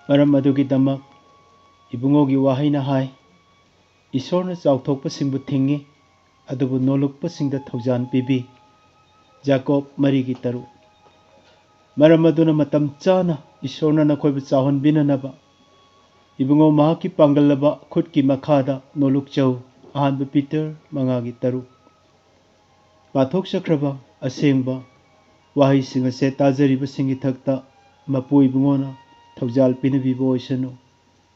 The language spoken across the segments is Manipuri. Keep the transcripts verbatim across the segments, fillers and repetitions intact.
ꯃꯔꯝ ꯑꯗꯨꯒꯤꯗꯃꯛ ꯏꯕꯨꯡꯉꯣꯒꯤ ꯋꯥꯍꯩꯅ ꯍꯥꯏ, "ꯏꯁꯣꯔꯅ ꯆꯥꯎꯊꯣꯛꯄꯁꯤꯡꯕꯨ ꯊꯤꯡꯏ, ꯑꯗꯨꯕꯨ ꯅꯣꯜꯂꯨꯛꯄꯁꯤꯡꯗ ꯊꯧꯖꯥꯜ ꯄꯤꯕꯤ"꯫ ꯖꯥꯀꯣꯕ ꯃꯔꯤꯒꯤ ꯇꯔꯨꯛ꯫ ꯃꯔꯝ ꯑꯗꯨꯅ ꯃꯇꯝ ꯆꯥꯅ ꯏꯁꯣꯔꯅ ꯅꯈꯣꯏꯕꯨ ꯆꯥꯎꯍꯟꯕꯤꯅꯅꯕ ꯏꯕꯨꯡꯉꯣ ꯃꯍꯥꯛꯀꯤ ꯄꯥꯡꯒꯜꯂꯕ ꯈꯨꯠꯀꯤ ꯃꯈꯥꯗ ꯅꯣꯜꯂꯨꯛꯆꯧ꯫ ꯑꯍꯥꯟꯕ ꯄꯤꯇꯔ ꯃꯉꯥꯒꯤ ꯇꯔꯨꯛ꯫ ꯄꯥꯊꯣꯛꯆꯈ꯭ꯔꯕ ꯑꯁꯦꯡꯕ ꯋꯥꯍꯩꯁꯤꯡ ꯑꯁꯦ ꯇꯥꯖꯔꯤꯕꯁꯤꯡꯒꯤ ꯊꯛꯇ ꯃꯄꯨ ꯏꯕꯨꯡꯉꯣꯅ ꯊꯧꯖꯥꯜ ꯄꯤꯅꯕꯤꯕ ꯑꯣꯏꯁꯅꯨ꯫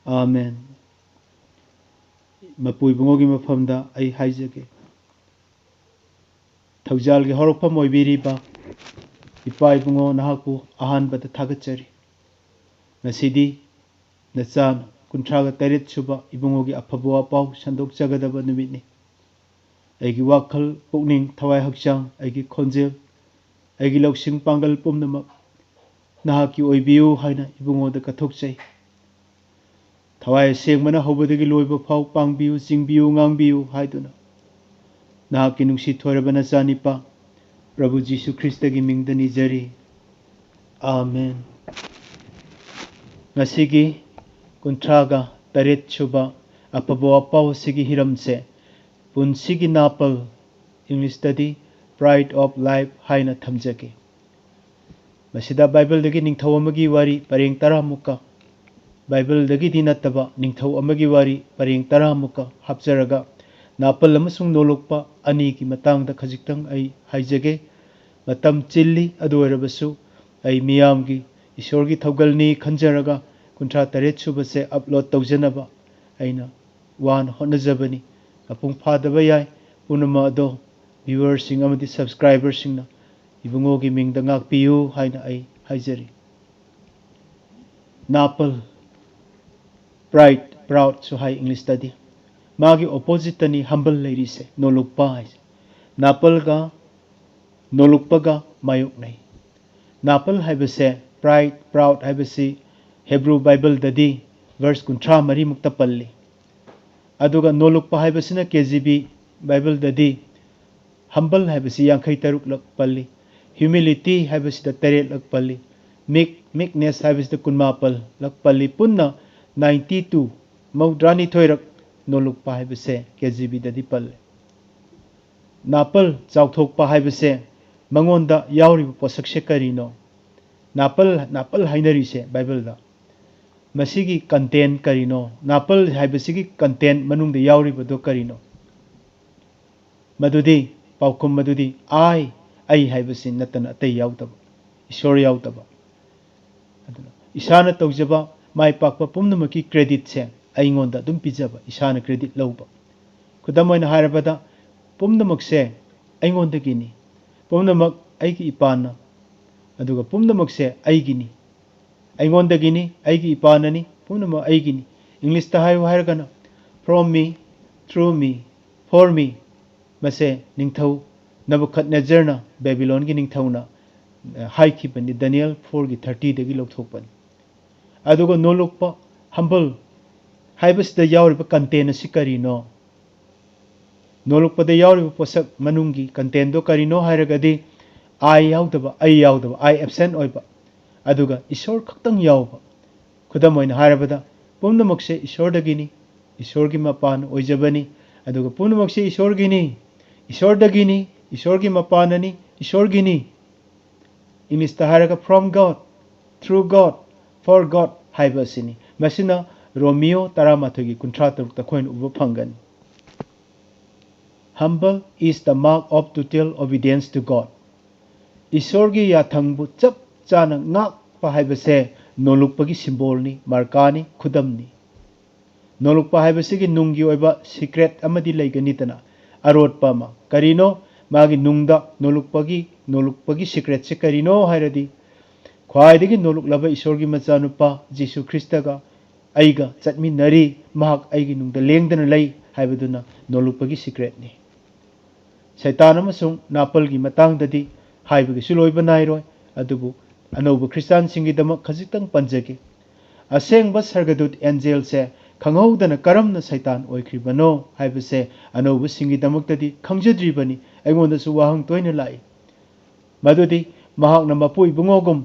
ꯑꯥꯃꯦꯟ꯫ ꯃꯄꯨ ꯏꯕꯨꯡꯉꯣꯒꯤ ꯃꯐꯝꯗ ꯑꯩ ꯍꯥꯏꯖꯒꯦ꯫ ꯊꯧꯖꯥꯜꯒꯤ ꯍꯧꯔꯛꯐꯝ ꯑꯣꯏꯕꯤꯔꯤꯕ ꯏꯄꯥ ꯏꯕꯨꯡꯉꯣ, ꯅꯍꯥꯛꯄꯨ ꯑꯍꯥꯟꯕꯗ ꯊꯥꯒꯠꯆꯔꯤ꯫ ꯉꯁꯤꯗꯤ ꯅꯆꯥ ꯀꯨꯟꯊ꯭ꯔꯥꯒ ꯇꯔꯦꯠ ꯁꯨꯕ ꯏꯕꯨꯡꯉꯣꯒꯤ ꯑꯐꯕ ꯋꯥꯄꯥꯎ ꯁꯟꯗꯣꯛꯆꯒꯗꯕ ꯅꯨꯃꯤꯠꯅꯤ꯫ ꯑꯩꯒꯤ ꯋꯥꯈꯜ, ꯄꯨꯛꯅꯤꯡ, ꯊꯋꯥꯏ ꯍꯛꯆꯥꯡ, ꯑꯩꯒꯤ ꯈꯣꯟꯖꯦꯜ, ꯑꯩꯒꯤ ꯂꯧꯁꯤꯡ ꯄꯥꯡꯒꯜ ꯄꯨꯝꯅꯃꯛ ꯅꯍꯥꯛꯀꯤ ꯑꯣꯏꯕꯤꯌꯨ ꯍꯥꯏꯅ ꯏꯕꯨꯡꯉꯣꯗ ꯀꯠꯊꯣꯛꯆꯩ꯫ ꯊꯋꯥꯏ ꯑꯁꯦꯡꯕꯅ ꯍꯧꯕꯗꯒꯤ ꯂꯣꯏꯕ ꯐꯥꯎ ꯄꯥꯡꯕꯤꯌꯨ, ꯆꯤꯡꯕꯤꯌꯨ, ꯉꯥꯡꯕꯤꯌꯨ ꯍꯥꯏꯗꯨꯅ ꯅꯍꯥꯛꯀꯤ ꯅꯨꯡꯁꯤ ꯊꯣꯏꯔꯕ ꯅꯆꯥꯅꯤꯄꯥ ꯄ꯭ꯔꯚꯨ ꯖꯤꯁꯨ ꯈ꯭ꯔꯤꯁꯇꯒꯤ ꯃꯤꯡꯗ ꯅꯤꯖꯔꯤ꯫ ꯑꯥꯃꯦꯟ꯫ ꯉꯁꯤꯒꯤ ꯀꯨꯟꯊ꯭ꯔꯥꯒ ꯇꯔꯦꯠ ꯁꯨꯕ ꯑꯐꯕ ꯋꯥꯄꯥꯎ ꯑꯁꯤꯒꯤ ꯍꯤꯔꯝꯁꯦ ꯄꯨꯟꯁꯤꯒꯤ ꯅꯥꯄꯜ, ꯏꯪꯂꯤꯁꯇꯗꯤ Pride of Life ꯍꯥꯏꯅ ꯊꯝꯖꯒꯦ꯫ ꯃꯁꯤꯗ ꯕꯥꯏꯕꯜꯗꯒꯤ ꯅꯤꯡꯊꯧ ꯑꯃꯒꯤ ꯋꯥꯔꯤ ꯄꯔꯦꯡ ꯇꯔꯥꯃꯨꯛꯀ, ꯕꯥꯏꯕꯜꯗꯒꯤꯗꯤ ꯅꯠꯇꯕ ꯅꯤꯡꯊꯧ ꯑꯃꯒꯤ ꯋꯥꯔꯤ ꯄꯔꯦꯡ ꯇꯔꯥꯃꯨꯛꯀ ꯍꯥꯞꯆꯔꯒ ꯅꯥꯄꯜ ꯑꯃꯁꯨꯡ ꯅꯣꯂꯨꯛꯄ ꯑꯅꯤꯒꯤ ꯃꯇꯥꯡꯗ ꯈꯖꯤꯛꯇꯪ ꯑꯩ ꯍꯥꯏꯖꯒꯦ꯫ ꯃꯇꯝ ꯆꯤꯜꯂꯤ, ꯑꯗꯨ ꯑꯣꯏꯔꯕꯁꯨ ꯑꯩ ꯃꯤꯌꯥꯝꯒꯤ ꯏꯁꯣꯔꯒꯤ ꯊꯧꯒꯜꯅꯤ ꯈꯟꯖꯔꯒ ꯀꯨꯟꯊ꯭ꯔꯥ ꯇꯔꯦꯠ ꯁꯨꯕꯁꯦ upload ꯇꯧꯖꯅꯕ ꯑꯩꯅ ꯋꯥꯅ ꯍꯣꯠꯅꯖꯕꯅꯤ꯫ ꯃꯄꯨꯡ ꯐꯥꯗꯕ ꯌꯥꯏ꯫ ꯄꯨꯝꯅꯃꯛ ꯑꯗꯣ viewerꯁꯤꯡ ꯑꯃꯗꯤ subscriberꯁꯤꯡꯅ ꯏꯕꯨꯡꯉꯣꯒꯤ ꯃꯤꯡꯗ ꯉꯥꯛꯄꯤꯌꯨ ꯍꯥꯏꯅ ꯑꯩ ꯍꯥꯏꯖꯔꯤ꯫ ꯅꯥꯄꯜ, pride, proudꯁꯨ ꯍꯥꯏ ꯏꯪꯂꯤꯁꯇꯗꯤ꯫ ꯃꯥꯒꯤ oppositeꯇꯅꯤ humble ꯂꯩꯔꯤꯁꯦ, ꯅꯣꯂꯨꯛꯄ ꯍꯥꯏꯁꯦ꯫ ꯅꯥꯄꯜꯒ ꯅꯣꯂꯨꯛꯄꯒ ꯃꯥꯌꯣꯛꯅꯩ꯫ ꯅꯥꯄꯜ ꯍꯥꯏꯕꯁꯦ, pride, proud ꯍꯥꯏꯕꯁꯤ ꯍꯦꯕ꯭ꯔꯨ ꯕꯥꯏꯕꯜꯗꯗꯤ verse ꯀꯨꯟꯊ꯭ꯔꯥ ꯃꯔꯤꯃꯨꯛꯇ ꯄꯜꯂꯤ꯫ ꯑꯗꯨꯒ ꯅꯣꯂꯨꯛꯄ ꯍꯥꯏꯕꯁꯤꯅ KJV ꯕꯥꯏꯕꯜꯗꯗꯤ humble ꯍꯥꯏꯕꯁꯤ ꯌꯥꯡꯈꯩ ꯇꯔꯨꯛꯂꯛ ꯄꯜꯂꯤ, humility ꯍꯥꯏꯕꯁꯤꯗ ꯇꯔꯦꯠꯂꯛ ꯄꯜꯂꯤ, ꯃꯤꯛ, ꯃꯤꯛꯅꯦꯁ ꯍꯥꯏꯕꯁꯤꯗ ꯀꯨꯟꯃꯥꯄꯜꯂꯛ ꯄꯜꯂꯤ꯫ ꯄꯨꯟꯅ ꯅꯥꯏꯟꯇꯤ ꯇꯨ, ꯃꯧꯗ꯭ꯔꯥꯅꯤꯊꯣꯏꯔꯛ ꯅꯣꯜꯂꯨꯛꯄ ꯍꯥꯏꯕꯁꯦ ꯀꯦ ꯖꯤ ꯕꯤꯗꯗꯤ ꯄꯜꯂꯦ꯫ ꯅꯥꯄꯜ, ꯆꯥꯎꯊꯣꯛꯄ ꯍꯥꯏꯕꯁꯦ ꯃꯉꯣꯟꯗ ꯌꯥꯎꯔꯤꯕ ꯄꯣꯠꯁꯛꯁꯦ ꯀꯔꯤꯅꯣ? ꯅꯥꯄꯜ, ꯅꯥꯄꯜ ꯍꯥꯏꯅꯔꯤꯁꯦ ꯕꯥꯏꯕꯜꯗ꯫ ꯃꯁꯤꯒꯤ ꯀꯟꯇꯦꯟ ꯀꯔꯤꯅꯣ? ꯅꯥꯄꯜ ꯍꯥꯏꯕꯁꯤꯒꯤ ꯀꯟꯇꯦꯟ ꯃꯅꯨꯡꯗ ꯌꯥꯎꯔꯤꯕꯗꯣ ꯀꯔꯤꯅꯣ? ꯃꯗꯨꯗꯤ, ꯄꯥꯎꯈꯨꯝ ꯃꯗꯨꯗꯤ I, ꯑꯩ ꯍꯥꯏꯕꯁꯤ ꯅꯠꯇꯅ ꯑꯇꯩ ꯌꯥꯎꯗꯕ, ꯏꯁꯣꯔ ꯌꯥꯎꯗꯕ꯫ ꯑꯗꯨꯅ ꯏꯁꯥꯅ ꯇꯧꯖꯕ ꯃꯥꯏ ꯄꯥꯛꯄ ꯄꯨꯝꯅꯃꯛꯀꯤ ꯀ꯭ꯔꯦꯗꯤꯠꯁꯦ ꯑꯩꯉꯣꯟꯗ ꯑꯗꯨꯝ ꯄꯤꯖꯕ, ꯏꯁꯥꯅ ꯀ꯭ꯔꯦꯗꯤꯠ ꯂꯧꯕ꯫ ꯈꯨꯗꯝ ꯑꯣꯏꯅ ꯍꯥꯏꯔꯕꯗ, ꯄꯨꯝꯅꯃꯛꯁꯦ ꯑꯩꯉꯣꯟꯗꯒꯤꯅꯤ, ꯄꯨꯝꯅꯃꯛ ꯑꯩꯒꯤ ꯏꯄꯥꯅ, ꯑꯗꯨꯒ ꯄꯨꯝꯅꯃꯛꯁꯦ ꯑꯩꯒꯤꯅꯤ, ꯑꯩꯉꯣꯟꯗꯒꯤꯅꯤ, ꯑꯩꯒꯤ ꯏꯄꯥꯅꯅꯤ, ꯄꯨꯝꯅꯃꯛ ꯑꯩꯒꯤꯅꯤ꯫ ꯏꯪꯂꯤꯁꯇ ꯍꯥꯏꯌꯨ ꯍꯥꯏꯔꯒꯅ, from me, through me, for me꯫ ꯃꯁꯦ ꯅꯤꯡꯊꯧ ꯅꯕꯨꯈꯠꯅꯦꯖꯔꯅ, ꯕꯦꯕꯤꯂꯣꯟꯒꯤ ꯅꯤꯡꯊꯧꯅ, ꯑ, ꯍꯥꯏꯈꯤꯕꯅꯤ, ꯗꯥꯅꯤꯌꯦꯜ ꯐꯣꯔꯒꯤ ꯊꯥꯔꯇꯤꯗꯒꯤ ꯂꯧꯊꯣꯛꯄꯅꯤ꯫ ꯑꯗꯨꯒ ꯅꯣꯂꯨꯛꯄ, humble, ꯍꯥꯏꯕꯁꯤꯗ ꯌꯥꯎꯔꯤꯕ ꯀꯟꯇꯦꯟ ꯑꯁꯤ ꯀꯔꯤꯅꯣ? ꯅꯣꯂꯨꯛꯄꯗ ꯌꯥꯎꯔꯤꯕ ꯄꯣꯠꯁꯛ ꯃꯅꯨꯡꯒꯤ ꯀꯟꯇꯦꯟꯗꯣ ꯀꯔꯤꯅꯣ ꯍꯥꯏꯔꯒꯗꯤ, I ꯌꯥꯎꯗꯕ, ꯑꯩ ꯌꯥꯎꯗꯕ, I absent ꯑꯣꯏꯕ, ꯑꯗꯨꯒ ꯏꯁꯣꯔ ꯈꯛꯇꯪ ꯌꯥꯎꯕ꯫ ꯈꯨꯗꯝ ꯑꯣꯏꯅ ꯍꯥꯏꯔꯕꯗ, ꯄꯨꯝꯅꯃꯛꯁꯦ ꯏꯁꯣꯔꯗꯒꯤꯅꯤ, ꯏꯁꯣꯔꯒꯤ ꯃꯄꯥꯟ ꯑꯣꯏꯖꯕꯅꯤ, ꯑꯗꯨꯒ ꯄꯨꯝꯅꯃꯛꯁꯦ ꯏꯁꯣꯔꯒꯤꯅꯤ, ꯏꯁꯣꯔꯗꯒꯤꯅꯤ, ꯏꯁꯣꯔꯒꯤ ꯃꯄꯥꯟꯅꯅꯤ, ꯏꯁꯣꯔꯒꯤꯅꯤ꯫ ꯏꯪꯂꯤꯁꯇ ꯍꯥꯏꯔꯒ from God, through God, for God ꯍꯥꯏꯕ ꯑꯁꯤꯅꯤ꯫ ꯃꯁꯤꯅ ꯔꯣꯃꯤꯌꯣ ꯇꯔꯥꯃꯥꯊꯣꯏꯒꯤ ꯀꯨꯟꯊ꯭ꯔꯥ ꯇꯔꯨꯛꯇ ꯑꯩꯈꯣꯏꯅ ꯎꯕ ꯐꯪꯒꯅꯤ꯫ Humble is the mark of total obedience to God. ꯏꯁꯣꯔꯒꯤ ꯌꯥꯊꯪꯕꯨ ꯆꯞ ꯆꯥꯅ ꯉꯥꯛꯄ ꯍꯥꯏꯕꯁꯦ ꯅꯣꯂꯨꯛꯄꯒꯤ ꯁꯤꯝꯕꯣꯜꯅꯤ, ꯃꯥꯔꯀꯥꯅꯤ, ꯈꯨꯗꯝꯅꯤ꯫ ꯅꯣꯂꯨꯛꯄ ꯍꯥꯏꯕꯁꯤꯒꯤ ꯅꯨꯡꯒꯤ ꯑꯣꯏꯕ ꯁꯤꯀ꯭ꯔꯦꯠ ꯑꯃꯗꯤ ꯂꯩꯒꯅꯤꯗꯅ, ꯑꯔꯣꯠꯄ ꯑꯃ꯫ ꯀꯔꯤꯅꯣ? ꯃꯥꯒꯤ ꯅꯨꯡꯗ ꯅꯣꯂꯨꯛꯄꯒꯤ, ꯅꯣꯂꯨꯛꯄꯒꯤ ꯁꯤꯀ꯭ꯔꯦꯠꯁꯦ ꯀꯔꯤꯅꯣ ꯍꯥꯏꯔꯗꯤ, ꯈ꯭ꯋꯥꯏꯗꯒꯤ ꯅꯣꯂꯨꯛꯂꯕ ꯏꯁꯣꯔꯒꯤ ꯃꯆꯥꯅꯨꯄꯥ ꯖꯤꯁꯨ ꯈ꯭ꯔꯤꯁꯇꯒ ꯑꯩꯒ ꯆꯠꯃꯤꯟꯅꯔꯤ, ꯃꯍꯥꯛ ꯑꯩꯒꯤ ꯅꯨꯡꯗ ꯂꯦꯡꯗꯅ ꯂꯩ ꯍꯥꯏꯕꯗꯨꯅ ꯅꯣꯂꯨꯛꯄꯒꯤ ꯁꯤꯀ꯭ꯔꯦꯠꯅꯤ꯫ ꯁꯩꯇꯥꯟ ꯑꯃꯁꯨꯡ ꯅꯥꯄꯜꯒꯤ ꯃꯇꯥꯡꯗꯗꯤ ꯍꯥꯏꯕꯒꯤꯁꯨ ꯂꯣꯏꯕ ꯅꯥꯏꯔꯣꯏ, ꯑꯗꯨꯕꯨ ꯑꯅꯧꯕ ꯈ꯭ꯔꯤꯁꯇꯥꯟꯁꯤꯡꯒꯤꯗꯃꯛ ꯈꯖꯤꯛꯇꯪ ꯄꯟꯖꯒꯦ꯫ ꯑꯁꯦꯡꯕ ꯁꯔꯒꯗꯨꯠ ꯑꯦꯟꯖꯦꯜꯁꯦ ꯈꯪꯍꯧꯗꯅ ꯀꯔꯝꯅ ꯁꯩꯇꯥꯟ ꯑꯣꯏꯈ꯭ꯔꯤꯕꯅꯣ ꯍꯥꯏꯕꯁꯦ ꯑꯅꯧꯕꯁꯤꯡꯒꯤꯗꯃꯛꯇꯗꯤ ꯈꯪꯖꯗ꯭ꯔꯤꯕꯅꯤ, ꯑꯩꯉꯣꯟꯗꯁꯨ ꯋꯥꯍꯪ ꯇꯣꯏꯅ ꯂꯥꯛꯏ꯫ ꯃꯗꯨꯗꯤ ꯃꯍꯥꯛꯅ ꯃꯄꯨ ꯏꯕꯨꯡꯉꯣꯒꯨꯝ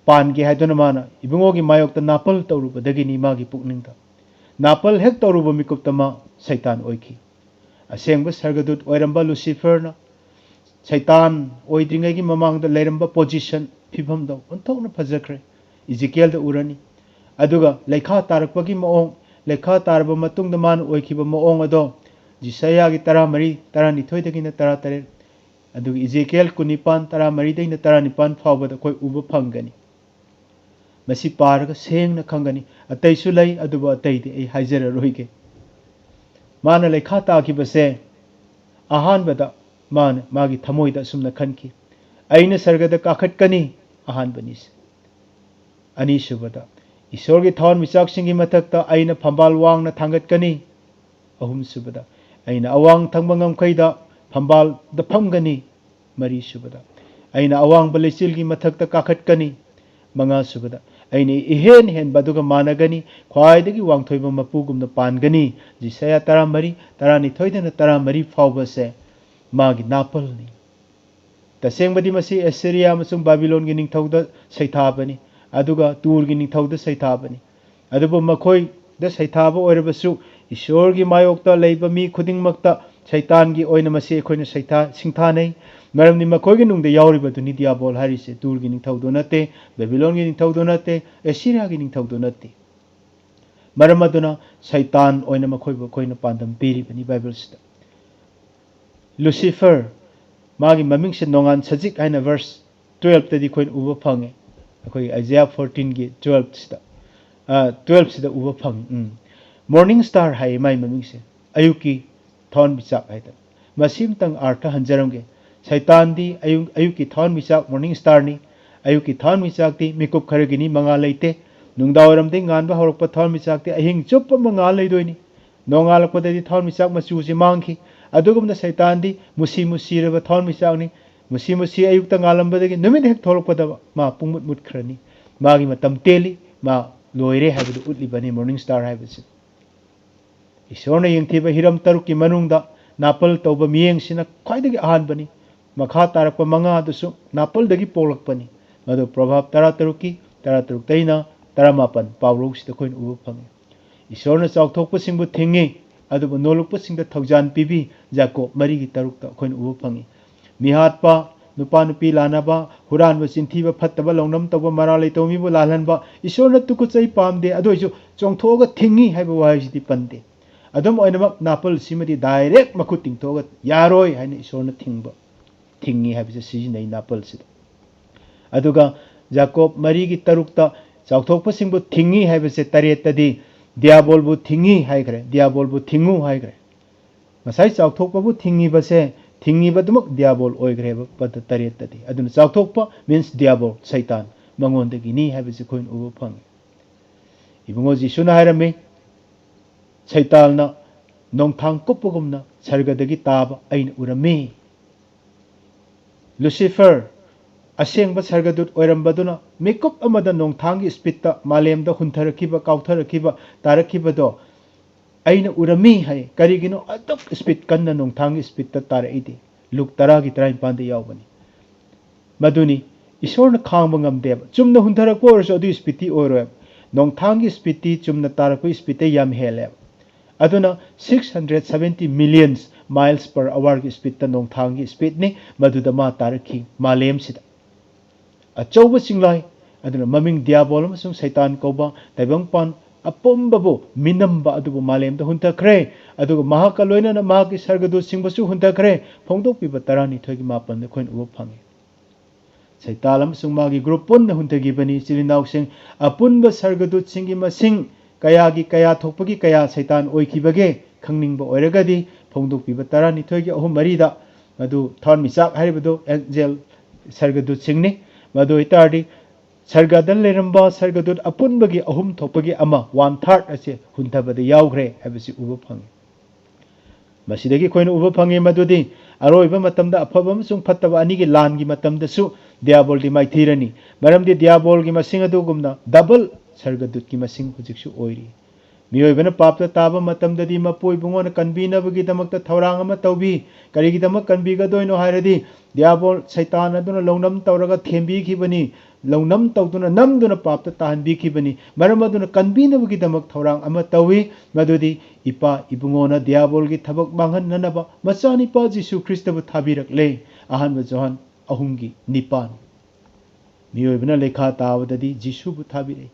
ꯄꯥꯟꯒꯦ ꯍꯥꯏꯗꯨꯅ ꯃꯥꯅ ꯏꯕꯨꯡꯉꯣꯒꯤ ꯃꯥꯌꯣꯛꯇ ꯅꯥꯄꯜ ꯇꯧꯔꯨꯕꯗꯒꯤꯅꯤ ꯃꯥꯒꯤ ꯄꯨꯛꯅꯤꯡꯗ꯫ ꯅꯥꯄꯜ ꯍꯦꯛ ꯇꯧꯔꯨꯕ ꯃꯤꯀꯨꯞꯇ ꯃꯥ ꯁꯩꯇꯥꯟ ꯑꯣꯏꯈꯤ꯫ ꯑꯁꯦꯡꯕ ꯁꯔꯒꯗꯨꯠ ꯑꯣꯏꯔꯝꯕ ꯂꯨꯁꯤꯐꯔꯅ ꯁꯩꯇꯥꯟ ꯑꯣꯏꯗ꯭ꯔꯤꯉꯩꯒꯤ ꯃꯃꯥꯡꯗ ꯂꯩꯔꯝꯕ position, ꯐꯤꯕꯝꯗꯣ ꯑꯣꯟꯊꯣꯛꯅ ꯐꯖꯈ꯭ꯔꯦ꯫ ꯏꯖꯤꯀꯦꯜꯗ ꯎꯔꯅꯤ꯫ ꯑꯗꯨꯒ ꯂꯩꯈꯥ ꯇꯥꯔꯛꯄꯒꯤ ꯃꯑꯣꯡ, ꯂꯩꯈꯥ ꯇꯥꯔꯕ ꯃꯇꯨꯡꯗ ꯃꯥꯅ ꯑꯣꯏꯈꯤꯕ ꯃꯑꯣꯡ ꯑꯗꯣ ꯖꯤꯁꯥꯌꯥꯒꯤ ꯇꯔꯥꯃꯔꯤ, ꯇꯔꯥꯅꯤꯊꯣꯏꯗꯒꯤꯅ ꯇꯔꯥꯇꯔꯦꯠ, ꯑꯗꯨꯒ ꯏꯖꯦꯀꯤꯌꯦꯜ ꯀꯨꯟꯅꯤꯄꯥꯟ, ꯇꯔꯥꯃꯔꯤꯗꯒꯤꯅ ꯇꯔꯥꯅꯤꯄꯥꯟ ꯐꯥꯎꯕꯗ ꯑꯩꯈꯣꯏ ꯎꯕ ꯐꯪꯒꯅꯤ꯫ ꯃꯁꯤ ꯄꯥꯔꯒ ꯁꯦꯡꯅ ꯈꯪꯒꯅꯤ꯫ ꯑꯇꯩꯁꯨ ꯂꯩ, ꯑꯗꯨꯕꯨ ꯑꯇꯩꯗꯤ ꯑꯩ ꯍꯥꯏꯖꯔꯔꯣꯏꯒꯦ꯫ ꯃꯥꯅ ꯂꯩꯈꯥ ꯇꯥꯈꯤꯕꯁꯦ ꯑꯍꯥꯟꯕꯗ ꯃꯥꯅ ꯃꯥꯒꯤ ꯊꯃꯣꯏꯗ ꯑꯁꯨꯝꯅ ꯈꯟꯈꯤ, "ꯑꯩꯅ ꯁꯔꯒꯗ ꯀꯥꯈꯠꯀꯅꯤ", ꯑꯍꯥꯟꯕꯅꯤꯁꯦ꯫ ꯑꯅꯤꯁꯨꯕꯗ, "ꯏꯁꯣꯔꯒꯤ ꯊꯋꯥꯟꯃꯤꯆꯥꯛꯁꯤꯡꯒꯤ ꯃꯊꯛꯇ ꯑꯩꯅ ꯐꯝꯕꯥꯜ ꯋꯥꯡꯅ ꯊꯥꯡꯒꯠꯀꯅꯤ"꯫ ꯑꯍꯨꯝꯁꯨꯕꯗ, "ꯑꯩꯅ ꯑꯋꯥꯡ ꯊꯪꯕ ꯉꯝꯈꯩꯗ ꯐꯝꯕꯥꯜꯗ ꯐꯝꯒꯅꯤ"꯫ ꯃꯔꯤꯁꯨꯕꯗ, "ꯑꯩꯅ ꯑꯋꯥꯡꯕ ꯂꯩꯆꯤꯜꯒꯤ ꯃꯊꯛꯇ ꯀꯥꯈꯠꯀꯅꯤ"꯫ ꯃꯉꯥꯁꯨꯕꯗ, "ꯑꯩꯅ ꯏꯍꯦꯟ ꯍꯦꯟꯕ ꯑꯗꯨꯒ ꯃꯥꯟꯅꯒꯅꯤ, ꯈ꯭ꯋꯥꯏꯗꯒꯤ ꯋꯥꯡꯊꯣꯏꯕ ꯃꯄꯨꯒꯨꯝꯅ ꯄꯥꯟꯒꯅꯤ"꯫ ꯖꯤꯁꯥꯌꯥ ꯇꯔꯥꯃꯔꯤ, ꯇꯔꯥꯅꯤꯊꯣꯏꯗꯅ ꯇꯔꯥꯃꯔꯤ ꯐꯥꯎꯕꯁꯦ ꯃꯥꯒꯤ ꯅꯥꯄꯜꯅꯤ꯫ ꯇꯁꯦꯡꯕꯗꯤ ꯃꯁꯤ ꯑꯦꯁꯤꯔꯤꯌꯥ ꯑꯃꯁꯨꯡ ꯕꯥꯕꯤꯂꯣꯟꯒꯤ ꯅꯤꯡꯊꯧꯗ ꯁꯩꯊꯥꯕꯅꯤ, ꯑꯗꯨꯒ ꯇꯨꯔꯒꯤ ꯅꯤꯡꯊꯧꯗ ꯁꯩꯊꯥꯕꯅꯤ꯫ ꯑꯗꯨꯕꯨ ꯃꯈꯣꯏꯗ ꯁꯩꯊꯥꯕ ꯑꯣꯏꯔꯕꯁꯨ, ꯏꯁꯣꯔꯒꯤ ꯃꯥꯌꯣꯛꯇ ꯂꯩꯕ ꯃꯤ ꯈꯨꯗꯤꯡꯃꯛꯇ ꯁꯩꯇꯥꯟꯒꯤ ꯑꯣꯏꯅ ꯃꯁꯤ ꯑꯩꯈꯣꯏꯅ ꯁꯩꯊꯥ, ꯁꯤꯡꯊꯥꯅꯩ꯫ ꯃꯔꯝꯗꯤ ꯃꯈꯣꯏꯒꯤ ꯅꯨꯡꯗ ꯌꯥꯎꯔꯤꯕꯗꯨꯅꯤ ꯗꯤꯌꯥꯕꯣꯜ ꯍꯥꯏꯔꯤꯁꯦ꯫ ꯇꯨꯔꯒꯤ ꯅꯤꯡꯊꯧꯗꯨ ꯅꯠꯇꯦ, ꯕꯦꯕꯤꯂꯣꯟꯒꯤ ꯅꯤꯡꯊꯧꯗꯨ ꯅꯠꯇꯦ, ꯑꯦꯁꯤꯔꯤꯌꯥꯒꯤ ꯅꯤꯡꯊꯧꯗꯨ ꯅꯠꯇꯦ꯫ ꯃꯔꯝ ꯑꯗꯨꯅ ꯁꯩꯇꯥꯟ ꯑꯣꯏꯅ ꯃꯈꯣꯏꯕꯨ ꯑꯩꯈꯣꯏꯅ ꯄꯥꯟꯗꯝ ꯄꯤꯔꯤꯕꯅꯤ ꯕꯥꯏꯕꯜꯁꯤꯗ꯫ ꯂꯨꯁꯤꯐꯔ, ꯃꯥꯒꯤ ꯃꯃꯤꯡꯁꯦ ꯅꯣꯡꯉꯥꯟ ꯁꯖꯤꯛ ꯍꯥꯏꯅ verse twelve ꯇꯗꯤ ꯑꯩꯈꯣꯏꯅ ꯎꯕ ꯐꯪꯉꯦ꯫ ꯑꯩꯈꯣꯏ ꯑꯥꯏꯖꯤꯌꯥ fourteen ꯒꯤ twelve ꯁꯤꯗ, ꯑ, twelve ꯁꯤꯗ ꯎꯕ ꯐꯪꯉꯤ꯫ ꯎꯝ꯫ Morning star ꯍꯥꯏꯌꯦ ꯃꯥꯒꯤ ꯃꯃꯤꯡꯁꯦ꯫ ꯑꯌꯨꯛꯀꯤ ꯊꯋꯥꯟꯃꯤꯆꯥꯛ ꯍꯥꯏꯗꯅ꯫ ꯃꯁꯤ ꯑꯃꯇꯪ ꯑꯥꯔꯊ ꯍꯟꯖꯔꯝꯒꯦ꯫ ꯁꯩꯇꯥꯟꯗꯤ ꯑꯌꯨꯛ, ꯑꯌꯨꯛꯀꯤ ꯊꯋꯥꯟꯃꯤꯆꯥꯛ, morning star ꯅꯤ꯫ ꯑꯌꯨꯛꯀꯤ ꯊꯋꯥꯟꯃꯤꯆꯥꯛꯇꯤ ꯃꯤꯀꯨꯞ ꯈꯔꯒꯤꯅꯤ, ꯃꯉꯥꯜ ꯂꯩꯇꯦ꯫ ꯅꯨꯡꯗꯥꯡꯋꯥꯏꯔꯝꯗꯒꯤ ꯉꯥꯟꯕ ꯍꯧꯔꯛꯄ ꯊꯋꯥꯟꯃꯤꯆꯥꯛꯇꯤ ꯑꯍꯤꯡ ꯆꯨꯞꯄ ꯑꯃ ꯉꯥꯜ ꯂꯩꯗꯣꯏꯅꯤ꯫ ꯅꯣꯡꯉꯥꯜꯂꯛꯄꯗꯗꯤ ꯊꯋꯥꯟꯃꯤꯆꯥꯛ ꯃꯆꯨꯁꯤ ꯃꯥꯡꯈꯤ꯫ ꯑꯗꯨꯒꯨꯝꯅ ꯁꯩꯇꯥꯟꯗꯤ ꯃꯨꯁꯤ ꯃꯨꯁꯤꯔꯕ ꯊꯋꯥꯟꯃꯤꯆꯥꯛꯅꯤ꯫ ꯃꯨꯁꯤ ꯃꯨꯁꯤ ꯑꯌꯨꯛꯇ ꯉꯥꯜꯂꯝꯕꯗꯒꯤ ꯅꯨꯃꯤꯠ ꯍꯦꯛ ꯊꯣꯛꯂꯛꯄꯗ ꯃꯥ ꯄꯨꯡꯃꯨꯠ ꯃꯨꯠꯈ꯭ꯔꯅꯤ꯫ ꯃꯥꯒꯤ ꯃꯇꯝ ꯇꯦꯜꯂꯤ, ꯃꯥ ꯂꯣꯏꯔꯦ ꯍꯥꯏꯕꯗꯨ ꯎꯠꯂꯤꯕꯅꯤ morning star ꯍꯥꯏꯕꯁꯤ꯫ ꯏꯁꯣꯔꯅ ꯌꯦꯡꯊꯤꯕ ꯍꯤꯔꯝ ꯇꯔꯨꯛꯀꯤ ꯃꯅꯨꯡꯗ ꯅꯥꯄꯜ ꯇꯧꯕ ꯃꯤꯠꯌꯦꯡꯁꯤꯅ ꯈ꯭ꯋꯥꯏꯗꯒꯤ ꯑꯍꯥꯟꯕꯅꯤ꯫ ꯃꯈꯥ ꯇꯥꯔꯛꯄ ꯃꯉꯥ ꯑꯗꯨꯁꯨ ꯅꯥꯄꯜꯗꯒꯤ ꯄꯣꯛꯂꯛꯄꯅꯤ꯫ ꯃꯗꯨ ꯄ꯭ꯔꯣꯚꯥꯕ ꯇꯔꯥꯇꯔꯨꯛꯀꯤ ꯇꯔꯥꯇꯔꯨꯛꯇꯩꯅ ꯇꯔꯥꯃꯥꯄꯟ ꯄꯥꯎꯔꯧꯁꯤꯗ ꯑꯩꯈꯣꯏꯅ ꯎꯕ ꯐꯪꯉꯤ꯫ ꯏꯁꯣꯔꯅ ꯆꯥꯎꯊꯣꯛꯄꯁꯤꯡꯕꯨ ꯊꯤꯡꯉꯤ, ꯑꯗꯨꯕꯨ ꯅꯣꯜꯂꯨꯛꯄꯁꯤꯡꯗ ꯊꯧꯖꯥꯟ ꯄꯤꯕꯤ꯫ ꯖꯥꯀꯣꯕ ꯃꯔꯤꯒꯤ ꯇꯔꯨꯛꯇ ꯑꯩꯈꯣꯏꯅ ꯎꯕ ꯐꯪꯉꯤ꯫ ꯃꯤꯍꯥꯠꯄ, ꯅꯨꯄꯥ ꯅꯨꯄꯤ ꯂꯥꯟꯅꯕ, ꯍꯨꯔꯥꯟꯕ, ꯆꯤꯟꯊꯤꯕ, ꯐꯠꯇꯕ ꯂꯧꯅꯝ ꯇꯧꯕ, ꯃꯔꯥꯜ ꯂꯩꯇꯧ ꯃꯤꯕꯨ ꯂꯥꯜꯍꯟꯕ, ꯏꯁꯣꯔꯅ ꯇꯨꯀꯠꯆꯩ ꯄꯥꯝꯗꯦ, ꯑꯗꯨ ꯑꯣꯏꯁꯨ ꯆꯣꯡꯊꯣꯛꯑꯒ ꯊꯤꯡꯉꯤ ꯍꯥꯏꯕ ꯋꯥꯍꯩꯁꯤꯗꯤ ꯄꯟꯗꯦ꯫ ꯑꯗꯨꯝ ꯑꯣꯏꯅꯃꯛ ꯅꯥꯄꯜꯁꯤꯃꯗꯤ ꯗꯥꯏꯔꯦꯛ ꯃꯈꯨꯠ ꯇꯤꯡꯊꯣꯛꯑꯒ ꯌꯥꯔꯣꯏ ꯍꯥꯏꯅ ꯏꯁꯣꯔꯅ ꯊꯤꯡꯕ, ꯊꯤꯡꯉꯤ ꯍꯥꯏꯕꯁꯦ ꯁꯤꯖꯤꯟꯅꯩ ꯅꯥꯄꯜꯁꯤꯗ꯫ ꯑꯗꯨꯒ ꯖꯥꯀꯣꯕ ꯃꯔꯤꯒꯤ ꯇꯔꯨꯛꯇ ꯆꯥꯎꯊꯣꯛꯄꯁꯤꯡꯕꯨ ꯊꯤꯡꯉꯤ ꯍꯥꯏꯕꯁꯦ ꯇꯔꯦꯠꯇꯗꯤ ꯗꯤꯌꯥꯕꯣꯜꯕꯨ ꯊꯤꯡꯉꯤ ꯍꯥꯏꯈ꯭ꯔꯦ, ꯗꯤꯌꯥꯕꯣꯜꯕꯨ ꯊꯤꯡꯉꯨ ꯍꯥꯏꯈ꯭ꯔꯦ꯫ ꯉꯁꯥꯏ ꯆꯥꯎꯊꯣꯛꯄꯕꯨ ꯊꯤꯡꯉꯤꯕꯁꯦ, ꯊꯤꯡꯉꯤꯕꯗꯨꯃꯛ ꯗꯤꯌꯥꯕꯣꯜ ꯑꯣꯏꯈ꯭ꯔꯦꯕ ꯄꯗ ꯇꯔꯦꯠꯇꯗꯤ꯫ ꯑꯗꯨꯅ ꯆꯥꯎꯊꯣꯛꯄ means ꯗꯤꯌꯥꯕꯣꯜ, ꯁꯩꯇꯥꯟ, ꯃꯉꯣꯟꯗꯒꯤꯅꯤ ꯍꯥꯏꯕꯁꯤ ꯑꯩꯈꯣꯏꯅ ꯎꯕ ꯐꯪꯉꯤ꯫ ꯏꯕꯨꯡꯉꯣ ꯖꯤꯁꯨꯅ ꯍꯥꯏꯔꯝꯃꯤ, ꯁꯩꯇꯥꯟꯅ ꯅꯣꯡꯊꯥꯡ ꯀꯨꯞꯄꯒꯨꯝꯅ ꯁꯔꯒꯗꯒꯤ ꯇꯥꯕ ꯑꯩꯅ ꯎꯔꯝꯃꯤ꯫ ꯂꯨꯁꯤꯐꯔ, ꯑꯁꯦꯡꯕ ꯁꯔꯒꯗꯨꯠ ꯑꯣꯏꯔꯝꯕꯗꯨꯅ ꯃꯤꯀꯨꯞ ꯑꯃꯗ ꯅꯣꯡꯊꯥꯡꯒꯤ ꯏꯁꯄꯤꯠꯇ ꯃꯥꯂꯦꯝꯗ ꯍꯨꯟꯊꯔꯛꯈꯤꯕ, ꯀꯥꯎꯊꯔꯛꯈꯤꯕ, ꯇꯥꯔꯛꯈꯤꯕꯗꯣ ꯑꯩꯅ ꯎꯔꯝꯃꯤ ꯍꯥꯏ꯫ ꯀꯔꯤꯒꯤꯅꯣ ꯑꯗꯨꯛ ꯏꯁꯄꯤꯠ ꯀꯟꯅ ꯅꯣꯡꯊꯥꯡꯒꯤ ꯏꯁꯄꯤꯠꯇ ꯇꯥꯔꯛꯏꯗꯤ? ꯂꯨꯛ ꯇꯔꯥꯒꯤ ꯇꯔꯥꯅꯤꯄꯥꯟꯗ ꯌꯥꯎꯕꯅꯤ꯫ ꯃꯗꯨꯅꯤ, ꯏꯁꯣꯔꯅ ꯈꯥꯡꯕ ꯉꯝꯗꯦꯕ꯫ ꯆꯨꯝꯅ ꯍꯨꯟꯊꯔꯛꯄ ꯑꯣꯏꯔꯁꯨ ꯑꯗꯨꯒꯤ ꯏꯁꯄꯤꯠꯇꯤ ꯑꯣꯏꯔꯣꯏꯕ꯫ ꯅꯣꯡꯊꯥꯡꯒꯤ ꯏꯁꯄꯤꯠꯇꯤ ꯆꯨꯝꯅ ꯇꯥꯔꯛꯄꯒꯤ ꯏꯁꯄꯤꯠꯇ ꯌꯥꯝ ꯍꯦꯜꯂꯦꯕ꯫ ꯑꯗꯨꯅ six hundred seventy millions miles per hourꯒꯤ ꯏꯁꯄꯤꯠꯇ ꯅꯣꯡꯊꯥꯡꯒꯤ ꯏꯁꯄꯤꯠꯅꯤ ꯃꯗꯨꯗ ꯃꯥ ꯇꯥꯔꯛꯈꯤ ꯃꯥꯂꯦꯝꯁꯤꯗ꯫ ꯑꯆꯧꯕ ꯆꯤꯡꯂꯥꯏ, ꯑꯗꯨꯅ ꯃꯃꯤꯡ ꯗꯤꯌꯥꯕꯣꯜ ꯑꯃꯁꯨꯡ ꯁꯩꯇꯥꯟ ꯀꯧꯕ ꯇꯥꯏꯕꯪꯄꯥꯟ ꯑꯄꯨꯝꯕꯕꯨ ꯃꯤꯅꯝꯕ ꯑꯗꯨꯕꯨ ꯃꯥꯂꯦꯝꯗ ꯍꯨꯟꯊꯈ꯭ꯔꯦ꯫ ꯑꯗꯨꯒ ꯃꯍꯥꯛꯀ ꯂꯣꯏꯅꯅ ꯃꯍꯥꯛꯀꯤ ꯁꯔꯒꯗꯨꯠꯁꯤꯡꯕꯨꯁꯨ ꯍꯨꯟꯊꯈ꯭ꯔꯦ꯫ ꯐꯣꯡꯗꯣꯛꯄꯤꯕ ꯇꯔꯥꯅꯤꯊꯣꯏꯒꯤ ꯃꯥꯄꯟꯗ ꯑꯩꯈꯣꯏꯅ ꯎꯕ ꯐꯪꯉꯤ꯫ ꯁꯩꯇꯥꯟ ꯑꯃꯁꯨꯡ ꯃꯥꯒꯤ ꯒ꯭ꯔꯨꯞ ꯄꯨꯟꯅ ꯍꯨꯟꯊꯈꯤꯕꯅꯤ꯫ ꯏꯆꯤꯜ ꯏꯅꯥꯎꯁꯤꯡ, ꯑꯄꯨꯟꯕ ꯁꯔꯒꯗꯨꯠꯁꯤꯡꯒꯤ ꯃꯁꯤꯡ ꯀꯌꯥꯒꯤ ꯀꯌꯥ ꯊꯣꯛꯄꯒꯤ ꯀꯌꯥ ꯁꯩꯇꯥꯟ ꯑꯣꯏꯈꯤꯕꯒꯦ ꯈꯪꯅꯤꯡꯕ ꯑꯣꯏꯔꯒꯗꯤ, ꯐꯣꯡꯗꯣꯛꯄꯤꯕ ꯇꯔꯥꯅꯤꯊꯣꯏꯒꯤ ꯑꯍꯨꯝ ꯃꯔꯤꯗ, ꯃꯗꯨ ꯊꯋꯥꯟꯃꯤꯆꯥꯛ ꯍꯥꯏꯔꯤꯕꯗꯣ ꯑꯦꯟꯖꯦꯜ ꯁꯔꯒꯗꯨꯠꯁꯤꯡꯅꯤ꯫ ꯃꯗꯨ ꯑꯣꯏꯇꯥꯔꯗꯤ ꯁꯔꯒꯗ ꯂꯩꯔꯝꯕ ꯁꯔꯒꯗꯨꯠ ꯑꯄꯨꯟꯕꯒꯤ ꯑꯍꯨꯝ ꯊꯣꯛꯄꯒꯤ ꯑꯃ, ꯋꯥꯟ ꯊꯥꯔꯠ ꯑꯁꯤ ꯍꯨꯟꯊꯕꯗ ꯌꯥꯎꯈ꯭ꯔꯦ ꯍꯥꯏꯕꯁꯤ ꯎꯕ ꯐꯪꯉꯤ꯫ ꯃꯁꯤꯗꯒꯤ ꯑꯩꯈꯣꯏꯅ ꯎꯕ ꯐꯪꯉꯤ ꯃꯗꯨꯗꯤ ꯑꯔꯣꯏꯕ ꯃꯇꯝꯗ ꯑꯐꯕ ꯑꯃꯁꯨꯡ ꯐꯠꯇꯕ ꯑꯅꯤꯒꯤ ꯂꯥꯟꯒꯤ ꯃꯇꯝꯗꯁꯨ ꯗꯤꯌꯥꯕꯣꯜꯗꯤ ꯃꯥꯏꯊꯤꯔꯅꯤ꯫ ꯃꯔꯝꯗꯤ ꯗꯤꯌꯥꯕꯣꯜꯒꯤ ꯃꯁꯤꯡ ꯑꯗꯨꯒꯨꯝꯅ ꯗꯕꯜ ꯁꯔꯒꯗꯨꯠꯀꯤ ꯃꯁꯤꯡ ꯍꯧꯖꯤꯛꯁꯨ ꯑꯣꯏꯔꯤ꯫ ꯃꯤꯑꯣꯏꯕꯅ ꯄꯥꯞꯇ ꯇꯥꯕ ꯃꯇꯝꯗꯗꯤ ꯃꯄꯨ ꯏꯕꯨꯡꯉꯣꯅ ꯀꯟꯕꯤꯅꯕꯒꯤꯗꯃꯛꯇ ꯊꯧꯔꯥꯡ ꯑꯃ ꯇꯧꯕꯤ꯫ ꯀꯔꯤꯒꯤꯗꯃꯛ ꯀꯟꯕꯤꯒꯗꯣꯏꯅꯣ ꯍꯥꯏꯔꯗꯤ, ꯗꯤꯌꯥꯕꯣꯜ ꯁꯩꯇꯥꯟ ꯑꯗꯨꯅ ꯂꯧꯅꯝ ꯇꯧꯔꯒ ꯊꯦꯝꯕꯤꯈꯤꯕꯅꯤ, ꯂꯧꯅꯝ ꯇꯧꯗꯨꯅ ꯅꯝꯗꯨꯅ ꯄꯥꯞꯇ ꯇꯥꯍꯟꯕꯤꯈꯤꯕꯅꯤ꯫ ꯃꯔꯝ ꯑꯗꯨꯅ ꯀꯟꯕꯤꯅꯕꯒꯤꯗꯃꯛ ꯊꯧꯔꯥꯡ ꯑꯃ ꯇꯧꯏ, ꯃꯗꯨꯗꯤ ꯏꯄꯥ ꯏꯕꯨꯡꯉꯣꯅ ꯗꯤꯌꯥꯕꯣꯜꯒꯤ ꯊꯕꯛ ꯃꯥꯡꯍꯟꯅꯅꯕ ꯃꯆꯥꯅꯤꯄꯥ ꯖꯤꯁꯨ ꯈ꯭ꯔꯤꯁꯇꯕꯨ ꯊꯥꯕꯤꯔꯛꯂꯦ꯫ ꯑꯍꯥꯟꯕ ꯖꯣꯍꯥꯟ ꯑꯍꯨꯝꯒꯤ ꯅꯤꯄꯥꯟ꯫ ꯃꯤꯑꯣꯏꯕꯅ ꯂꯩꯈꯥ ꯇꯥꯕꯗꯗꯤ ꯖꯤꯁꯨꯕꯨ ꯊꯥꯕꯤꯔꯛꯏ꯫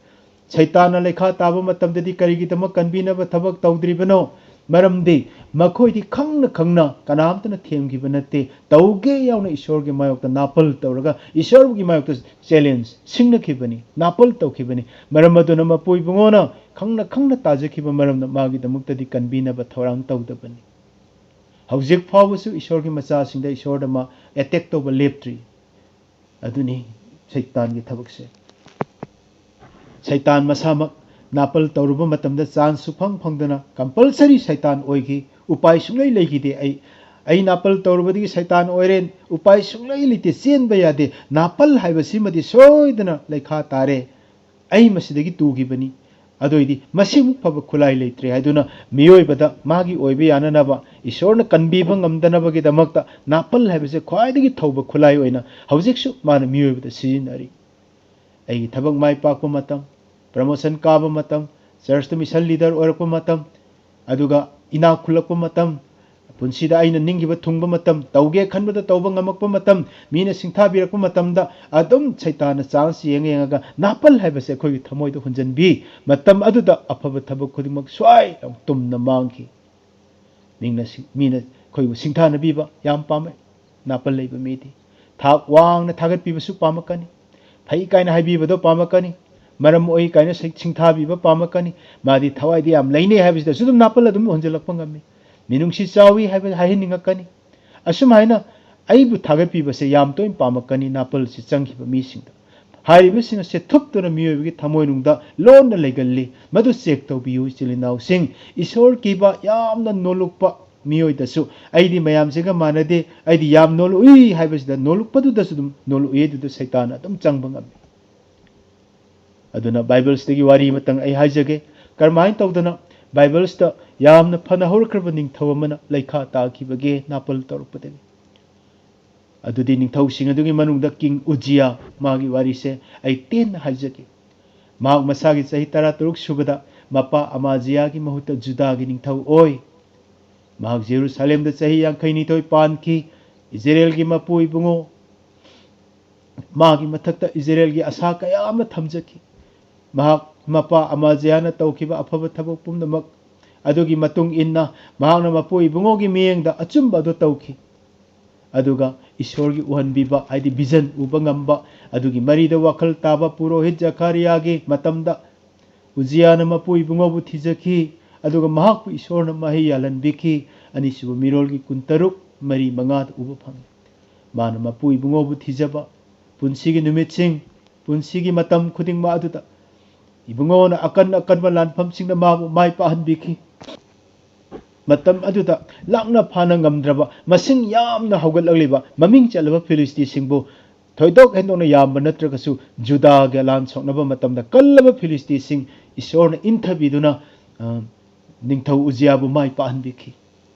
ꯁꯩꯇꯥꯟꯅ ꯂꯩꯈꯥ ꯇꯥꯕ ꯃꯇꯝꯗꯗꯤ ꯀꯔꯤꯒꯤꯗꯃꯛ ꯀꯟꯕꯤꯅꯕ ꯊꯕꯛ ꯇꯧꯗ꯭ꯔꯤꯕꯅꯣ? ꯃꯔꯝꯗꯤ ꯃꯈꯣꯏꯗꯤ ꯈꯪꯅ ꯈꯪꯅ ꯀꯅꯥꯝꯇꯅ ꯊꯦꯝꯈꯤꯕ ꯅꯠꯇꯦ꯫ ꯇꯧꯒꯦ ꯌꯥꯎꯅ ꯏꯁꯣꯔꯒꯤ ꯃꯥꯌꯣꯛꯇ ꯅꯥꯄꯜ ꯇꯧꯔꯒ, ꯏꯁꯣꯔꯒꯤ ꯃꯥꯌꯣꯛꯇ ꯆꯦꯂꯦꯟꯖ ꯁꯤꯡꯅꯈꯤꯕꯅꯤ, ꯅꯥꯄꯜ ꯇꯧꯈꯤꯕꯅꯤ꯫ ꯃꯔꯝ ꯑꯗꯨꯅ ꯃꯄꯨ ꯏꯕꯨꯡꯉꯣꯅ ꯈꯪꯅ ꯈꯪꯅ ꯇꯥꯖꯈꯤꯕ ꯃꯔꯝꯅ ꯃꯥꯒꯤꯗꯃꯛꯇꯗꯤ ꯀꯟꯕꯤꯅꯕ ꯊꯧꯔꯥꯡ ꯇꯧꯗꯕꯅꯤ꯫ ꯍꯧꯖꯤꯛ ꯐꯥꯎꯕꯁꯨ ꯏꯁꯣꯔꯒꯤ ꯃꯆꯥꯁꯤꯡꯗ ꯏꯁꯣꯔꯗ ꯃꯥ ꯑꯦꯇꯦꯛ ꯇꯧꯕ ꯂꯦꯞꯇ꯭ꯔꯤ꯫ ꯑꯗꯨꯅꯤ ꯁꯩꯇꯥꯟꯒꯤ ꯊꯕꯛꯁꯦ꯫ ꯁꯩꯇꯥꯟ ꯃꯁꯥꯃꯛ ꯅꯥꯄꯜ ꯇꯧꯔꯨꯕ ꯃꯇꯝꯗ ꯆꯥꯟꯁ ꯁꯨꯐꯪ ꯐꯪꯗꯅ ꯀꯝꯄꯜꯁꯔꯤ ꯁꯩꯇꯥꯟ ꯑꯣꯏꯈꯤ꯫ ꯎꯄꯥꯏ ꯁꯨꯡꯂꯩ ꯂꯩꯈꯤꯗꯦ꯫ ꯑꯩ, ꯑꯩ ꯅꯥꯄꯜ ꯇꯧꯔꯨꯕꯗꯒꯤ ꯁꯩꯇꯥꯟ ꯑꯣꯏꯔꯦ, ꯎꯄꯥꯏ ꯁꯨꯡꯂꯩ ꯂꯩꯇꯦ, ꯆꯦꯟꯕ ꯌꯥꯗꯦ꯫ ꯅꯥꯄꯜ ꯍꯥꯏꯕꯁꯤꯃꯗꯤ ꯁꯣꯏꯗꯅ ꯂꯩꯈꯥ ꯇꯥꯔꯦ꯫ ꯑꯩ ꯃꯁꯤꯗꯒꯤ ꯇꯨꯈꯤꯕꯅꯤ꯫ ꯑꯗꯨ ꯑꯣꯏꯗꯤ ꯃꯁꯤꯃꯨꯛ ꯐꯕ ꯈꯨꯠꯂꯥꯏ ꯂꯩꯇ꯭ꯔꯦ ꯍꯥꯏꯗꯨꯅ ꯃꯤꯑꯣꯏꯕꯗ ꯃꯥꯒꯤ ꯑꯣꯏꯕ ꯌꯥꯅꯅꯕ, ꯏꯁꯣꯔꯅ ꯀꯟꯕꯤꯕ ꯉꯝꯗꯅꯕꯒꯤꯗꯃꯛꯇ ꯅꯥꯄꯜ ꯍꯥꯏꯕꯁꯦ ꯈ꯭ꯋꯥꯏꯗꯒꯤ ꯊꯧꯕ ꯈꯨꯠꯂꯥꯏ ꯑꯣꯏꯅ ꯍꯧꯖꯤꯛꯁꯨ ꯃꯥꯅ ꯃꯤꯑꯣꯏꯕꯗ ꯁꯤꯖꯤꯟꯅꯔꯤ꯫ ꯑꯩꯒꯤ ꯊꯕꯛ ꯃꯥꯏ ꯄꯥꯛꯄ ꯃꯇꯝ, ꯄ꯭ꯔꯃꯣꯁꯟ ꯀꯥꯕ ꯃꯇꯝ, ꯆꯔꯆꯇ ꯃꯤꯁꯟ ꯂꯤꯗꯔ ꯑꯣꯏꯔꯛꯄ ꯃꯇꯝ, ꯑꯗꯨꯒ ꯏꯅꯥꯛ ꯈꯨꯜꯂꯛꯄ ꯃꯇꯝ, ꯄꯨꯟꯁꯤꯗ ꯑꯩꯅ ꯅꯤꯡꯈꯤꯕ ꯊꯨꯡꯕ ꯃꯇꯝ, ꯇꯧꯒꯦ ꯈꯟꯕꯗ ꯇꯧꯕ ꯉꯝꯃꯛꯄ ꯃꯇꯝ, ꯃꯤꯅ ꯁꯤꯡꯊꯥꯕꯤꯔꯛꯄ ꯃꯇꯝꯗ ꯑꯗꯨꯝ ꯁꯩꯇꯥꯟꯅ ꯆꯥꯟꯁ ꯌꯦꯡꯉ ꯌꯦꯡꯉꯒ ꯅꯥꯄꯜ ꯍꯥꯏꯕꯁꯦ ꯑꯩꯈꯣꯏꯒꯤ ꯊꯃꯣꯏꯗ ꯍꯨꯟꯖꯟꯕꯤ꯫ ꯃꯇꯝ ꯑꯗꯨꯗ ꯑꯐꯕ ꯊꯕꯛ ꯈꯨꯗꯤꯡꯃꯛ ꯁ꯭ꯋꯥꯏ ꯂꯥꯎ ꯇꯨꯝꯅ ꯃꯥꯡꯈꯤ꯫ ꯃꯤꯅ ꯁꯤ-, ꯃꯤꯅ ꯑꯩꯈꯣꯏꯕꯨ ꯁꯤꯡꯊꯥꯅꯕꯤꯕ ꯌꯥꯝ ꯄꯥꯝꯃꯦ꯫ ꯅꯥꯄꯜ ꯂꯩꯕ ꯃꯤꯗꯤ ꯊꯥꯛ ꯋꯥꯡꯅ ꯊꯥꯒꯠꯄꯤꯕꯁꯨ ꯄꯥꯝꯃꯛꯀꯅꯤ, ꯐꯩ ꯀꯥꯏꯅ ꯍꯥꯏꯕꯤꯕꯗꯣ ꯄꯥꯝꯃꯛꯀꯅꯤ, ꯃꯔꯝ ꯑꯣꯏ ꯀꯥꯏꯅ ꯁꯤ-, ꯁꯤꯡꯊꯥꯕꯤꯕ ꯄꯥꯝꯃꯛꯀꯅꯤ꯫ ꯃꯥꯗꯤ ꯊꯋꯥꯏꯗꯤ ꯌꯥꯝ ꯂꯩꯅꯩ ꯍꯥꯏꯕꯁꯤꯗꯁꯨ ꯑꯗꯨꯝ ꯅꯥꯄꯜ ꯑꯗꯨꯝ ꯍꯨꯟꯖꯜꯂꯛꯄ ꯉꯝꯃꯤ꯫ ꯃꯤꯅꯨꯡꯁꯤ ꯆꯥꯎꯏ ꯍꯥꯏꯕ ꯍꯥꯏꯍꯟꯅꯤꯡꯉꯛꯀꯅꯤ꯫ ꯑꯁꯨꯝ ꯍꯥꯏꯅ ꯑꯩꯕꯨ ꯊꯥꯒꯠꯄꯤꯕꯁꯦ ꯌꯥꯝ ꯇꯣꯏꯅ ꯄꯥꯝꯃꯛꯀꯅꯤ ꯅꯥꯄꯜꯁꯤ ꯆꯪꯈꯤꯕ ꯃꯤꯁꯤꯡꯗ꯫ ꯍꯥꯏꯔꯤꯕꯁꯤꯡ ꯑꯁꯦ ꯊꯨꯞꯇꯨꯅ ꯃꯤꯑꯣꯏꯕꯒꯤ ꯊꯃꯣꯏꯅꯨꯡꯗ ꯂꯣꯟꯅ ꯂꯩꯒꯜꯂꯤ꯫ ꯃꯗꯨ ꯆꯦꯛ ꯇꯧꯕꯤꯌꯨ, ꯏꯆꯤꯜ ꯏꯅꯥꯎꯁꯤꯡ꯫ ꯏꯁꯣꯔ ꯀꯤꯕ ꯌꯥꯝꯅ ꯅꯣꯜꯂꯨꯛꯄ ꯃꯤꯑꯣꯏꯗꯁꯨ ꯑꯩꯗꯤ ꯃꯌꯥꯝꯁꯤꯒ ꯃꯥꯟꯅꯗꯦ, ꯑꯩꯗꯤ ꯌꯥꯝ ꯅꯣꯜꯂꯨꯏ ꯍꯥꯏꯕꯁꯤꯗ ꯅꯣꯜꯂꯨꯛꯄꯗꯨꯗꯁꯨ ꯑꯗꯨꯝ ꯅꯣꯜꯂꯨꯏ ꯑꯗꯨꯗ ꯁꯩꯇꯥꯟ ꯑꯗꯨꯝ ꯆꯪꯕ ꯉꯝꯃꯤ꯫ ꯑꯗꯨꯅ ꯕꯥꯏꯕꯜꯁꯤꯗꯒꯤ ꯋꯥꯔꯤ ꯑꯃꯇꯪ ꯑꯩ ꯍꯥꯏꯖꯒꯦ꯫ ꯀꯔꯝꯍꯥꯏꯅ ꯇꯧꯗꯅ ꯕꯥꯏꯕꯜꯁꯤꯗ ꯌꯥꯝꯅ ꯐꯅ ꯍꯧꯔꯛꯈ꯭ꯔꯕ ꯅꯤꯡꯊꯧ ꯑꯃꯅ ꯂꯩꯈꯥ ꯇꯥꯈꯤꯕꯒꯦ? ꯅꯥꯄꯜ ꯇꯧꯔꯛꯄꯗꯒꯤ꯫ ꯑꯗꯨꯗꯤ ꯅꯤꯡꯊꯧꯁꯤꯡ ꯑꯗꯨꯒꯤ ꯃꯅꯨꯡꯗ ꯀꯤꯡ ꯎꯖꯤꯌꯥ, ꯃꯥꯒꯤ ꯋꯥꯔꯤꯁꯦ ꯑꯩ ꯇꯦꯟꯅ ꯍꯥꯏꯖꯒꯦ꯫ ꯃꯍꯥꯛ ꯃꯁꯥꯒꯤ ꯆꯍꯤ ꯇꯔꯥꯇꯔꯨꯛ ꯁꯨꯕꯗ ꯃꯄꯥ ꯑꯃꯥꯖꯤꯌꯥꯒꯤ ꯃꯍꯨꯠꯇ ꯖꯨꯗꯥꯒꯤ ꯅꯤꯡꯊꯧ ꯑꯣꯏ꯫ ꯃꯍꯥꯛ ꯖꯦꯔꯨꯁꯥꯂꯦꯝꯗ ꯆꯍꯤ ꯌꯥꯡꯈꯩꯅꯤꯊꯣꯏ ꯄꯥꯟꯈꯤ꯫ ꯏꯖꯔꯦꯜꯒꯤ ꯃꯄꯨ ꯏꯕꯨꯡꯉꯣ, ꯃꯥꯒꯤ ꯃꯊꯛꯇ ꯏꯖꯔꯦꯜꯒꯤ ꯑꯁꯥ ꯀꯌꯥ ꯑꯃ ꯊꯝꯖꯈꯤ꯫ ꯃꯍꯥꯛ ꯃꯄꯥ ꯑꯃꯥꯖꯤꯌꯥꯅ ꯇꯧꯈꯤꯕ ꯑꯐꯕ ꯊꯕꯛ ꯄꯨꯝꯅꯃꯛ ꯑꯗꯨꯒꯤ ꯃꯇꯨꯡ ꯏꯟꯅ ꯃꯍꯥꯛꯅ ꯃꯄꯨ ꯏꯕꯨꯡꯉꯣꯒꯤ ꯃꯤꯠꯌꯦꯡꯗ ꯑꯆꯨꯝꯕ ꯑꯗꯨ ꯇꯧꯈꯤ꯫ ꯑꯗꯨꯒ ꯏꯁꯣꯔꯒꯤ ꯎꯍꯟꯕꯤꯕ, ꯍꯥꯏꯗꯤ ꯚꯤꯖꯟ ꯎꯕ ꯉꯝꯕ, ꯑꯗꯨꯒꯤ ꯃꯔꯤꯗ ꯋꯥꯈꯜ ꯇꯥꯕ ꯄꯨꯔꯣꯍꯤꯠ ꯖꯈꯥꯔꯤꯌꯥꯒꯤ ꯃꯇꯝꯗ ꯎꯖꯤꯌꯥꯅ ꯃꯄꯨ ꯏꯕꯨꯡꯉꯣꯕꯨ ꯊꯤꯖꯈꯤ, ꯑꯗꯨꯒ ꯃꯍꯥꯛꯄꯨ ꯏꯁꯣꯔꯅ ꯃꯍꯩ ꯌꯥꯜꯍꯟꯕꯤꯈꯤ꯫ ꯑꯅꯤꯁꯨꯕ ꯃꯤꯔꯣꯜꯒꯤ ꯀꯨꯟꯇꯔꯨꯛ, ꯃꯔꯤ, ꯃꯉꯥꯗ ꯎꯕ ꯐꯪꯏ꯫ ꯃꯥꯅ ꯃꯄꯨ ꯏꯕꯨꯡꯉꯣꯕꯨ ꯊꯤꯖꯕ, ꯄꯨꯟꯁꯤꯒꯤ ꯅꯨꯃꯤꯠꯁꯤꯡ, ꯄꯨꯟꯁꯤꯒꯤ ꯃꯇꯝ ꯈꯨꯗꯤꯡꯃꯛ ꯑꯗꯨꯗ ꯏꯕꯨꯡꯉꯣꯅ ꯑꯀꯟ ꯑꯀꯟꯕ ꯂꯥꯟꯐꯝꯁꯤꯡꯗ ꯃꯥꯕꯨ ꯃꯥꯏ ꯄꯥꯛꯍꯟꯕꯤꯈꯤ꯫ ꯃꯇꯝ ꯑꯗꯨꯗ ꯂꯥꯛꯅ ꯐꯥꯅ ꯉꯝꯗ꯭ꯔꯕ, ꯃꯁꯤꯡ ꯌꯥꯝꯅ ꯍꯧꯒꯠꯂꯛꯂꯤꯕ, ꯃꯃꯤꯡ ꯆꯠꯂꯕ ꯐꯤꯂꯤꯁꯇꯤꯁꯤꯡꯕꯨ ꯊꯣꯏꯗꯣꯛ ꯍꯦꯟꯗꯣꯛꯅ ꯌꯥꯝꯕ ꯅꯠꯇ꯭ꯔꯒꯁꯨ, ꯖꯨꯗꯥꯒ ꯂꯥꯟ ꯁꯣꯛꯅꯕ ꯃꯇꯝꯗ ꯀꯜꯂꯕ ꯐꯤꯂꯤꯁꯇꯤꯁꯤꯡ ꯏꯁꯣꯔꯅ ꯏꯟꯊꯕꯤꯗꯨꯅ, ꯑ, ꯅꯤꯡꯊꯧ ꯎꯖꯤꯌꯥꯕꯨ ꯃꯥꯏ ꯄꯥꯛꯍꯟꯕꯤꯈꯤ꯫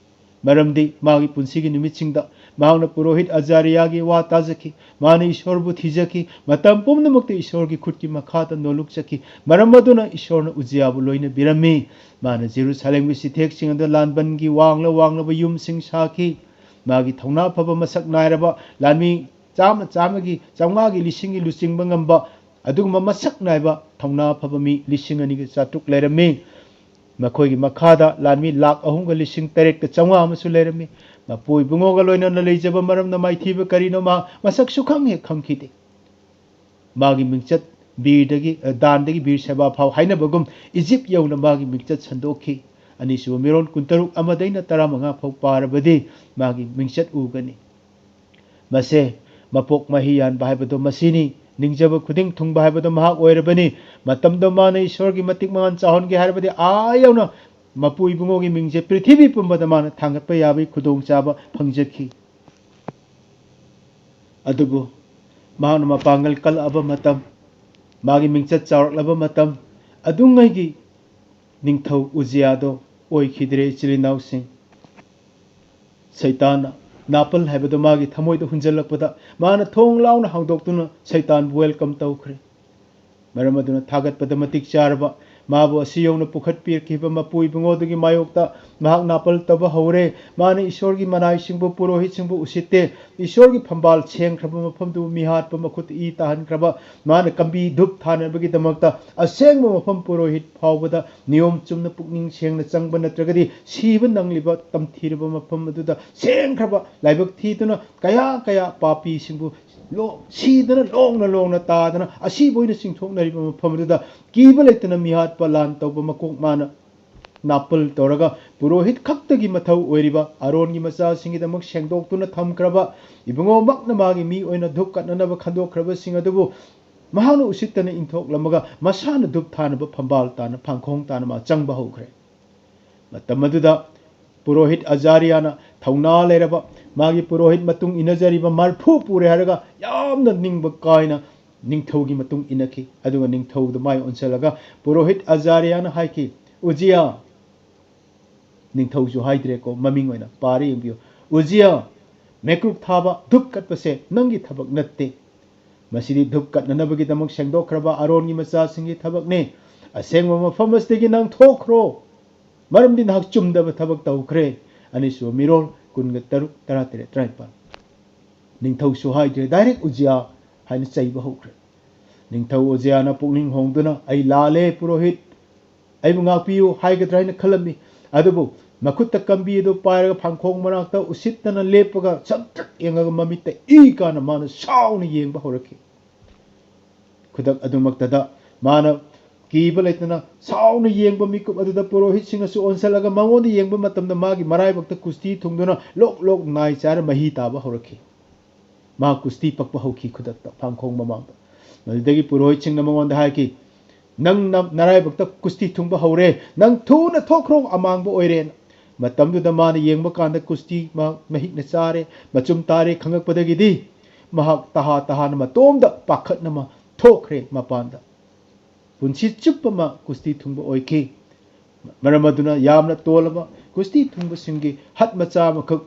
ꯃꯔꯝꯗꯤ ꯃꯥꯒꯤ ꯄꯨꯟꯁꯤꯒꯤ ꯅꯨꯃꯤꯠꯁꯤꯡꯗ ꯃꯍꯥꯛꯅ ꯄꯨꯔꯣꯍꯤꯠ ꯑꯖꯥꯔꯤꯌꯥꯒꯤ ꯋꯥ ꯇꯥꯖꯈꯤ꯫ ꯃꯥꯅ ꯏꯁꯣꯔꯕꯨ ꯊꯤꯖꯈꯤ꯫ ꯃꯇꯝ ꯄꯨꯝꯅꯃꯛꯇ ꯏꯁꯣꯔꯒꯤ ꯈꯨꯠꯀꯤ ꯃꯈꯥꯗ ꯅꯣꯜꯂꯨꯛꯆꯈꯤ꯫ ꯃꯔꯝ ꯑꯗꯨꯅ ꯏꯁꯣꯔꯅ ꯎꯖꯤꯌꯥꯕꯨ ꯂꯣꯏꯅꯕꯤꯔꯝꯃꯤ꯫ ꯃꯥꯅ ꯖꯦꯔꯨꯁꯥꯂꯦꯝꯒꯤ ꯆꯤꯊꯦꯛꯁꯤꯡ ꯑꯗꯨ ꯂꯥꯟꯕꯟꯒꯤ ꯋꯥꯡꯂ ꯋꯥꯡꯂꯕ ꯌꯨꯝꯁꯤꯡ ꯁꯥꯈꯤ꯫ ꯃꯥꯒꯤ ꯊꯧꯅꯥ ꯐꯕ ꯃꯁꯛ ꯅꯥꯏꯔꯕ ꯂꯥꯟꯃꯤ ꯆꯥꯝꯃ, ꯆꯥꯝꯃꯒꯤ, ꯆꯥꯝꯃꯉꯥꯒꯤ, ꯂꯤꯁꯤꯡꯒꯤ ꯂꯨꯆꯤꯡꯕ ꯉꯝꯕ ꯑꯗꯨꯒꯨꯝꯕ ꯃꯁꯛ ꯅꯥꯏꯕ ꯊꯧꯅꯥ ꯐꯕ ꯃꯤ ꯂꯤꯁꯤꯡ ꯑꯅꯤꯒ ꯆꯥꯇ꯭ꯔꯨꯛ ꯂꯩꯔꯝꯃꯤ꯫ ꯃꯈꯣꯏꯒꯤ ꯃꯈꯥꯗ ꯂꯥꯟꯃꯤ ꯂꯥꯈ ꯑꯍꯨꯝꯒ ꯂꯤꯁꯤꯡ ꯇꯔꯦꯠꯀ ꯆꯥꯝꯃꯉꯥ ꯑꯃꯁꯨ ꯂꯩꯔꯝꯃꯤ꯫ ꯃꯄꯨ ꯏꯕꯨꯡꯉꯣꯒ ꯂꯣꯏꯅꯅ ꯂꯩꯖꯕ ꯃꯔꯝꯅ ꯃꯥꯏꯊꯤꯕ ꯀꯔꯤꯅꯣ ꯃꯥ ꯃꯁꯛ ꯁꯨꯈꯪ ꯍꯦꯛ ꯈꯪꯈꯤꯗꯦ꯫ ꯃꯥꯒꯤ ꯃꯤꯡꯆꯠ ꯕꯤꯔꯗꯒꯤ, ꯑ, ꯗꯥꯟꯗꯒꯤ ꯕꯤꯔ ꯁꯦꯕꯥ ꯐꯥꯎ ꯍꯥꯏꯅꯕꯒꯨꯝ ꯏꯖꯤꯞ ꯌꯧꯅ ꯃꯥꯒꯤ ꯃꯤꯡꯆꯠ ꯁꯟꯗꯣꯛꯈꯤ꯫ ꯑꯅꯤꯁꯨꯕ ꯃꯤꯔꯣꯟ ꯀꯨꯟꯇꯔꯨꯛ ꯑꯃꯗꯩꯅ ꯇꯔꯥꯃꯉꯥ ꯐꯥꯎ ꯄꯥꯔꯕꯗꯤ ꯃꯥꯒꯤ ꯃꯤꯡꯆꯠ ꯎꯒꯅꯤ꯫ ꯃꯁꯦ ꯃꯄꯣꯛ ꯃꯍꯩ ꯌꯥꯟꯕ ꯍꯥꯏꯕꯗꯣ ꯃꯁꯤꯅꯤ꯫ ꯅꯤꯡꯖꯕ ꯈꯨꯗꯤꯡ ꯊꯨꯡꯕ ꯍꯥꯏꯕꯗꯣ ꯃꯍꯥꯛ ꯑꯣꯏꯔꯕꯅꯤ꯫ ꯃꯇꯝꯗꯣ ꯃꯥꯅ ꯏꯁꯣꯔꯒꯤ ꯃꯇꯤꯛ ꯃꯉꯥꯜ ꯆꯥꯎꯍꯟꯒꯦ ꯍꯥꯏꯔꯕꯗꯤ ꯑꯥ ꯌꯧꯅ ꯃꯄꯨ ꯏꯕꯨꯡꯉꯣꯒꯤ ꯃꯤꯡꯁꯦ ꯄ꯭ꯔꯤꯊꯤꯕꯤ ꯄꯨꯝꯕꯗ ꯃꯥꯅ ꯊꯥꯡꯒꯠꯄ ꯌꯥꯕꯒꯤ ꯈꯨꯗꯣꯡꯆꯥꯕ ꯐꯪꯖꯈꯤ꯫ ꯑꯗꯨꯕꯨ ꯃꯍꯥꯛꯅ ꯃꯄꯥꯡꯒꯜ ꯀꯜꯂꯛꯑꯕ ꯃꯇꯝ, ꯃꯥꯒꯤ ꯃꯤꯡꯆꯠ ꯆꯥꯎꯔꯛꯂꯕ ꯃꯇꯝ, ꯑꯗꯨꯉꯩꯒꯤ ꯅꯤꯡꯊꯧ ꯎꯖꯤꯌꯥꯗꯣ ꯑꯣꯏꯈꯤꯗ꯭ꯔꯦ, ꯏꯆꯤꯜ ꯏꯅꯥꯎꯁꯤꯡ꯫ ꯁꯩꯇꯥꯟꯅ, ꯅꯥꯄꯜ ꯍꯥꯏꯕꯗꯣ ꯃꯥꯒꯤ ꯊꯃꯣꯏꯗ ꯍꯨꯟꯖꯜꯂꯛꯄꯗ, ꯃꯥꯅ ꯊꯣꯡ ꯂꯥꯎꯅ ꯍꯥꯡꯗꯣꯛꯇꯨꯅ ꯁꯩꯇꯥꯟꯕꯨ welcome ꯇꯧꯈ꯭ꯔꯦ꯫ ꯃꯔꯝ ꯑꯗꯨꯅ ꯊꯥꯒꯠꯄꯗ ꯃꯇꯤꯛ ꯆꯥꯔꯕ, ꯃꯥꯕꯨ ꯑꯁꯤ ꯌꯧꯅ ꯄꯨꯈꯠꯄꯤꯔꯛꯈꯤꯕ ꯃꯄꯨ ꯏꯕꯨꯡꯉꯣꯗꯨꯒꯤ ꯃꯥꯌꯣꯛꯇ ꯃꯍꯥꯛ ꯅꯥꯄꯜ ꯇꯧꯕ ꯍꯧꯔꯦ꯫ ꯃꯥꯅ ꯏꯁꯣꯔꯒꯤ ꯃꯅꯥꯏꯁꯤꯡꯕꯨ, ꯄꯨꯔꯣꯍꯤꯠꯁꯤꯡꯕꯨ ꯎꯁꯤꯠꯇꯦ꯫ ꯏꯁꯣꯔꯒꯤ ꯐꯝꯕꯥꯜ ꯁꯦꯡꯈ꯭ꯔꯕ ꯃꯐꯝꯗꯨꯕꯨ ꯃꯤꯍꯥꯠꯄ, ꯃꯈꯨꯠꯇ ꯏ ꯇꯥꯍꯟꯈ꯭ꯔꯕ, ꯃꯥꯅ ꯀꯝꯕꯤ ꯙꯨꯞ ꯊꯥꯅꯕꯒꯤꯗꯃꯛꯇ ꯑꯁꯦꯡꯕ ꯃꯐꯝ ꯄꯨꯔꯣꯍꯤꯠ ꯐꯥꯎꯕꯗ ꯅꯤꯌꯣꯝ ꯆꯨꯝꯅ ꯄꯨꯛꯅꯤꯡ ꯁꯦꯡꯅ ꯆꯪꯕ ꯅꯠꯇ꯭ꯔꯒꯗꯤ ꯁꯤꯕ ꯅꯪꯂꯤꯕ ꯇꯝꯊꯤꯔꯕ ꯃꯐꯝ ꯑꯗꯨꯗ ꯁꯦꯡꯈ꯭ꯔꯕ ꯂꯥꯏꯕꯛ ꯊꯤꯗꯨꯅ ꯀꯌꯥ ꯀꯌꯥ ꯄꯥꯄꯤꯁꯤꯡꯕꯨ ꯂꯣ-, ꯁꯤꯗꯅ ꯂꯣꯡꯅ ꯂꯣꯡꯅ ꯇꯥꯗꯅ ꯑꯁꯤꯕ ꯑꯣꯏꯅ ꯆꯤꯡꯊꯣꯛꯅꯔꯤꯕ ꯃꯐꯝ ꯑꯗꯨꯗ ꯀꯤꯕ ꯂꯩꯇꯅ ꯃꯤꯍꯥꯠꯄ ꯂꯥꯟ ꯇꯧꯕ ꯃꯀꯣꯛ ꯃꯥꯅ ꯅꯥꯄꯜ ꯇꯧꯔꯒ ꯄꯨꯔꯣꯍꯤꯠ ꯈꯛꯇꯒꯤ ꯃꯊꯧ ꯑꯣꯏꯔꯤꯕ ꯑꯥꯔꯣꯟꯒꯤ ꯃꯆꯥꯁꯤꯡꯒꯤꯗꯃꯛ ꯁꯦꯡꯗꯣꯛꯇꯨꯅ ꯊꯝꯈ꯭ꯔꯕ ꯏꯕꯨꯡꯉꯣꯃꯛꯅ ꯃꯥꯒꯤ ꯃꯤ ꯑꯣꯏꯅ ꯙꯨꯞ ꯀꯠꯅꯅꯕ ꯈꯟꯗꯣꯛꯈ꯭ꯔꯕꯁꯤꯡ ꯑꯗꯨꯕꯨ ꯃꯍꯥꯛꯅ ꯎꯁꯤꯠꯇꯅ ꯏꯟꯊꯣꯛꯂꯝꯃꯒ ꯃꯁꯥꯅ ꯙꯨꯞ ꯊꯥꯅꯕ ꯐꯝꯕꯥꯜ ꯇꯥꯅ, ꯐꯥꯡꯈꯣꯡ ꯇꯥꯅ ꯃꯥ ꯆꯪꯕ ꯍꯧꯈ꯭ꯔꯦ꯫ ꯃꯇꯝ ꯑꯗꯨꯗ ꯄꯨꯔꯣꯍꯤꯠ ꯑꯖꯥꯔꯤꯌꯥꯅ ꯊꯧꯅꯥ ꯂꯩꯔꯕ, ꯃꯥꯒꯤ ꯄꯨꯔꯣꯍꯤꯠ ꯃꯇꯨꯡ ꯏꯟꯅꯖꯔꯤꯕ ꯃꯔꯐꯨ ꯄꯨꯔꯦ ꯍꯥꯏꯔꯒ ꯌꯥꯝꯅ ꯅꯤꯡꯕ ꯀꯥꯏꯅ ꯅꯤꯡꯊꯧꯒꯤ ꯃꯇꯨꯡ ꯏꯟꯅꯈꯤ꯫ ꯑꯗꯨꯒ ꯅꯤꯡꯊꯧꯗ ꯃꯥꯏ ꯑꯣꯟꯁꯤꯜꯂꯒ ꯄꯨꯔꯣꯍꯤꯠ ꯑꯖꯥꯔꯤꯌꯥꯅ ꯍꯥꯏꯈꯤ, "ꯎꯖꯤꯌꯥ", ꯅꯤꯡꯊꯧꯁꯨ ꯍꯥꯏꯗ꯭ꯔꯦꯀꯣ, ꯃꯃꯤꯡ ꯑꯣꯏꯅ ꯄꯥꯔ ꯌꯦꯡꯕꯤꯌꯨ꯫ "ꯎꯖꯤꯌꯥ, ꯃꯩꯀ꯭ꯔꯨꯛ ꯊꯥꯕ, ꯙꯨꯞ ꯀꯠꯄꯁꯦ ꯅꯪꯒꯤ ꯊꯕꯛ ꯅꯠꯇꯦ꯫ ꯃꯁꯤꯗꯤ ꯙꯨꯞ ꯀꯠꯅꯅꯕꯒꯤꯗꯃꯛ ꯁꯦꯡꯗꯣꯛꯈ꯭ꯔꯕ ꯑꯥꯔꯣꯟꯒꯤ ꯃꯆꯥꯁꯤꯡꯒꯤ ꯊꯕꯛꯅꯤ꯫ ꯑꯁꯦꯡꯕ ꯃꯐꯝ ꯑꯁꯤꯗꯒꯤ ꯅꯪ ꯊꯣꯛꯈ꯭ꯔꯣ, ꯃꯔꯝꯗꯤ ꯅꯍꯥꯛ ꯆꯨꯝꯗꯕ ꯊꯕꯛ ꯇꯧꯈ꯭ꯔꯦ"꯫ ꯑꯅꯤꯁꯨꯕ ꯃꯤꯔꯣꯜ ꯀꯨꯟꯒ ꯇꯔꯨꯛ, ꯇꯔꯥ ꯇꯔꯦꯠ, ꯇꯔꯥꯅꯤꯄꯥꯜ꯫ ꯅꯤꯡꯊꯧꯁꯨ ꯍꯥꯏꯗ꯭ꯔꯦ, direct "ꯎꯖꯤꯌꯥ" ꯍꯥꯏꯅ ꯆꯩꯕ ꯍꯧꯈ꯭ꯔꯦ꯫ ꯅꯤꯡꯊꯧ ꯎꯖꯤꯌꯥꯅ ꯄꯨꯛꯅꯤꯡ ꯍꯣꯡꯗꯨꯅ, "ꯑꯩ ꯂꯥꯜꯂꯦ, ꯄꯨꯔꯣꯍꯤꯠ, ꯑꯩꯕꯨ ꯉꯥꯛꯄꯤꯌꯨ" ꯍꯥꯏꯒꯗ꯭ꯔꯥ ꯍꯥꯏꯅ ꯈꯜꯂꯝꯃꯤ꯫ ꯑꯗꯨꯕꯨ ꯃꯈꯨꯠꯇ ꯀꯝꯕꯤ ꯑꯗꯨ ꯄꯥꯏꯔꯒ ꯐꯥꯡꯈꯣꯡ ꯃꯅꯥꯛꯇ ꯎꯁꯤꯠꯇꯅ ꯂꯦꯞꯄꯒ ꯁꯪꯇ꯭ꯔꯤꯛ ꯌꯦꯡꯉꯒ ꯃꯃꯤꯠꯇ ꯏ ꯀꯥꯅ ꯃꯥꯅ ꯁꯥꯎꯅ ꯌꯦꯡꯕ ꯍꯧꯔꯛꯈꯤ꯫ ꯈꯨꯗꯛ ꯑꯗꯨꯃꯛꯇꯗ ꯃꯥꯅ ꯀꯤꯕ ꯂꯩꯇꯅ ꯁꯥꯎꯅ ꯌꯦꯡꯕ ꯃꯤꯀꯨꯞ ꯑꯗꯨꯗ ꯄꯨꯔꯣꯍꯤꯠꯁꯤꯡꯅꯁꯨ ꯑꯣꯟꯁꯤꯜꯂꯒ ꯃꯉꯣꯟꯗ ꯌꯦꯡꯕ ꯃꯇꯝꯗ ꯃꯥꯒꯤ ꯃꯔꯥꯏꯕꯛꯇ ꯀꯨꯁꯇꯤ ꯊꯨꯡꯗꯨꯅ ꯂꯣꯛ ꯂꯣꯛ ꯅꯥꯏ ꯆꯥꯔ ꯃꯍꯤ ꯇꯥꯕ ꯍꯧꯔꯛꯈꯤ꯫ ꯃꯥ ꯀꯨꯁꯇꯤ ꯄꯛꯄ ꯍꯧꯈꯤ ꯈꯨꯗꯛꯇ ꯐꯥꯡꯈꯣꯡ ꯃꯃꯥꯡꯗ꯫ ꯃꯗꯨꯗꯒꯤ ꯄꯨꯔꯣꯍꯤꯠꯁꯤꯡꯅ ꯃꯉꯣꯟꯗ ꯍꯥꯏꯈꯤ, "ꯅꯪ ꯅ-, ꯅꯔꯥꯏꯕꯛꯇ ꯀꯨꯁꯇꯤ ꯊꯨꯡꯕ ꯍꯧꯔꯦ, ꯅꯪ ꯊꯨꯅ ꯊꯣꯛꯈ꯭ꯔꯣ, ꯑꯃꯥꯡꯕ ꯑꯣꯏꯔꯦꯅ"꯫ ꯃꯇꯝꯗꯨꯗ ꯃꯥꯅ ꯌꯦꯡꯕ ꯀꯥꯟꯗ ꯀꯨꯁꯇꯤ ꯃꯍꯥꯛ ꯃꯍꯤꯛꯅ ꯆꯥꯔꯦ, ꯃꯆꯨꯝ ꯇꯥꯔꯦ ꯈꯪꯉꯛꯄꯗꯒꯤꯗꯤ ꯃꯍꯥꯛ ꯇꯍꯥ ꯇꯍꯥꯅ ꯃꯇꯣꯝꯗ ꯄꯥꯈꯠꯅ ꯑꯃ ꯊꯣꯛꯈ꯭ꯔꯦ ꯃꯄꯥꯟꯗ꯫ ꯄꯨꯟꯁꯤ ꯆꯨꯞꯄ ꯑꯃ ꯀꯨꯁꯇꯤ ꯊꯨꯡꯕ ꯑꯣꯏꯈꯤ꯫ ꯃꯔꯝ ꯑꯗꯨꯅ ꯌꯥꯝꯅ ꯇꯣꯜꯂꯕ ꯒꯨꯁꯇꯤ ꯊꯨꯡꯕꯁꯤꯡꯒꯤ ꯍꯠ ꯃꯆꯥ ꯑꯃꯈꯛ,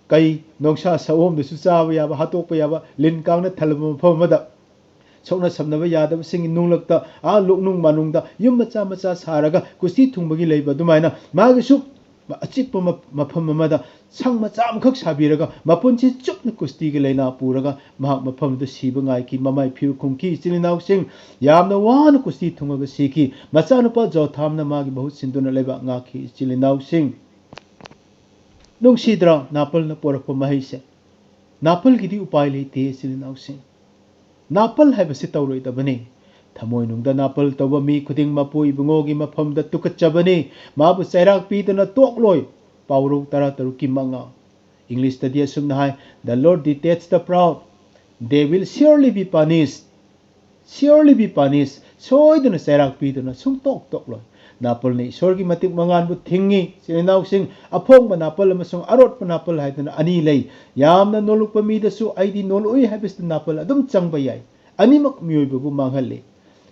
ꯀꯩ ꯅꯣꯡꯁꯥ ꯁꯑꯣꯝꯗꯁꯨ ꯆꯥꯕ ꯌꯥꯕ, ꯍꯥꯠꯇꯣꯛꯄ ꯌꯥꯕ, ꯂꯤꯟ ꯀꯥꯡꯅ ꯊꯜꯂꯕ ꯃꯐꯝ ꯑꯃꯗ ꯁꯣꯛꯅ ꯁꯝꯅꯕ ꯌꯥꯗꯕꯁꯤꯡꯒꯤ ꯅꯨꯡꯂꯛꯇ, ꯑꯥ ꯂꯣꯛꯅꯨꯡ ꯃꯥꯅꯨꯡꯗ ꯌꯨꯝ ꯃꯆꯥ ꯃꯆꯥ ꯁꯥꯔꯒ ꯒꯨꯁꯇꯤ ꯊꯨꯡꯕꯒꯤ ꯂꯩꯕ ꯑꯗꯨꯃꯥꯏꯅ ꯃꯥꯒꯤꯁꯨ ꯑꯆꯤꯛꯄ ꯃ-, ꯃꯐꯝ ꯑꯃꯗ ꯁꯪ ꯃꯆꯥ ꯑꯃꯈꯛ ꯁꯥꯕꯤꯔꯒ ꯃꯄꯨꯟꯁꯤ ꯆꯨꯞꯅ ꯒꯨꯁꯇꯤꯒꯤ ꯂꯥꯏꯅꯥ ꯄꯨꯔꯒ ꯃꯍꯥꯛ ꯃꯐꯝꯗꯨ ꯁꯤꯕ ꯉꯥꯏꯈꯤ, ꯃꯃꯥꯏ ꯐꯤꯔꯨꯛ ꯈꯨꯝꯈꯤ꯫ ꯏꯆꯤꯜ ꯏꯅꯥꯎꯁꯤꯡ, ꯌꯥꯝꯅ ꯋꯥꯅ ꯒꯨꯁꯇꯤ ꯊꯨꯡꯉꯒ ꯁꯤꯈꯤ꯫ ꯃꯆꯥꯅꯨꯄꯥ ꯖꯣꯊꯥꯝꯅ ꯃꯥꯒꯤ ꯃꯍꯨꯠ ꯁꯤꯟꯗꯨꯅ ꯂꯩꯕꯥꯛ ꯉꯥꯛꯈꯤ꯫ ꯏꯆꯤꯜ ꯏꯅꯥꯎꯁꯤꯡ, ꯅꯨꯡꯁꯤꯗ꯭ꯔꯥ ꯅꯥꯄꯜꯅ ꯄꯣꯔꯛꯄ ꯃꯍꯩꯁꯦ? ꯅꯥꯄꯜꯒꯤꯗꯤ ꯎꯄꯥꯏ ꯂꯩꯇꯦ, ꯏꯆꯤꯜ ꯏꯅꯥꯎꯁꯤꯡ꯫ ꯅꯥꯄꯜ ꯍꯥꯏꯕꯁꯤ ꯇꯧꯔꯣꯏꯗꯕꯅꯤ꯫ ꯊꯃꯣꯏꯅꯨꯡꯗ ꯅꯥꯄꯜ ꯇꯧꯕ ꯃꯤ ꯈꯨꯗꯤꯡ ꯃꯄꯨ ꯏꯕꯨꯡꯉꯣꯒꯤ ꯃꯐꯝꯗ ꯇꯨꯀꯠꯆꯕꯅꯤ꯫ ꯃꯥꯕꯨ ꯆꯩꯔꯥꯛ ꯄꯤꯗꯨꯅ ꯇꯣꯛꯂꯣꯏ꯫ ꯄꯥꯎꯔꯧ ꯇꯔꯥꯇꯔꯨꯛꯀꯤ ꯃꯉꯥ꯫ ꯏꯪꯂꯤꯁꯇꯗꯤ ꯑꯁꯨꯝꯅ ꯍꯥꯏ, "The Lord detests the proud, they will surely be punished, surely be punished." ꯁꯣꯏꯗꯅ ꯆꯩꯔꯥꯛ ꯄꯤꯗꯨꯅ ꯁꯨꯡꯇꯣꯛ ꯇꯣꯛꯂꯣꯏ꯫ ꯅꯥꯄꯜꯅ ꯏꯁꯣꯔꯒꯤ ꯃꯇꯤꯛ ꯃꯉꯥꯟꯕꯨ ꯊꯤꯡꯉꯤ꯫ ꯏꯆꯤꯜ ꯏꯅꯥꯎꯁꯤꯡ, ꯑꯐꯣꯡꯕ ꯅꯥꯄꯜ ꯑꯃꯁꯨꯡ ꯑꯔꯣꯠꯄ ꯅꯥꯄꯜ ꯍꯥꯏꯗꯨꯅ ꯑꯅꯤ ꯂꯩ꯫ ꯌꯥꯝꯅ ꯅꯣꯜꯂꯨꯛꯄ ꯃꯤꯗꯁꯨ "ꯑꯩꯗꯤ ꯅꯣꯜꯂꯨꯛꯏ" ꯍꯥꯏꯕꯁꯤꯗ ꯅꯥꯄꯜ ꯑꯗꯨꯝ ꯆꯪꯕ ꯌꯥꯏ꯫ ꯑꯅꯤꯃꯛ ꯃꯤꯑꯣꯏꯕꯕꯨ ꯃꯥꯡꯍꯜꯂꯤ꯫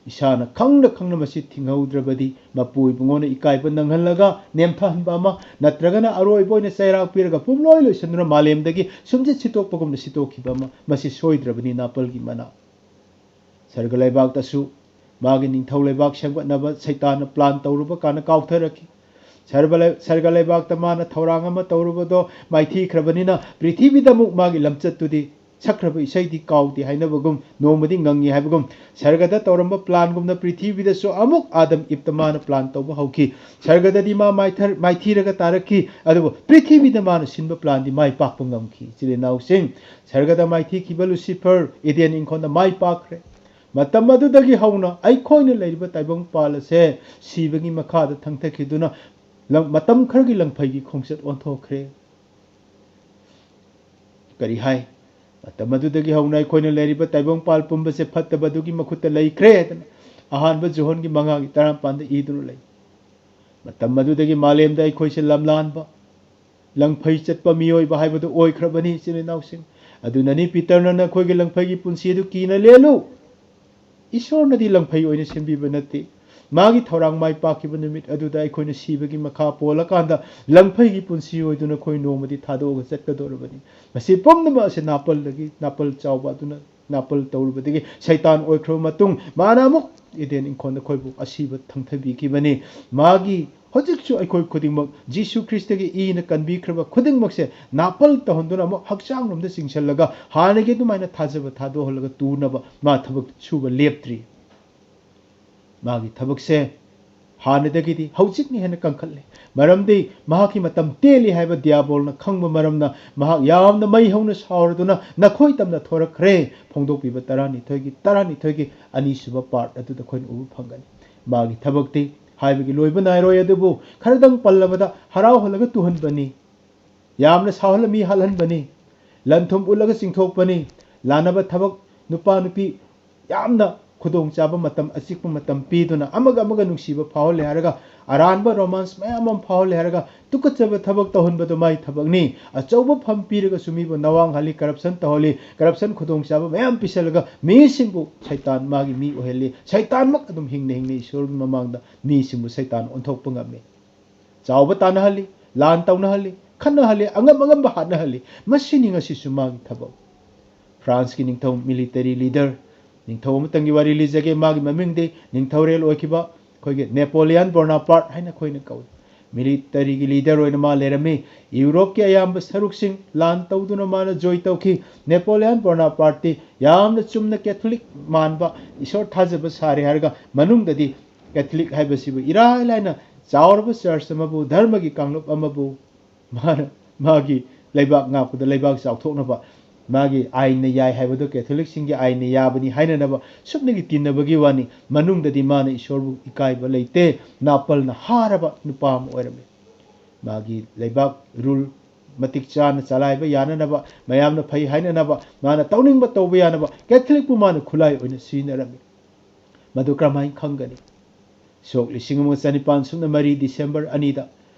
ꯏꯁꯥꯅ ꯈꯪꯅ ꯈꯪꯅ ꯃꯁꯤ ꯊꯤꯡꯍꯧꯗ꯭ꯔꯕꯗꯤ ꯃꯄꯨ ꯏꯕꯨꯡꯉꯣꯅ ꯏꯀꯥꯏꯕ ꯅꯪꯍꯜꯂꯒ ꯅꯦꯝꯊꯍꯟꯕ ꯑꯃ, ꯅꯠꯇ꯭ꯔꯒꯅ ꯑꯔꯣꯏꯕ ꯑꯣꯏꯅ ꯆꯩꯔꯥꯛ ꯄꯤꯔꯒ ꯄꯨꯝꯂꯣꯏ ꯂꯣꯏꯁꯤꯟꯗꯨꯅ ꯃꯥꯂꯦꯝꯗꯒꯤ ꯁꯨꯝꯖꯤꯠ ꯁꯤꯠꯇꯣꯛꯄꯒꯨꯝꯅ ꯁꯤꯠꯇꯣꯛꯈꯤꯕ ꯑꯃ, ꯃꯁꯤ ꯁꯣꯏꯗ꯭ꯔꯕꯅꯤ ꯅꯥꯄꯜꯒꯤ ꯃꯅꯥ꯫ ꯁꯔꯒ ꯂꯩꯕꯥꯛꯇꯁꯨ ꯃꯥꯒꯤ ꯅꯤꯡꯊꯧ ꯂꯩꯕꯥꯛ ꯁꯦꯝꯒꯠꯅꯕ ꯁꯩꯇꯥꯟꯅ ꯄ꯭ꯂꯥꯟ ꯇꯧꯔꯨꯕ ꯀꯥꯟꯗ ꯀꯥꯎꯊꯔꯛꯈꯤ꯫ ꯁꯔꯕ ꯂꯩ-, ꯁꯔꯒ ꯂꯩꯕꯥꯛꯇ ꯃꯥꯅ ꯊꯧꯔꯥꯡ ꯑꯃ ꯇꯧꯔꯨꯕꯗꯣ ꯃꯥꯏꯊꯤꯈ꯭ꯔꯕꯅꯤꯅ ꯄ꯭ꯔꯤꯊꯤꯕꯤꯗ ꯑꯃꯨꯛ ꯃꯥꯒꯤ ꯂꯝꯆꯠꯇꯨꯗꯤ ꯁꯛꯈ꯭ꯔꯕ ꯏꯁꯩꯗꯤ ꯀꯥꯎꯗꯦ ꯍꯥꯏꯅꯕꯒꯨꯝ, ꯅꯣꯡꯃꯗꯤ ꯉꯪꯉꯤ ꯍꯥꯏꯕꯒꯨꯝ, ꯁꯔꯒꯗ ꯇꯧꯔꯝꯕ ꯄ꯭ꯂꯥꯟꯒꯨꯝꯅ ꯄ꯭ꯔꯤꯊꯤꯕꯤꯗꯁꯨ ꯑꯃꯨꯛ ꯑꯥꯗꯝ ꯏꯞꯇ ꯃꯥꯅ ꯄ꯭ꯂꯥꯟ ꯇꯧꯕ ꯍꯧꯈꯤ꯫ ꯁꯔꯒꯗꯗꯤ ꯃꯥ ꯃꯥꯏꯊꯔ-, ꯃꯥꯏꯊꯤꯔꯒ ꯇꯥꯔꯛꯈꯤ, ꯑꯗꯨꯕꯨ ꯄ꯭ꯔꯤꯊꯤꯕꯤꯗ ꯃꯥꯅ ꯁꯤꯟꯕ ꯄ꯭ꯂꯥꯟꯗꯤ ꯃꯥꯏ ꯄꯥꯛꯄ ꯉꯝꯈꯤ꯫ ꯏꯆꯤꯜ ꯏꯅꯥꯎꯁꯤꯡ, ꯁꯔꯒꯗ ꯃꯥꯏꯊꯤꯈꯤꯕ ꯂꯨꯁꯤꯐꯔ ꯏꯗꯦꯟ ꯏꯪꯈꯣꯜꯗ ꯃꯥꯏ ꯄꯥꯛꯈ꯭ꯔꯦ꯫ ꯃꯇꯝ ꯑꯗꯨꯗꯒꯤ ꯍꯧꯅ ꯑꯩꯈꯣꯏꯅ ꯂꯩꯔꯤꯕ ꯇꯥꯏꯕꯪꯄꯥꯜ ꯑꯁꯦ ꯁꯤꯕꯒꯤ ꯃꯈꯥꯗ ꯊꯪꯊꯈꯤꯗꯨꯅ ꯂꯝ-, ꯃꯇꯝ ꯈꯔꯒꯤ ꯂꯪꯐꯩꯒꯤ ꯈꯣꯡꯆꯠ ꯑꯣꯟꯊꯣꯛꯈ꯭ꯔꯦ꯫ ꯀꯔꯤ ꯍꯥꯏ? ꯃꯇꯝ ꯑꯗꯨꯗꯒꯤ ꯍꯧꯅ ꯑꯩꯈꯣꯏꯅ ꯂꯩꯔꯤꯕ ꯇꯥꯏꯕꯪꯄꯥꯜ ꯄꯨꯝꯕꯁꯦ ꯐꯠꯇꯕꯗꯨꯒꯤ ꯃꯈꯨꯠꯇ ꯂꯩꯈ꯭ꯔꯦ ꯍꯥꯏꯗꯅ ꯑꯍꯥꯟꯕ ꯖꯣꯍꯟꯒꯤ ꯃꯉꯥꯒꯤ ꯇꯔꯥꯅꯤꯄꯥꯟꯗ ꯏꯗꯨꯅ ꯂꯩ꯫ ꯃꯇꯝ ꯑꯗꯨꯗꯒꯤ ꯃꯥꯂꯦꯝꯗ ꯑꯩꯈꯣꯏꯁꯦ ꯂꯝꯂꯥꯟꯕ, ꯂꯪꯐꯩ ꯆꯠꯄ ꯃꯤꯑꯣꯏꯕ ꯍꯥꯏꯕꯗꯨ ꯑꯣꯏꯈ꯭ꯔꯕꯅꯤ, ꯏꯆꯤꯜ ꯏꯅꯥꯎꯁꯤꯡ꯫ ꯑꯗꯨꯅꯅꯤ ꯄꯤꯇꯔꯅ ꯅꯈꯣꯏꯒꯤ ꯂꯪꯐꯩꯒꯤ ꯄꯨꯟꯁꯤ ꯑꯗꯨ ꯀꯤꯅ ꯂꯦꯜꯂꯨ꯫ ꯏꯁꯣꯔꯅꯗꯤ ꯂꯪꯐꯩ ꯑꯣꯏꯅ ꯁꯦꯝꯕꯤꯕ ꯅꯠꯇꯦ꯫ ꯃꯥꯒꯤ ꯊꯧꯔꯥꯡ ꯃꯥꯏ ꯄꯥꯛꯈꯤꯕ ꯅꯨꯃꯤꯠ ꯑꯗꯨꯗ ꯑꯩꯈꯣꯏꯅ ꯁꯤꯕꯒꯤ ꯃꯈꯥ ꯄꯣꯜꯂꯀꯥꯟꯗ ꯂꯪꯐꯩꯒꯤ ꯄꯨꯟꯁꯤ ꯑꯣꯏꯗꯨꯅ ꯑꯩꯈꯣꯏ ꯅꯣꯡꯃꯗꯤ ꯊꯥꯗꯣꯛꯑꯒ ꯆꯠꯀꯗꯧꯔꯕꯅꯤ꯫ ꯃꯁꯤ ꯄꯨꯝꯅꯃꯛ ꯑꯁꯤ ꯅꯥꯄꯜꯗꯒꯤ, ꯅꯥꯄꯜ ꯆꯥꯎꯕ ꯑꯗꯨꯅ ꯅꯥꯄꯜ ꯇꯧꯔꯨꯕꯗꯒꯤ ꯁꯩꯇꯥꯟ ꯑꯣꯏꯈ꯭ꯔꯕ ꯃꯇꯨꯡ, ꯃꯥꯅ ꯑꯃꯨꯛ ꯏꯗꯦꯟ ꯏꯪꯈꯣꯜꯗ ꯑꯩꯈꯣꯏꯕꯨ ꯑꯁꯤꯕ ꯊꯪꯊꯕꯤꯈꯤꯕꯅꯤ꯫ ꯃꯥꯒꯤ ꯍꯧꯖꯤꯛꯁꯨ ꯑꯩꯈꯣꯏ ꯈꯨꯗꯤꯡꯃꯛ ꯖꯤꯁꯨ ꯈ꯭ꯔꯤꯁꯇꯒꯤ ꯏꯅ ꯀꯟꯕꯤꯈ꯭ꯔꯕ ꯈꯨꯗꯤꯡꯃꯛꯁꯦ ꯅꯥꯄꯜ ꯇꯧꯍꯟꯗꯨꯅ ꯑꯃꯨꯛ ꯍꯛꯆꯥꯡꯂꯣꯝꯗ ꯆꯤꯡꯁꯤꯜꯂꯒ ꯍꯥꯟꯅꯒꯤ ꯑꯗꯨꯃꯥꯏꯅ ꯊꯥꯖꯕ ꯊꯥꯗꯣꯛꯍꯜꯂꯒ ꯇꯨꯅꯕ ꯃꯥ ꯊꯕꯛ ꯁꯨꯕ ꯂꯦꯞꯇ꯭ꯔꯤ꯫ ꯃꯥꯒꯤ ꯊꯕꯛꯁꯦ ꯍꯥꯟꯅꯗꯒꯤꯗꯤ ꯍꯧꯖꯤꯛꯅ ꯍꯦꯟꯅ ꯀꯟꯈꯠꯂꯦ꯫ ꯃꯔꯝꯗꯤ ꯃꯍꯥꯛꯀꯤ ꯃꯇꯝ ꯇꯦꯜꯂꯤ ꯍꯥꯏꯕ ꯗꯤꯌꯥꯕꯣꯜꯅ ꯈꯪꯕ ꯃꯔꯝꯅ ꯃꯍꯥꯛ ꯌꯥꯝꯅ ꯃꯩ ꯍꯧꯅ ꯁꯥꯎꯔꯗꯨꯅ ꯅꯈꯣꯏ ꯇꯝꯅ ꯊꯣꯔꯛꯈ꯭ꯔꯦ꯫ ꯐꯣꯡꯗꯣꯛꯄꯤꯕ ꯇꯔꯥꯅꯤꯊꯣꯏꯒꯤ, ꯇꯔꯥꯅꯤꯊꯣꯏꯒꯤ ꯑꯅꯤꯁꯨꯕ ꯄꯥꯔꯠ ꯑꯗꯨꯗ ꯑꯩꯈꯣꯏꯅ ꯎꯕ ꯐꯪꯒꯅꯤ꯫ ꯃꯥꯒꯤ ꯊꯕꯛꯇꯤ ꯍꯥꯏꯕꯒꯤ ꯂꯣꯏꯕ ꯅꯥꯏꯔꯣꯏ, ꯑꯗꯨꯕꯨ ꯈꯔꯗꯪ ꯄꯜꯂꯕꯗ ꯍꯔꯥꯎꯍꯜꯂꯒ ꯇꯨꯍꯟꯕꯅꯤ꯫ ꯌꯥꯝꯅ ꯁꯥꯎꯍꯜꯂ ꯃꯤ ꯍꯥꯠꯍꯟꯕꯅꯤ꯫ ꯂꯟ ꯊꯨꯝ ꯎꯠꯂꯒ ꯆꯤꯡꯊꯣꯛꯄꯅꯤ꯫ ꯂꯥꯟꯅꯕ ꯊꯕꯛ, ꯅꯨꯄꯥ ꯅꯨꯄꯤ ꯌꯥꯝꯅ ꯈꯨꯗꯣꯡꯆꯥꯕ ꯃꯇꯝ, ꯑꯆꯤꯛꯄ ꯃꯇꯝ ꯄꯤꯗꯨꯅ ꯑꯃꯒ ꯑꯃꯒ ꯅꯨꯡꯁꯤꯕ ꯐꯥꯎꯍꯜꯂꯦ ꯍꯥꯏꯔꯒ, ꯑꯔꯥꯟꯕ ꯔꯣꯃꯥꯟꯁ ꯃꯌꯥꯝ ꯑꯃ ꯐꯥꯎꯍꯜꯂꯦ ꯍꯥꯏꯔꯒ, ꯇꯨꯀꯠꯆꯕ ꯊꯕꯛ ꯇꯧꯍꯟꯕꯗꯨ ꯃꯥꯏ ꯊꯕꯛꯅꯤ꯫ ꯑꯆꯧꯕ ꯐꯝ ꯄꯤꯔꯒꯁꯨ ꯃꯤꯕꯨ ꯅꯋꯥꯡꯍꯜꯂꯤ, ꯀꯔꯞꯁꯟ ꯇꯧꯍꯜꯂꯤ, ꯀꯔꯞꯁꯟ ꯈꯨꯗꯣꯡꯆꯥꯕ ꯃꯌꯥꯝ ꯄꯤꯁꯜꯂꯒ ꯃꯤꯁꯤꯡꯕꯨ ꯁꯩꯇꯥꯟ ꯃꯥꯒꯤ ꯃꯤ ꯑꯣꯏꯍꯜꯂꯤ꯫ ꯁꯩꯇꯥꯟꯃꯛ ꯑꯗꯨꯝ ꯍꯤꯡꯅ ꯍꯤꯡꯅ ꯏꯁꯣꯔꯒꯤ ꯃꯃꯥꯡꯗ ꯃꯤꯁꯤꯡꯕꯨ ꯁꯩꯇꯥꯟ ꯑꯣꯟꯊꯣꯛꯄ ꯉꯝꯃꯤ꯫ ꯆꯥꯎꯕ ꯇꯥꯟꯅꯍꯜꯂꯤ, ꯂꯥꯟ ꯇꯧꯅꯍꯜꯂꯤ, ꯈꯠꯅꯍꯜꯂꯤ, ꯑꯉꯝ ꯑꯉꯝꯕ ꯍꯥꯠꯅꯍꯜꯂꯤ꯫ ꯃꯁꯤꯅꯤ ꯉꯁꯤꯁꯨ ꯃꯥꯒꯤ ꯊꯕꯛ꯫ ꯐ꯭ꯔꯥꯟꯁꯀꯤ ꯅꯤꯡꯊꯧ, ꯃꯤꯂꯤꯇꯔꯤ ꯂꯤꯗꯔ, ꯅꯤꯡꯊꯧ ꯑꯃꯇꯪꯒꯤ ꯋꯥꯔꯤ ꯂꯤꯖꯒꯦ꯫ ꯃꯥꯒꯤ ꯃꯃꯤꯡꯗꯤ ꯅꯤꯡꯊꯧꯔꯦꯜ ꯑꯣꯏꯈꯤꯕ ꯑꯩꯈꯣꯏꯒꯤ ꯅꯦꯄꯣꯂꯤꯌꯟ ꯕꯣꯅꯥꯄꯥꯔꯠ ꯍꯥꯏꯅ ꯑꯩꯈꯣꯏꯅ ꯀꯧꯏ꯫ ꯃꯤꯂꯤꯇꯔꯤꯒꯤ ꯂꯤꯗꯔ ꯑꯣꯏꯅ ꯃꯥ ꯂꯩꯔꯝꯃꯤ꯫ ꯌꯨꯔꯣꯞꯀꯤ ꯑꯌꯥꯝꯕ ꯁꯔꯨꯛꯁꯤꯡ ꯂꯥꯟ ꯇꯧꯗꯨꯅ ꯃꯥꯅ ꯖꯣꯏ ꯇꯧꯈꯤ꯫ ꯅꯦꯄꯣꯂꯤꯌꯟ ꯕꯣꯅꯥꯄꯥꯔꯠꯇꯤ ꯌꯥꯝꯅ ꯆꯨꯝꯅ ꯀꯦꯊꯣꯂꯤꯛ ꯃꯥꯟꯕ, ꯏꯁꯣꯔ ꯊꯥꯖꯕ ꯁꯥꯔꯦ ꯍꯥꯏꯔꯒ ꯃꯅꯨꯡꯗꯗꯤ ꯀꯦꯊꯣꯂꯤꯛ ꯍꯥꯏꯕꯁꯤꯕꯨ ꯏꯔꯥꯏ ꯂꯥꯏꯅ ꯆꯥꯎꯔꯕ ꯆꯔꯆ ꯑꯃꯕꯨ, ꯙꯔꯃꯒꯤ ꯀꯥꯡꯂꯨꯞ ꯑꯃꯕꯨ ꯃꯥꯅ ꯃꯥꯒꯤ ꯂꯩꯕꯥꯛ ꯉꯥꯛꯄꯗ ꯂꯩꯕꯥꯛ ꯆꯥꯎꯊꯣꯛꯅꯕ ꯃꯥꯒꯤ ꯑꯥꯏꯟꯅ ꯌꯥꯏ ꯍꯥꯏꯕꯗꯣ ꯀꯦꯊꯣꯂꯤꯛꯁꯤꯡꯒꯤ ꯑꯥꯏꯟꯅ ꯌꯥꯕꯅꯤ ꯍꯥꯏꯅꯅꯕ ꯁꯨꯞꯅꯒꯤ ꯇꯤꯟꯅꯕꯒꯤ ꯋꯥꯅꯤ꯫ ꯃꯅꯨꯡꯗꯗꯤ ꯃꯥꯅ ꯏꯁꯣꯔꯕꯨ ꯏꯀꯥꯏꯕ ꯂꯩꯇꯦ꯫ ꯅꯥꯄꯜꯅ ꯍꯥꯔꯕ ꯅꯨꯄꯥ ꯑꯃ ꯑꯣꯏꯔꯝꯃꯤ꯫ ꯃꯥꯒꯤ ꯂꯩꯕꯥꯛ ꯔꯨꯜ ꯃꯇꯤꯛ ꯆꯥꯅ ꯆꯂꯥꯏꯕ ꯌꯥꯅꯅꯕ, ꯃꯌꯥꯝꯅ ꯐꯩ ꯍꯥꯏꯅꯅꯕ, ꯃꯥꯅ ꯇꯧꯅꯤꯡꯕ ꯇꯧꯕ ꯌꯥꯅꯕ ꯀꯦꯊꯣꯂꯤꯛꯄꯨ ꯃꯥꯅ ꯈꯨꯠꯂꯥꯏ ꯑꯣꯏꯅ ꯁꯤꯖꯤꯟꯅꯔꯝꯃꯤ꯫ ꯃꯗꯨ ꯀꯔꯝꯍꯥꯏꯅ ꯈꯪꯒꯅꯤ? ꯁꯣꯛ ꯂꯤꯁꯤꯡ ꯑꯃꯒ ꯆꯅꯤꯄꯥꯟ ꯁꯨꯞꯅ ꯃꯔꯤ ꯗꯤꯁꯦꯝꯕꯔ ꯑꯅꯤꯗ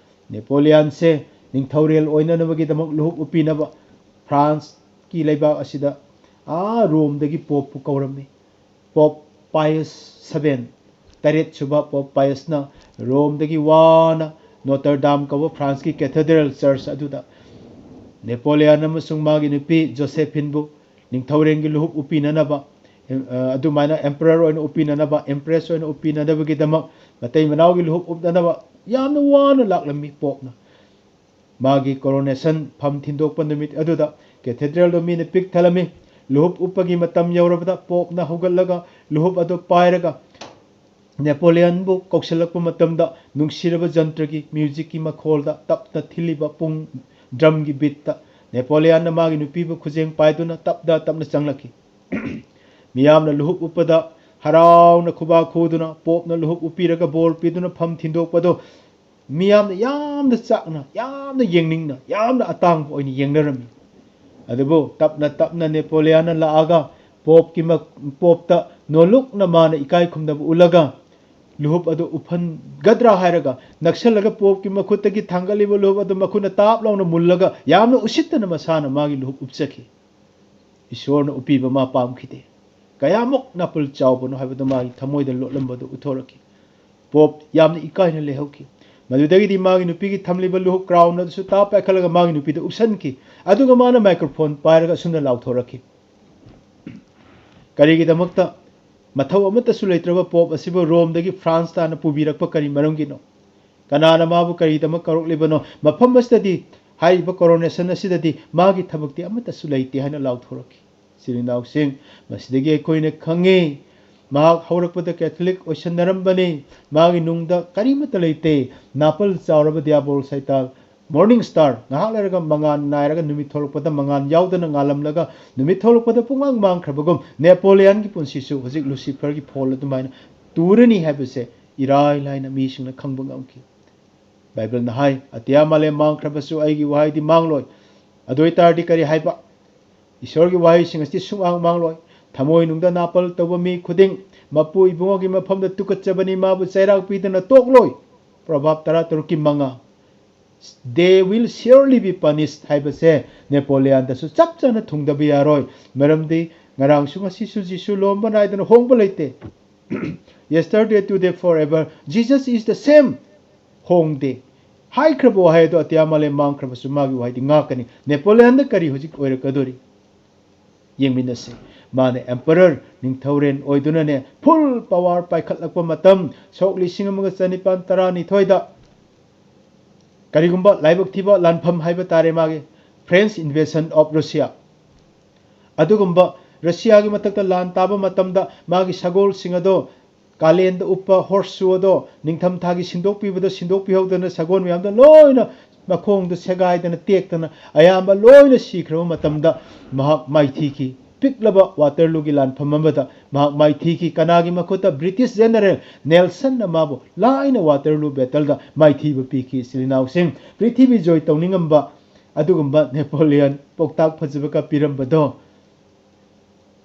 ꯅꯦꯄꯣꯂꯤꯌꯥꯟꯁꯦ ꯅꯤꯡꯊꯧꯔꯦꯜ ꯑꯣꯏꯅꯅꯕꯒꯤꯗꯃꯛ ꯂꯨꯍꯨꯞ ꯎꯞꯄꯤꯅꯕ ꯐ꯭ꯔꯥꯟꯁꯀꯤ ꯂꯩꯕꯥꯛ ꯑꯁꯤꯗ ꯑꯥ ꯔꯣꯝꯗꯒꯤ ꯄꯣꯞꯄꯨ ꯀꯧꯔꯝꯃꯤ꯫ ꯄꯣꯞ ꯄꯥꯏꯌꯁ ꯁꯚꯦꯟ, ꯇꯔꯦꯠ ꯁꯨꯕ ꯄꯣꯞ ꯄꯥꯏꯁꯅ ꯔꯣꯝꯗꯒꯤ ꯋꯥꯅ ꯅꯣꯇꯔ ꯗꯥꯝ ꯀꯧꯕ ꯐ꯭ꯔꯥꯟꯁꯀꯤ ꯀꯦꯊꯦꯗ꯭ꯔꯦꯜ ꯆꯔꯆ ꯑꯗꯨꯗ ꯅꯦꯄꯣꯂꯤꯌꯥꯟ ꯑꯃꯁꯨꯡ ꯃꯥꯒꯤ ꯅꯨꯄꯤ ꯖꯣꯁꯦꯐꯤꯟꯕꯨ ꯅꯤꯡꯊꯧꯔꯦꯜꯒꯤ ꯂꯨꯍꯨꯞ ꯎꯞꯄꯤꯅꯅꯕ, ꯑ, ꯑꯗꯨꯃꯥꯏꯅ ꯑꯦꯝꯄꯔꯔ ꯑꯣꯏꯅ ꯎꯞꯄꯤꯅꯅꯕ, ꯑꯦꯝꯄ꯭ꯔꯦꯁ ꯑꯣꯏꯅ ꯎꯞꯄꯤꯅꯅꯕꯒꯤꯗꯃꯛ ꯃꯇꯩ ꯃꯅꯥꯎꯒꯤ ꯂꯨꯍꯨꯞ ꯎꯞꯅꯅꯕ ꯌꯥꯝꯅ ꯋꯥꯅ ꯂꯥꯛꯂꯝꯃꯤ ꯄꯣꯞꯅ꯫ ꯃꯥꯒꯤ ꯀꯣꯔꯣꯅꯦꯁꯟ ꯐꯝ ꯊꯤꯟꯗꯣꯛꯄ ꯅꯨꯃꯤꯠ ꯑꯗꯨꯗ ꯀꯦꯊꯦꯗ꯭ꯔꯦꯜꯗꯣ ꯃꯤꯅ ꯄꯤꯛ ꯊꯜꯂꯝꯃꯤ꯫ ꯂꯨꯍꯨꯞ ꯎꯞꯄꯒꯤ ꯃꯇꯝ ꯌꯧꯔꯕꯗ ꯄꯣꯞꯅ ꯍꯧꯒꯠꯂꯒ ꯂꯨꯍꯨꯞ ꯑꯗꯨ ꯄꯥꯏꯔꯒ ꯅꯦꯄꯣꯂꯤꯌꯟꯕꯨ ꯀꯧꯁꯤꯜꯂꯛꯄ ꯃꯇꯝꯗ ꯅꯨꯡꯁꯤꯔꯕ ꯖꯟꯇ꯭ꯔꯒꯤ ꯃ꯭ꯌꯨꯖꯤꯛꯀꯤ ꯃꯈꯣꯜꯗ ꯇꯞꯅ ꯊꯤꯜꯂꯤꯕ ꯄꯨꯡ ꯗ꯭ꯔꯝꯒꯤ ꯕꯤꯠꯇ ꯅꯦꯄꯣꯂꯤꯌꯟꯅ ꯃꯥꯒꯤ ꯅꯨꯄꯤꯕꯨ ꯈꯨꯖꯦꯡ ꯄꯥꯏꯗꯨꯅ ꯇꯞꯅ ꯇꯞꯅ ꯆꯪꯂꯛꯈꯤ꯫ ꯃꯤꯌꯥꯝꯅ ꯂꯨꯍꯨꯞ ꯎꯞꯄꯗ ꯍꯔꯥꯎꯅ ꯈꯨꯕꯥꯛ ꯈꯨꯗꯨꯅ ꯄꯣꯞꯅ ꯂꯨꯍꯨꯞ ꯎꯞꯄꯤꯔꯒ ꯕꯣꯔ ꯄꯤꯗꯨꯅ ꯐꯝ ꯊꯤꯟꯗꯣꯛꯄꯗꯣ ꯃꯤꯌꯥꯝꯅ ꯌꯥꯝꯅ ꯆꯥꯛꯅ, ꯌꯥꯝꯅ ꯌꯦꯡꯅꯤꯡꯅ, ꯌꯥꯝꯅ ꯑꯇꯥꯡꯕ ꯑꯣꯏꯅ ꯌꯦꯡꯅꯔꯝꯃꯤ꯫ ꯑꯗꯨꯕꯨ ꯇꯞꯅ ꯇꯞꯅ ꯅꯦꯄꯣꯂꯤꯌꯥꯟꯅ ꯂꯥꯛꯑꯒ ꯄꯣꯞꯀꯤ ꯃ-, ꯄꯣꯞꯇ ꯅꯣꯜꯂꯨꯛꯅ ꯃꯥꯅ ꯏꯀꯥꯏ ꯈꯨꯝꯅꯕ ꯎꯠꯂꯒ ꯂꯨꯍꯨꯞ ꯑꯗꯨ ꯎꯞꯍꯟꯒꯗ꯭ꯔꯥ ꯍꯥꯏꯔꯒ ꯅꯛꯁꯜꯂꯒ ꯄꯣꯞꯀꯤ ꯃꯈꯨꯠꯇꯒꯤ ꯊꯥꯡꯒꯠꯂꯤꯕ ꯂꯨꯍꯨꯞ ꯑꯗꯨ ꯃꯈꯨꯠꯅ ꯇꯥꯞ ꯂꯥꯎꯅ ꯃꯨꯜꯂꯒ ꯌꯥꯝꯅ ꯎꯁꯤꯠꯇꯅ ꯃꯁꯥꯅ ꯃꯥꯒꯤ ꯂꯨꯍꯨꯞ ꯎꯞꯆꯈꯤ꯫ ꯏꯁꯣꯔꯅ ꯎꯞꯄꯤꯕ ꯃꯥ ꯄꯥꯝꯈꯤꯗꯦ꯫ ꯀꯌꯥꯃꯨꯛ ꯅꯥꯄꯜ ꯆꯥꯎꯕꯅꯣ ꯍꯥꯏꯕꯗꯨ ꯃꯥꯒꯤ ꯊꯃꯣꯏꯗ ꯂꯣꯠꯂꯝꯕꯗꯨ ꯎꯠꯊꯣꯔꯛꯈꯤ꯫ ꯄꯣꯞ ꯌꯥꯝꯅ ꯏꯀꯥꯏꯅ ꯂꯩꯍꯧꯈꯤ꯫ ꯃꯗꯨꯗꯒꯤꯗꯤ ꯃꯥꯒꯤ ꯅꯨꯄꯤꯒꯤ ꯊꯝꯂꯤꯕ ꯂꯨꯍꯨꯞ ꯀ꯭ꯔꯥꯎꯟ ꯑꯗꯨꯁꯨ ꯇꯥꯞ ꯄꯥꯏꯈꯠꯂꯒ ꯃꯥꯒꯤ ꯅꯨꯄꯤꯗ ꯎꯞꯁꯟꯈꯤ꯫ ꯑꯗꯨꯒ ꯃꯥꯅ ꯃꯥꯏꯀ꯭ꯔꯣꯐꯣꯟ ꯄꯥꯏꯔꯒ ꯑꯁꯨꯝꯅ ꯂꯥꯎꯊꯣꯔꯛꯈꯤ, "ꯀꯔꯤꯒꯤꯗꯃꯛꯇ ꯃꯊꯧ ꯑꯃꯠꯇꯁꯨ ꯂꯩꯇ꯭ꯔꯕ ꯄꯣꯞ ꯑꯁꯤꯕꯨ ꯔꯣꯝꯗꯒꯤ ꯐ꯭ꯔꯥꯟꯁ ꯇꯥꯟꯅ ꯄꯨꯕꯤꯔꯛꯄ ꯀꯔꯤ ꯃꯔꯝꯒꯤꯅꯣ? ꯀꯅꯥꯅ ꯃꯥꯕꯨ ꯀꯔꯤꯒꯤꯗꯃꯛ ꯀꯧꯔꯛꯂꯤꯕꯅꯣ? ꯃꯐꯝ ꯑꯁꯤꯗꯗꯤ, ꯍꯥꯏꯔꯤꯕ ꯀꯣꯔꯣꯅꯦꯁꯟ ꯑꯁꯤꯗꯗꯤ ꯃꯥꯒꯤ ꯊꯕꯛꯇꯤ ꯑꯃꯠꯇꯁꯨ ꯂꯩꯇꯦ" ꯍꯥꯏꯅ ꯂꯥꯎꯊꯣꯔꯛꯈꯤ꯫ ꯏꯆꯤꯜ ꯏꯅꯥꯎꯁꯤꯡ, ꯃꯁꯤꯗꯒꯤ ꯑꯩꯈꯣꯏꯅ ꯈꯪꯉꯤ, ꯃꯍꯥꯛ ꯍꯧꯔꯛꯄꯗ ꯀꯦꯊꯣꯂꯤꯛ ꯑꯣꯏꯁꯟꯅꯔꯝꯕꯅꯤ꯫ ꯃꯥꯒꯤ ꯅꯨꯡꯗ ꯀꯔꯤꯃꯠꯇ ꯂꯩꯇꯦ꯫ ꯅꯥꯄꯜ ꯆꯥꯎꯔꯕ ꯗꯤꯌꯥꯕꯣꯜ ꯁꯩꯇꯥꯜ ꯃꯣꯔꯅꯤꯡ ꯁ꯭ꯇꯥꯔ ꯉꯥꯏꯍꯥꯛ ꯂꯩꯔꯒ ꯃꯉꯥꯜ ꯅꯥꯏꯔꯒ ꯅꯨꯃꯤꯠ ꯊꯣꯛꯂꯛꯄꯗ ꯃꯉꯥꯜ ꯌꯥꯎꯗꯅ ꯉꯥꯜꯂꯝꯂꯒ ꯅꯨꯃꯤꯠ ꯊꯣꯛꯂꯛꯄꯗ ꯄꯨꯡꯃꯥꯡ ꯃꯥꯡꯈ꯭ꯔꯕꯒꯨꯝ ꯅꯦꯄꯣꯂꯤꯌꯟꯒꯤ ꯄꯨꯟꯁꯤꯁꯨ ꯍꯧꯖꯤꯛ ꯂꯨꯁꯤꯐꯔꯒꯤ ꯐꯣꯜ ꯑꯗꯨꯃꯥꯏꯅ ꯇꯨꯔꯅꯤ ꯍꯥꯏꯕꯁꯦ ꯏꯔꯥꯏ ꯂꯥꯏꯅ ꯃꯤꯁꯤꯡꯅ ꯈꯪꯕ ꯉꯝꯈꯤ꯫ ꯕꯥꯏꯕꯜꯅ ꯍꯥꯏ, "ꯑꯇꯤꯌꯥ ꯃꯥꯂꯦꯝ ꯃꯥꯡꯈ꯭ꯔꯕꯁꯨ ꯑꯩꯒꯤ ꯋꯥꯍꯩꯗꯤ ꯃꯥꯡꯂꯣꯏ"꯫ ꯑꯗꯨ ꯑꯣꯏꯇꯥꯔꯗꯤ ꯀꯔꯤ ꯍꯥꯏꯕ? ꯏꯁꯣꯔꯒꯤ ꯋꯥꯍꯩꯁꯤꯡ ꯑꯁꯤ ꯁꯨꯡꯃꯥꯡ ꯃꯥꯡꯂꯣꯏ꯫ ꯊꯃꯣꯏꯅꯨꯡꯗ ꯅꯥꯄꯜ ꯇꯧꯕ ꯃꯤ ꯈꯨꯗꯤꯡ ꯃꯄꯨ ꯏꯕꯨꯡꯉꯣꯒꯤ ꯃꯐꯝꯗ ꯇꯨꯀꯠꯆꯕꯅꯤ, ꯃꯥꯕꯨ ꯆꯩꯔꯥꯛ ꯄꯤꯗꯅ ꯇꯣꯛꯂꯣꯏ꯫ ꯄ꯭ꯔꯣꯚꯥꯕ ꯇꯔꯥ ꯇꯔꯨꯛꯀꯤ ꯃꯉꯥ꯫ "They will surely be punished" ꯍꯥꯏꯕꯁꯦ ꯅꯦꯄꯣꯂꯤꯌꯥꯟꯗꯁꯨ ꯆꯞ ꯆꯥꯅ ꯊꯨꯡꯗꯕ ꯌꯥꯔꯣꯏ꯫ ꯃꯔꯝꯗꯤ ꯉꯔꯥꯡꯁꯨ ꯉꯁꯤꯁꯨ ꯖꯤꯁꯨ ꯂꯣꯝꯕ ꯅꯥꯏꯗꯅ ꯍꯣꯡꯕ ꯂꯩꯇꯦ꯫ Yesterday, today, forever, Jesus is the same. ꯍꯣꯡꯗꯦ꯫ ꯍꯥꯏꯈ꯭ꯔꯕ ꯋꯥꯍꯩ ꯑꯗꯣ ꯑꯇꯤꯌꯥ ꯃꯥꯂꯦꯝ ꯃꯥꯡꯈ꯭ꯔꯕꯁꯨ ꯃꯥꯒꯤ ꯋꯥꯍꯩꯗꯤ ꯉꯥꯛꯀꯅꯤ꯫ ꯅꯦꯄꯣꯂꯤꯌꯟꯗ ꯀꯔꯤ ꯍꯧꯖꯤꯛ ꯑꯣꯏꯔꯛꯀꯗꯣꯔꯤ? ꯌꯦꯡꯃꯤꯟꯅꯁꯤ꯫ ꯃꯥꯅ emperor, ꯅꯤꯡꯊꯧꯔꯦꯟ ꯑꯣꯏꯗꯨꯅꯅꯦ, full power ꯄꯥꯏꯈꯠꯂꯛꯄ ꯃꯇꯝ, ꯁꯣꯛ ꯂꯤꯁꯤꯡ ꯑꯃꯒ ꯆꯅꯤꯄꯥꯟ ꯇꯔꯥꯅꯤꯊꯣꯏꯗ ꯀꯔꯤꯒꯨꯝꯕ ꯂꯥꯏꯕꯛ ꯊꯤꯕ ꯂꯥꯟꯐꯝ ꯍꯥꯏꯕ ꯇꯥꯔꯦ ꯃꯥꯒꯤ, French invasion of Russia꯫ ꯑꯗꯨꯒꯨꯝꯕ ꯔꯁꯤꯌꯥꯒꯤ ꯃꯊꯛꯇ ꯂꯥꯟ ꯇꯥꯕ ꯃꯇꯝꯗ ꯃꯥꯒꯤ ꯁꯒꯣꯜꯁꯤꯡ ꯑꯗꯣ, ꯀꯥꯂꯦꯟꯗ ꯎꯞꯄ horse shoe ꯑꯗꯣ ꯅꯤꯡꯊꯝꯊꯥꯒꯤ ꯁꯤꯟꯗꯣꯛꯄꯤꯕꯗ ꯁꯤꯟꯗꯣꯛꯄꯤꯍꯧꯗꯅ ꯁꯒꯣꯜ ꯃꯌꯥꯝꯗꯣ ꯂꯣꯏꯅ ꯃꯈꯣꯡꯗ ꯁꯦꯒꯥꯏꯗꯅ ꯇꯦꯛꯇꯅ ꯑꯌꯥꯝꯕ ꯂꯣꯏꯅ ꯁꯤꯈ꯭ꯔꯕ ꯃꯇꯝꯗ ꯃꯍꯥꯛ ꯃꯥꯏꯊꯤꯈꯤ꯫ ꯄꯤꯛꯂꯕ ꯋꯥꯇꯔꯂꯨꯒꯤ ꯂꯥꯟꯐꯝ ꯑꯃꯗ ꯃꯍꯥꯛ ꯃꯥꯏꯊꯤꯈꯤ꯫ ꯀꯅꯥꯒꯤ ꯃꯈꯨꯠꯇ? British general Nelsonꯅ ꯃꯥꯕꯨ ꯂꯥꯏꯅ ꯋꯥꯇꯔꯂꯨ battleꯗ ꯃꯥꯏꯊꯤꯕ ꯄꯤꯈꯤ꯫ ꯏꯆꯤꯜ ꯏꯅꯥꯎꯁꯤꯡ, ꯄ꯭ꯔꯤꯊꯤꯕꯤ ꯖꯣꯏ ꯇꯧꯅꯤꯡꯉꯝꯕ ꯑꯗꯨꯒꯨꯝꯕ ꯅꯦꯄꯣꯂꯤꯌꯟ ꯄꯥꯎꯇꯥꯛ ꯐꯖꯕꯒ ꯄꯤꯔꯝꯕꯗꯣ,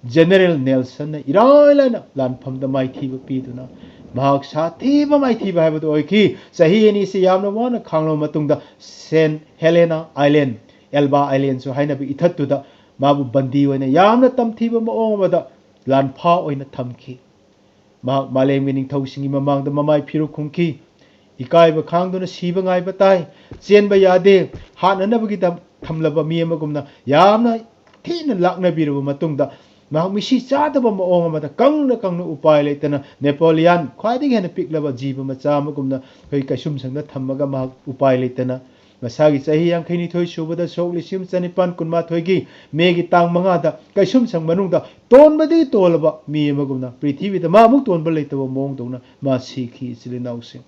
ꯖꯦꯅꯔꯦꯜ ꯅꯦꯜꯁꯟꯅ ꯏꯔꯥꯏ ꯂꯥꯏꯅ ꯂꯥꯟꯐꯝꯗ ꯃꯥꯏꯊꯤꯕ ꯄꯤꯗꯨꯅ ꯃꯍꯥꯛ ꯁꯥꯊꯤꯕ ꯃꯥꯏꯊꯤꯕ ꯍꯥꯏꯕꯗꯨ ꯑꯣꯏꯈꯤ꯫ ꯆꯍꯤ ꯑꯅꯤꯁꯤ ꯌꯥꯝꯅ ꯋꯥꯅ ꯈꯥꯡꯂꯕ ꯃꯇꯨꯡꯗ ꯁꯦꯟ ꯍꯦꯂꯦꯅꯥ ꯑꯥꯏꯂꯦꯟ, ꯑꯦꯜꯕꯥ ꯑꯥꯏꯂꯦꯟꯁꯨ ꯍꯥꯏꯅꯕ ꯏꯊꯠꯇꯨꯗ ꯃꯥꯕꯨ ꯕꯟꯗꯤ ꯑꯣꯏꯅ ꯌꯥꯝꯅ ꯇꯝꯊꯤꯕ ꯃꯑꯣꯡ ꯑꯃꯗ ꯂꯥꯟꯐꯥ ꯑꯣꯏꯅ ꯊꯝꯈꯤ꯫ ꯃꯍꯥꯛ ꯃꯥꯂꯦꯝꯒꯤ ꯅꯤꯡꯊꯧꯁꯤꯡꯒꯤ ꯃꯃꯥꯡꯗ ꯃꯃꯥꯏ ꯐꯤꯔꯨꯛ ꯈꯨꯝꯈꯤ꯫ ꯏꯀꯥꯏꯕ ꯈꯥꯡꯗꯨꯅ ꯁꯤꯕ ꯉꯥꯏꯕ ꯇꯥꯏ꯫ ꯆꯦꯟꯕ ꯌꯥꯗꯦ꯫ ꯍꯥꯠꯅꯅꯕꯒꯤꯗꯃꯛ ꯊꯝꯂꯕ ꯃꯤ ꯑꯃꯒꯨꯝꯅ ꯌꯥꯝꯅ ꯊꯤꯅ ꯂꯥꯛꯅꯕꯤꯔꯕ ꯃꯇꯨꯡꯗ ꯃꯍꯥꯛ ꯃꯤꯁꯤ ꯆꯥꯗꯕ ꯃꯑꯣꯡ ꯑꯃꯗ ꯀꯪꯅ ꯀꯪꯅ ꯎꯄꯥꯏ ꯂꯩꯇꯅ ꯅꯦꯄꯣꯂꯤꯌꯥꯟ ꯈ꯭ꯋꯥꯏꯗꯒꯤ ꯍꯦꯟꯅ ꯄꯤꯛꯂꯕ ꯖꯤꯕ ꯃꯆꯥ ꯑꯃꯒꯨꯝꯅ ꯑꯩꯈꯣꯏ ꯀꯩꯁꯨꯝꯁꯪꯗ ꯊꯝꯃꯒ ꯃꯍꯥꯛ ꯎꯄꯥꯏ ꯂꯩꯇꯅ ꯃꯁꯥꯒꯤ ꯆꯍꯤ ꯌꯥꯡꯈꯩꯅꯤꯊꯣꯏ ꯁꯨꯕꯗ ꯁꯣꯛ ꯂꯤꯁꯤꯡ ꯆꯅꯤꯄꯥꯟ ꯀꯨꯟꯃꯥꯊꯣꯏꯒꯤ ꯃꯦꯒꯤ ꯇꯥꯡ ꯃꯉꯥꯗ ꯀꯩꯁꯨꯝꯁꯪ ꯃꯅꯨꯡꯗ ꯇꯣꯟꯕꯗꯒꯤ ꯇꯣꯜꯂꯕ ꯃꯤ ꯑꯃꯒꯨꯝꯅ ꯄ꯭ꯔꯤꯊꯤꯕꯤꯗ ꯃꯥꯃꯨꯛ ꯇꯣꯟꯕ ꯂꯩꯇꯕ ꯃꯑꯣꯡꯗꯧꯅ ꯃꯥ ꯁꯤꯈꯤ꯫ ꯏꯆꯤꯜ ꯏꯅꯥꯎꯁꯤꯡ,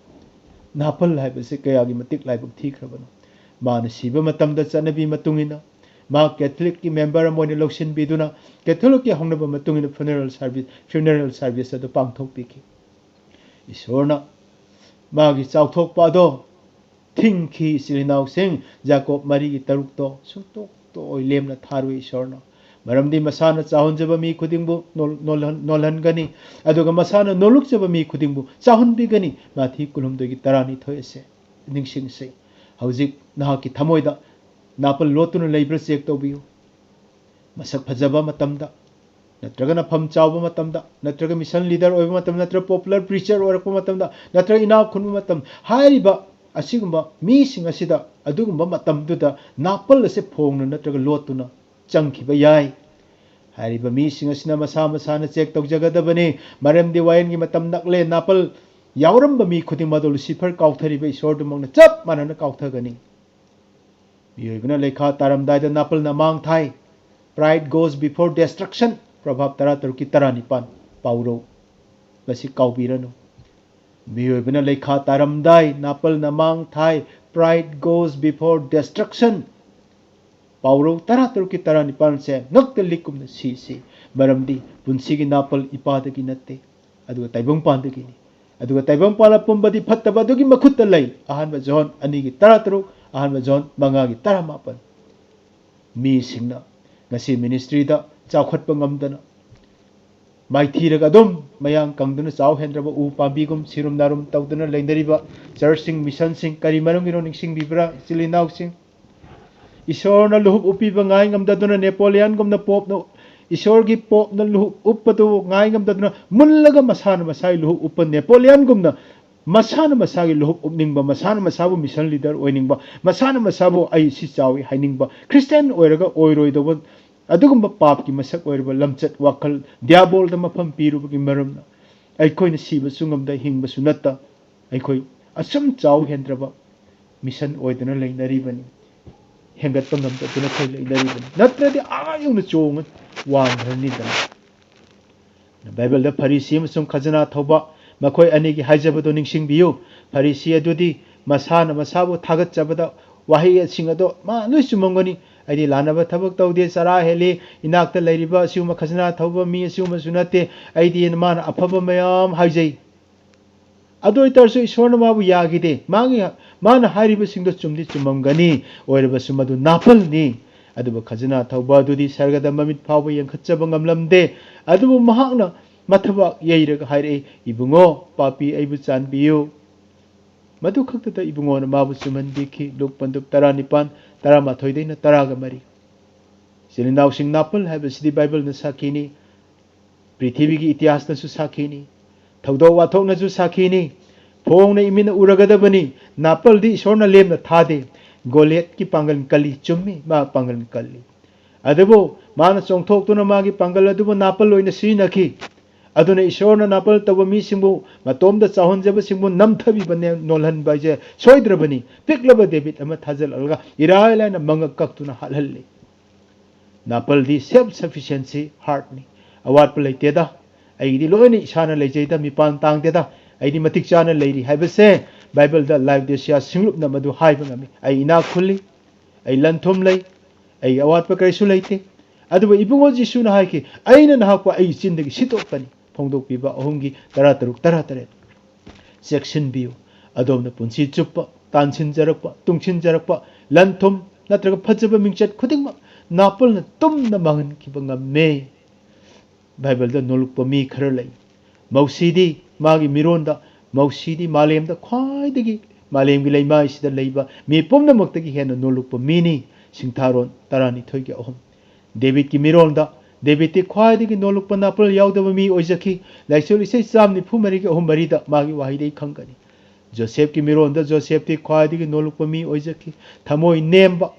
ꯅꯥꯄꯜ ꯍꯥꯏꯕꯁꯤ ꯀꯌꯥꯒꯤ ꯃꯇꯤꯛ ꯂꯥꯏꯕꯛ ꯊꯤꯈ꯭ꯔꯕꯅꯣ꯫ ꯃꯥꯅ ꯁꯤꯕ ꯃꯇꯝꯗ ꯆꯠꯅꯕꯤ ꯃꯇꯨꯡ ꯏꯟꯅ ꯃꯍꯥꯛ ꯀꯦꯊꯣꯂꯤꯛꯀꯤ ꯃꯦꯝꯕꯔ ꯑꯃ ꯑꯣꯏꯅ ꯂꯧꯁꯤꯟꯕꯤꯗꯨꯅ ꯀꯦꯊꯣꯂꯤꯛꯀꯤ ꯍꯧꯅꯕ ꯃꯇꯨꯡ ꯏꯟꯅ funeral service, funeral service ꯑꯗꯨ ꯄꯥꯡꯊꯣꯛꯄꯤꯈꯤ꯫ ꯏꯁꯣꯔꯅ ꯃꯥꯒꯤ ꯆꯥꯎꯊꯣꯛꯄ ꯑꯗꯣ ꯊꯤꯡꯈꯤ꯫ ꯏꯆꯤꯜ ꯏꯅꯥꯎꯁꯤꯡ, ꯖꯥꯀꯣꯕ ꯃꯔꯤꯒꯤ ꯇꯔꯨꯛꯇꯣ ꯁꯨꯡꯇꯣꯛ ꯇꯣꯛꯑꯣꯏ ꯂꯦꯝꯅ ꯊꯥꯔꯣꯏ ꯏꯁꯣꯔꯅ꯫ ꯃꯔꯝꯗꯤ ꯃꯁꯥꯅ ꯆꯥꯎꯍꯟꯖꯕ ꯃꯤ ꯈꯨꯗꯤꯡꯕꯨ ꯅꯣꯜ-, ꯅꯣꯜꯍꯟ-, ꯅꯣꯜꯍꯟꯒꯅꯤ, ꯑꯗꯨꯒ ꯃꯁꯥꯅ ꯅꯣꯜꯂꯨꯛꯆꯕ ꯃꯤ ꯈꯨꯗꯤꯡꯕꯨ ꯆꯥꯎꯍꯟꯕꯤꯒꯅꯤ꯫ ꯃꯥꯊꯤ ꯀꯨꯟꯍꯨꯝꯗꯣꯏꯒꯤ ꯇꯔꯥꯅꯤꯊꯣꯏ ꯑꯁꯦ ꯅꯤꯡꯁꯤꯡꯁꯤ꯫ ꯍꯧꯖꯤꯛ ꯅꯍꯥꯛꯀꯤ ꯊꯃꯣꯏꯗ ꯅꯥꯄꯜ ꯂꯣꯠꯇꯨꯅ ꯂꯩꯕ꯭ꯔꯥ ꯆꯦꯛ ꯇꯧꯕꯤꯌꯨ꯫ ꯃꯁꯛ ꯐꯖꯕ ꯃꯇꯝꯗ ꯅꯠꯇ꯭ꯔꯒꯅ ꯐꯝ ꯆꯥꯎꯕ ꯃꯇꯝꯗ, ꯅꯠꯇ꯭ꯔꯒ mission leader ꯑꯣꯏꯕ ꯃꯇꯝꯗ, ꯅꯠꯇ꯭ꯔꯒ popular preacher ꯑꯣꯏꯔꯛꯄ ꯃꯇꯝꯗ, ꯅꯠꯇ꯭ꯔꯒ ꯏꯅꯥꯛ ꯈꯨꯟꯕ ꯃꯇꯝ, ꯍꯥꯏꯔꯤꯕ ꯑꯁꯤꯒꯨꯝꯕ ꯃꯤꯁꯤꯡ ꯑꯁꯤꯗ ꯑꯗꯨꯒꯨꯝꯕ ꯃꯇꯝꯗꯨꯗ ꯅꯥꯄꯜ ꯑꯁꯦ ꯐꯣꯡꯅ ꯅꯠꯇ꯭ꯔꯒ ꯂꯣꯠꯇꯨꯅ ꯆꯪꯈꯤꯕ ꯌꯥꯏ꯫ ꯍꯥꯏꯔꯤꯕ ꯃꯤꯁꯤꯡ ꯑꯁꯤꯅ ꯃꯁꯥ ꯃꯁꯥꯅ check ꯇꯧꯖꯒꯗꯕꯅꯤ꯫ ꯃꯔꯝꯗꯤ ꯋꯥꯌꯦꯜꯒꯤ ꯃꯇꯝ ꯅꯛꯂꯦ꯫ ꯅꯥꯄꯜ ꯌꯥꯎꯔꯝꯕ ꯃꯤ ꯈꯨꯗꯤꯡꯃꯛ ꯑꯗꯨ ꯂꯨꯁꯤꯐꯔ ꯀꯥꯎꯊꯔꯤꯕ ꯏꯁꯣꯔꯗꯨꯃꯛꯅ ꯆꯞ ꯃꯥꯟꯅꯅ ꯀꯥꯎꯊꯒꯅꯤ꯫ ꯃꯤꯑꯣꯏꯕꯅ ꯂꯩꯈꯥ ꯇꯥꯔꯝꯗꯥꯏꯗ ꯅꯥꯄꯜꯅ ꯃꯥꯡ ꯊꯥꯏ꯫ Pride goes before destruction꯫ Proverb ꯇꯔꯥꯇꯔꯨꯛꯀꯤ ꯇꯔꯥꯅꯤꯄꯥꯟ ꯄꯥꯎꯔꯧ꯫ ꯃꯁꯤ ꯀꯥꯎꯕꯤꯔꯅꯨ꯫ ꯃꯤꯑꯣꯏꯕꯅ ꯂꯩꯈꯥ ꯇꯥꯔꯝꯗꯥꯏ ꯅꯥꯄꯜꯅ ꯃꯥꯡ ꯊꯥꯏ꯫ Pride goes before destruction꯫ ꯄꯥꯎꯔꯧ ꯇꯔꯥꯇꯔꯨꯛꯀꯤ ꯇꯔꯥꯅꯤꯄꯥꯟꯁꯦ ꯉꯛꯇ ꯂꯤꯛꯀꯨꯝꯅ ꯁꯤꯁꯤ꯫ ꯃꯔꯝꯗꯤ ꯄꯨꯟꯁꯤꯒꯤ ꯅꯥꯄꯜ ꯏꯄꯥꯗꯒꯤ ꯅꯠꯇꯦ, ꯑꯗꯨꯒ ꯇꯥꯏꯕꯪꯄꯥꯟꯗꯒꯤꯅꯤ꯫ ꯑꯗꯨꯒ ꯇꯥꯏꯕꯪꯄꯥꯟ ꯑꯄꯨꯝꯕꯗꯤ ꯐꯠꯇꯕ ꯑꯗꯨꯒꯤ ꯃꯈꯨꯠꯇ ꯂꯩ꯫ ꯑꯍꯥꯟꯕ ꯖꯣꯟ ꯑꯅꯤꯒꯤ ꯇꯔꯥꯇꯔꯨꯛ, ꯑꯍꯥꯟꯕ ꯖꯣꯟ ꯃꯉꯥꯒꯤ ꯇꯔꯥꯃꯥꯄꯟ꯫ ꯃꯤꯁꯤꯡꯅ ꯉꯁꯤ ministryꯗ ꯆꯥꯎꯈꯠꯄ ꯉꯝꯗꯅ, ꯃꯥꯏꯊꯤꯔꯒ ꯑꯗꯨꯝ ꯃꯌꯥꯡ ꯀꯪꯗꯨꯅ ꯆꯥꯎ ꯍꯦꯟꯗ꯭ꯔꯕ ꯎ ꯄꯥꯝꯕꯤꯒꯨꯝ ꯁꯤꯔꯨꯝ ꯅꯥꯔꯨꯝ ꯇꯧꯗꯨꯅ ꯂꯩꯅꯔꯤꯕ churchꯁꯤꯡ, missionꯁꯤꯡ ꯀꯔꯤ ꯃꯔꯝꯒꯤꯅꯣ ꯅꯤꯡꯁꯤꯡꯕꯤꯕ꯭ꯔꯥ, ꯏꯆꯤꯜ ꯏꯅꯥꯎꯁꯤꯡ? ꯏꯁꯣꯔꯅ ꯂꯨꯍꯨꯞ ꯎꯞꯄꯤꯕ ꯉꯥꯏ ꯉꯝꯗꯗꯨꯅ ꯅꯦꯄꯣꯂꯤꯌꯟꯒꯨꯝꯅ ꯄꯣꯞꯅ, ꯏꯁꯣꯔꯒꯤ ꯄꯣꯞꯅ ꯂꯨꯍꯨꯞ ꯎꯞꯄꯗꯨ ꯉꯥꯏ ꯉꯝꯗꯗꯨꯅ ꯃꯨꯜꯂꯒ ꯃꯁꯥꯅ ꯃꯁꯥꯒꯤ ꯂꯨꯍꯨꯞ ꯎꯞꯄ ꯅꯦꯄꯣꯂꯤꯌꯟꯒꯨꯝꯅ ꯃꯁꯥꯅ ꯃꯁꯥꯒꯤ ꯂꯨꯍꯨꯞ ꯎꯞꯅꯤꯡꯕ, ꯃꯁꯥꯅ ꯃꯁꯥꯕꯨ mission leader ꯑꯣꯏꯅꯤꯡꯕ, ꯃꯁꯥꯅ ꯃꯁꯥꯕꯨ "ꯑꯩ ꯁꯤ ꯆꯥꯎꯏ" ꯍꯥꯏꯅꯤꯡꯕ, ꯈ꯭ꯔꯤꯁꯇꯤꯌꯥꯟ ꯑꯣꯏꯔꯒ ꯑꯣꯏꯔꯣꯏꯗꯧꯕ ꯑꯗꯨꯒꯨꯝꯕ ꯄꯥꯞꯀꯤ ꯃꯁꯛ ꯑꯣꯏꯔꯕ ꯂꯝꯆꯠ ꯋꯥꯈꯜ ꯗꯤꯌꯥꯕꯣꯜꯗ ꯃꯐꯝ ꯄꯤꯔꯨꯕꯒꯤ ꯃꯔꯝꯅ ꯑꯩꯈꯣꯏꯅ ꯁꯤꯕꯁꯨ ꯉꯝꯗ, ꯍꯤꯡꯕꯁꯨ ꯅꯠꯇ, ꯑꯩꯈꯣꯏ ꯑꯁꯨꯝ ꯆꯥꯎ ꯍꯦꯟꯗ꯭ꯔꯕ mission ꯑꯣꯏꯗꯨꯅ ꯂꯩꯅꯔꯤꯕꯅꯤ꯫ ꯍꯦꯟꯒꯠꯄ ꯉꯝꯗꯗꯨꯅ ꯑꯩꯈꯣꯏ ꯂꯩꯅꯔꯤꯕꯅꯤ꯫ ꯅꯠꯇ꯭ꯔꯗꯤ ꯑꯥ ꯌꯧꯅ ꯆꯣꯡꯉ ꯋꯥꯡꯈ꯭ꯔꯅꯤꯗꯅ꯫ ꯕꯥꯏꯕꯜꯗ ꯐꯔꯤꯁꯤ ꯑꯃꯁꯨꯡ ꯈꯖꯅꯥ ꯊꯧꯕ ꯃꯈꯣꯏ ꯑꯅꯤꯒꯤ ꯍꯥꯏꯖꯕꯗꯨ ꯅꯤꯡꯁꯤꯡꯕꯤꯌꯨ꯫ ꯐꯔꯤꯁꯤ ꯑꯗꯨꯗꯤ ꯃꯁꯥꯅ ꯃꯁꯥꯕꯨ ꯊꯥꯒꯠꯆꯕꯗ ꯋꯥꯍꯩꯁꯤꯡ ꯑꯗꯣ ꯃꯥ ꯂꯣꯏ ꯆꯨꯝꯃꯝꯒꯅꯤ꯫ "ꯑꯩꯗꯤ ꯂꯥꯟꯅꯕ ꯊꯕꯛ ꯇꯧꯗꯦ, ꯆꯔꯥ ꯍꯦꯜꯂꯤ, ꯏꯅꯥꯛꯇ ꯂꯩꯔꯤꯕ ꯑꯁꯤꯒꯨꯝꯕ ꯈꯖꯅꯥ ꯊꯧꯕ ꯃꯤ ꯑꯁꯤꯒꯨꯝꯕꯁꯨ ꯅꯠꯇꯦ, ꯑꯩꯗꯤ" ꯃꯥꯅ ꯑꯐꯕ ꯃꯌꯥꯝ ꯍꯥꯏꯖꯩ꯫ ꯑꯗꯨ ꯑꯣꯏꯇꯥꯔꯁꯨ ꯏꯁꯣꯔꯅ ꯃꯥꯕꯨ ꯌꯥꯈꯤꯗꯦ꯫ ꯃꯥꯒꯤ, ꯃꯥꯅ ꯍꯥꯏꯔꯤꯕꯁꯤꯡꯗꯣ ꯆꯨꯝꯗꯤ ꯆꯨꯝꯃꯝꯒꯅꯤ, ꯑꯣꯏꯔꯕꯁꯨ ꯃꯗꯨ ꯅꯥꯄꯜꯅꯤ꯫ ꯑꯗꯨꯕꯨ ꯈꯖꯅꯥ ꯊꯧꯕ ꯑꯗꯨꯗꯤ ꯁꯔꯒꯗ ꯃꯃꯤꯠ ꯐꯥꯎꯕ ꯌꯦꯡꯈꯠꯆꯕ ꯉꯝꯂꯝꯗꯦ꯫ ꯑꯗꯨꯕꯨ ꯃꯍꯥꯛꯅ ꯃꯊꯕꯥꯛ ꯌꯩꯔꯒ ꯍꯥꯏꯔꯛꯏ, "ꯏꯕꯨꯡꯉꯣ, ꯄꯥꯄꯤ, ꯑꯩꯕꯨ ꯆꯥꯟꯕꯤꯌꯨ"꯫ ꯃꯗꯨ ꯈꯛꯇꯗ ꯏꯕꯨꯡꯉꯣꯅ ꯃꯥꯕꯨ ꯆꯨꯝꯍꯟꯕꯤꯈꯤ꯫ ꯂꯨꯛ ꯄꯟꯗꯨꯞ ꯇꯔꯥꯅꯤꯄꯥꯟ, ꯇꯔꯥꯃꯥꯊꯣꯏꯗꯩꯅ ꯇꯔꯥꯒ ꯃꯔꯤ꯫ ꯏꯆꯤꯜ ꯏꯅꯥꯎꯁꯤꯡ, ꯅꯥꯄꯜ ꯍꯥꯏꯕꯁꯤꯗꯤ ꯕꯥꯏꯕꯜꯅ ꯁꯥꯈꯤꯅꯤ꯫ ꯄ꯭ꯔꯤꯊꯤꯕꯤꯒꯤ ꯏꯇꯤꯍꯥꯁꯅꯁꯨ ꯁꯥꯈꯤꯅꯤ, ꯊꯧꯗꯣꯛ ꯋꯥꯊꯣꯛꯅꯁꯨ ꯁꯥꯈꯤꯅꯤ꯫ ꯐꯣꯡꯅ ꯏꯃꯤꯠꯅ ꯎꯔꯒꯗꯕꯅꯤ, ꯅꯥꯄꯜꯗꯤ ꯏꯁꯣꯔꯅ ꯂꯦꯝꯅ ꯊꯥꯗꯦ꯫ ꯒꯣꯂꯤꯌꯠꯀꯤ ꯄꯥꯡꯒꯜ ꯀꯜꯂꯤ, ꯆꯨꯝꯃꯤ, ꯃꯥ ꯄꯥꯡꯒꯜ ꯀꯜꯂꯤ꯫ ꯑꯗꯨꯕꯨ ꯃꯥꯅ ꯆꯣꯡꯊꯣꯛꯇꯨꯅ ꯃꯥꯒꯤ ꯄꯥꯡꯒꯜ ꯑꯗꯨꯕꯨ ꯅꯥꯄꯜ ꯑꯣꯏꯅ ꯁꯤꯖꯤꯟꯅꯈꯤ꯫ ꯑꯗꯨꯅ ꯏꯁꯣꯔꯅ ꯅꯥꯄꯜ ꯇꯧꯕ ꯃꯤꯁꯤꯡꯕꯨ, ꯃꯇꯣꯝꯗ ꯆꯥꯎꯍꯟꯖꯕꯁꯤꯡꯕꯨ ꯅꯝꯊꯕꯤꯕ, ꯅꯦ-, ꯅꯣꯜꯍꯟꯕ ꯍꯥꯏꯁꯦ ꯁꯣꯏꯗ꯭ꯔꯕꯅꯤ꯫ ꯄꯤꯛꯂꯕ ꯗꯦꯕꯤꯠ ꯑꯃ ꯊꯥꯖꯤꯜꯂꯛꯂꯒ ꯏꯔꯥꯏ ꯂꯥꯏꯅ ꯃꯉꯛ ꯀꯛꯇꯨꯅ ꯍꯥꯠꯍꯜꯂꯤ꯫ ꯅꯥꯄꯜꯗꯤ self sufficiency heartꯅꯤ꯫ ꯑꯋꯥꯠꯄ ꯂꯩꯇꯦꯗ, ꯑꯩꯒꯤꯗꯤ ꯂꯣꯏꯅ ꯏꯁꯥꯅ ꯂꯩꯖꯩꯗ, ꯃꯤꯄꯥꯟ ꯇꯥꯡꯗꯦꯗ, ꯑꯩꯗꯤ ꯃꯇꯤꯛ ꯆꯥꯅ ꯂꯩꯔꯤ ꯍꯥꯏꯕꯁꯦ ꯕꯥꯏꯕꯜꯗ ꯂꯥꯏꯑꯣꯗꯤꯁꯤꯌꯥ ꯁꯤꯡꯂꯨꯞꯅ ꯃꯗꯨ ꯍꯥꯏꯕ ꯉꯝꯃꯤ꯫ ꯑꯩ ꯏꯅꯥꯛ ꯈꯨꯜꯂꯤ, ꯑꯩ ꯂꯟ ꯊꯨꯝ ꯂꯩ, ꯑꯩꯒꯤ ꯑꯋꯥꯠꯄ ꯀꯔꯤꯁꯨ ꯂꯩꯇꯦ꯫ ꯑꯗꯨꯕꯨ ꯏꯕꯨꯡꯉꯣ ꯖꯤꯁꯨꯅ ꯍꯥꯏꯈꯤ, "ꯑꯩꯅ ꯅꯍꯥꯛꯄꯨ ꯑꯩꯒꯤ ꯆꯤꯟꯗꯒꯤ ꯁꯤꯠꯇꯣꯛꯀꯅꯤ"꯫ ꯐꯣꯡꯗꯣꯛꯄꯤꯕ ꯑꯍꯨꯝꯒꯤ ꯇꯔꯥ ꯇꯔꯨꯛ, ꯇꯔꯥ ꯇꯔꯦꯠ꯫ ꯆꯦꯛꯁꯤꯟꯕꯤꯌꯨ꯫ ꯑꯗꯣꯝꯅ ꯄꯨꯟꯁꯤ ꯆꯨꯞꯄ ꯇꯥꯟꯁꯤꯟꯖꯔꯛꯄ, ꯇꯨꯡꯁꯤꯟꯖꯔꯛꯄ ꯂꯟ ꯊꯨꯝ ꯅꯠꯇ꯭ꯔꯒ ꯐꯖꯕ ꯃꯤꯡꯆꯠ ꯈꯨꯗꯤꯡꯃꯛ ꯅꯥꯄꯜꯅ ꯇꯨꯝꯅ ꯃꯥꯡꯍꯟꯈꯤꯕ ꯉꯝꯃꯦ꯫ ꯕꯥꯏꯕꯜꯗ ꯅꯣꯜꯂꯨꯛꯄ ꯃꯤ ꯈꯔ ꯂꯩ꯫ ꯃꯧꯁꯤꯗꯤ ꯃꯥꯒꯤ ꯃꯤꯔꯣꯟꯗ, ꯃꯧꯁꯤꯗꯤ ꯃꯥꯂꯦꯝꯗ ꯈ꯭ꯋꯥꯏꯗꯒꯤ, ꯃꯥꯂꯦꯝꯒꯤ ꯂꯩꯃꯥꯏꯁꯤꯗ ꯂꯩꯕ ꯃꯤꯄꯨꯝꯅꯃꯛꯇꯒꯤ ꯍꯦꯟꯅ ꯅꯣꯜꯂꯨꯛꯄ ꯃꯤꯅꯤ꯫ ꯁꯤꯡꯊꯥꯔꯣꯟ ꯇꯔꯥꯅꯤꯊꯣꯏꯒꯤ ꯑꯍꯨꯝ꯫ ꯗꯦꯕꯤꯠꯀꯤ ꯃꯤꯔꯣꯜꯗ, ꯗꯦꯕꯤꯠꯇꯤ ꯈ꯭ꯋꯥꯏꯗꯒꯤ ꯅꯣꯜꯂꯨꯛꯄ ꯅꯥꯄꯜ ꯌꯥꯎꯗꯕ ꯃꯤ ꯑꯣꯏꯖꯈꯤ꯫ ꯂꯥꯏꯁꯣꯜ ꯏꯁꯩ ꯆꯥꯝ ꯅꯤꯐꯨ ꯃꯔꯤꯒꯤ ꯑꯍꯨꯝ ꯃꯔꯤꯗ ꯃꯥꯒꯤ ꯋꯥꯍꯩꯗꯒꯤ ꯈꯪꯒꯅꯤ꯫ ꯖꯣꯁꯦꯐꯀꯤ ꯃꯤꯔꯣꯜꯗ, ꯖꯣꯁꯦꯐꯇꯤ ꯈ꯭ꯋꯥꯏꯗꯒꯤ ꯅꯣꯜꯂꯨꯛꯄ ꯃꯤ ꯑꯣꯏꯖꯈꯤ꯫ ꯊꯃꯣꯏ ꯅꯦꯝꯕ,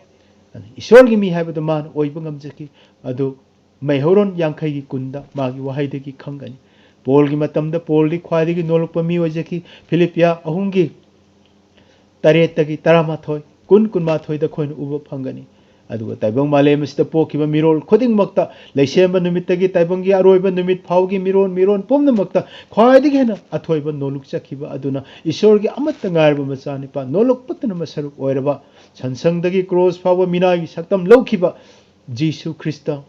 ꯏꯁꯣꯔꯒꯤ ꯃꯤ ꯍꯥꯏꯕꯗꯨ ꯃꯥꯅ ꯑꯣꯏꯕ ꯉꯝꯖꯈꯤ꯫ ꯑꯗꯨ ꯃꯩꯍꯧꯔꯣꯟ ꯌꯥꯡꯈꯩꯒꯤ ꯀꯨꯟꯗ ꯃꯥꯒꯤ ꯋꯥꯍꯩꯗꯒꯤ ꯈꯪꯒꯅꯤ꯫ ꯄꯣꯜꯒꯤ ꯃꯇꯝꯗ ꯄꯣꯜꯗꯤ ꯈ꯭ꯋꯥꯏꯗꯒꯤ ꯅꯣꯜꯂꯨꯛꯄ ꯃꯤ ꯑꯣꯏꯖꯈꯤ꯫ ꯐꯤꯂꯤꯞꯄꯤꯌꯥ ꯑꯍꯨꯝꯒꯤ ꯇꯔꯦꯠꯇꯒꯤ ꯇꯔꯥꯃꯥꯊꯣꯏ, ꯀꯨꯟ, ꯀꯨꯟꯃꯥꯊꯣꯏꯗ ꯑꯩꯈꯣꯏꯅ ꯎꯕ ꯐꯪꯒꯅꯤ꯫ ꯑꯗꯨꯒ ꯇꯥꯏꯕꯪ ꯃꯥꯂꯦꯝ ꯑꯁꯤꯗ ꯄꯣꯛꯈꯤꯕ ꯃꯤꯔꯣꯜ ꯈꯨꯗꯤꯡꯃꯛꯇ, ꯂꯩꯁꯦꯝꯕ ꯅꯨꯃꯤꯠꯇꯒꯤ ꯇꯥꯏꯕꯪꯒꯤ ꯑꯔꯣꯏꯕ ꯅꯨꯃꯤꯠ ꯐꯥꯎꯒꯤ ꯃꯤꯔꯣꯜ, ꯃꯤꯔꯣꯜ ꯄꯨꯝꯅꯃꯛꯇ ꯈ꯭ꯋꯥꯏꯗꯒꯤ ꯍꯦꯟꯅ ꯑꯊꯣꯏꯕ ꯅꯣꯂꯨꯛꯆꯈꯤꯕ ꯑꯗꯨꯅ ꯏꯁꯣꯔꯒꯤ ꯑꯃꯠꯇ ꯉꯥꯏꯔꯕ ꯃꯆꯥꯅꯤꯄꯥ, ꯅꯣꯂꯨꯛ ꯄꯠꯇꯅ ꯃꯁꯔꯨꯛ ꯑꯣꯏꯔꯕ, ꯁꯟꯁꯪꯗꯒꯤ ꯀ꯭ꯔꯣꯁ ꯐꯥꯎꯕ ꯃꯤꯅꯥꯏꯒꯤ ꯁꯛꯇꯝ ꯂꯧꯈꯤꯕ ꯖꯤꯁꯨ ꯈ꯭ꯔꯤꯁꯇ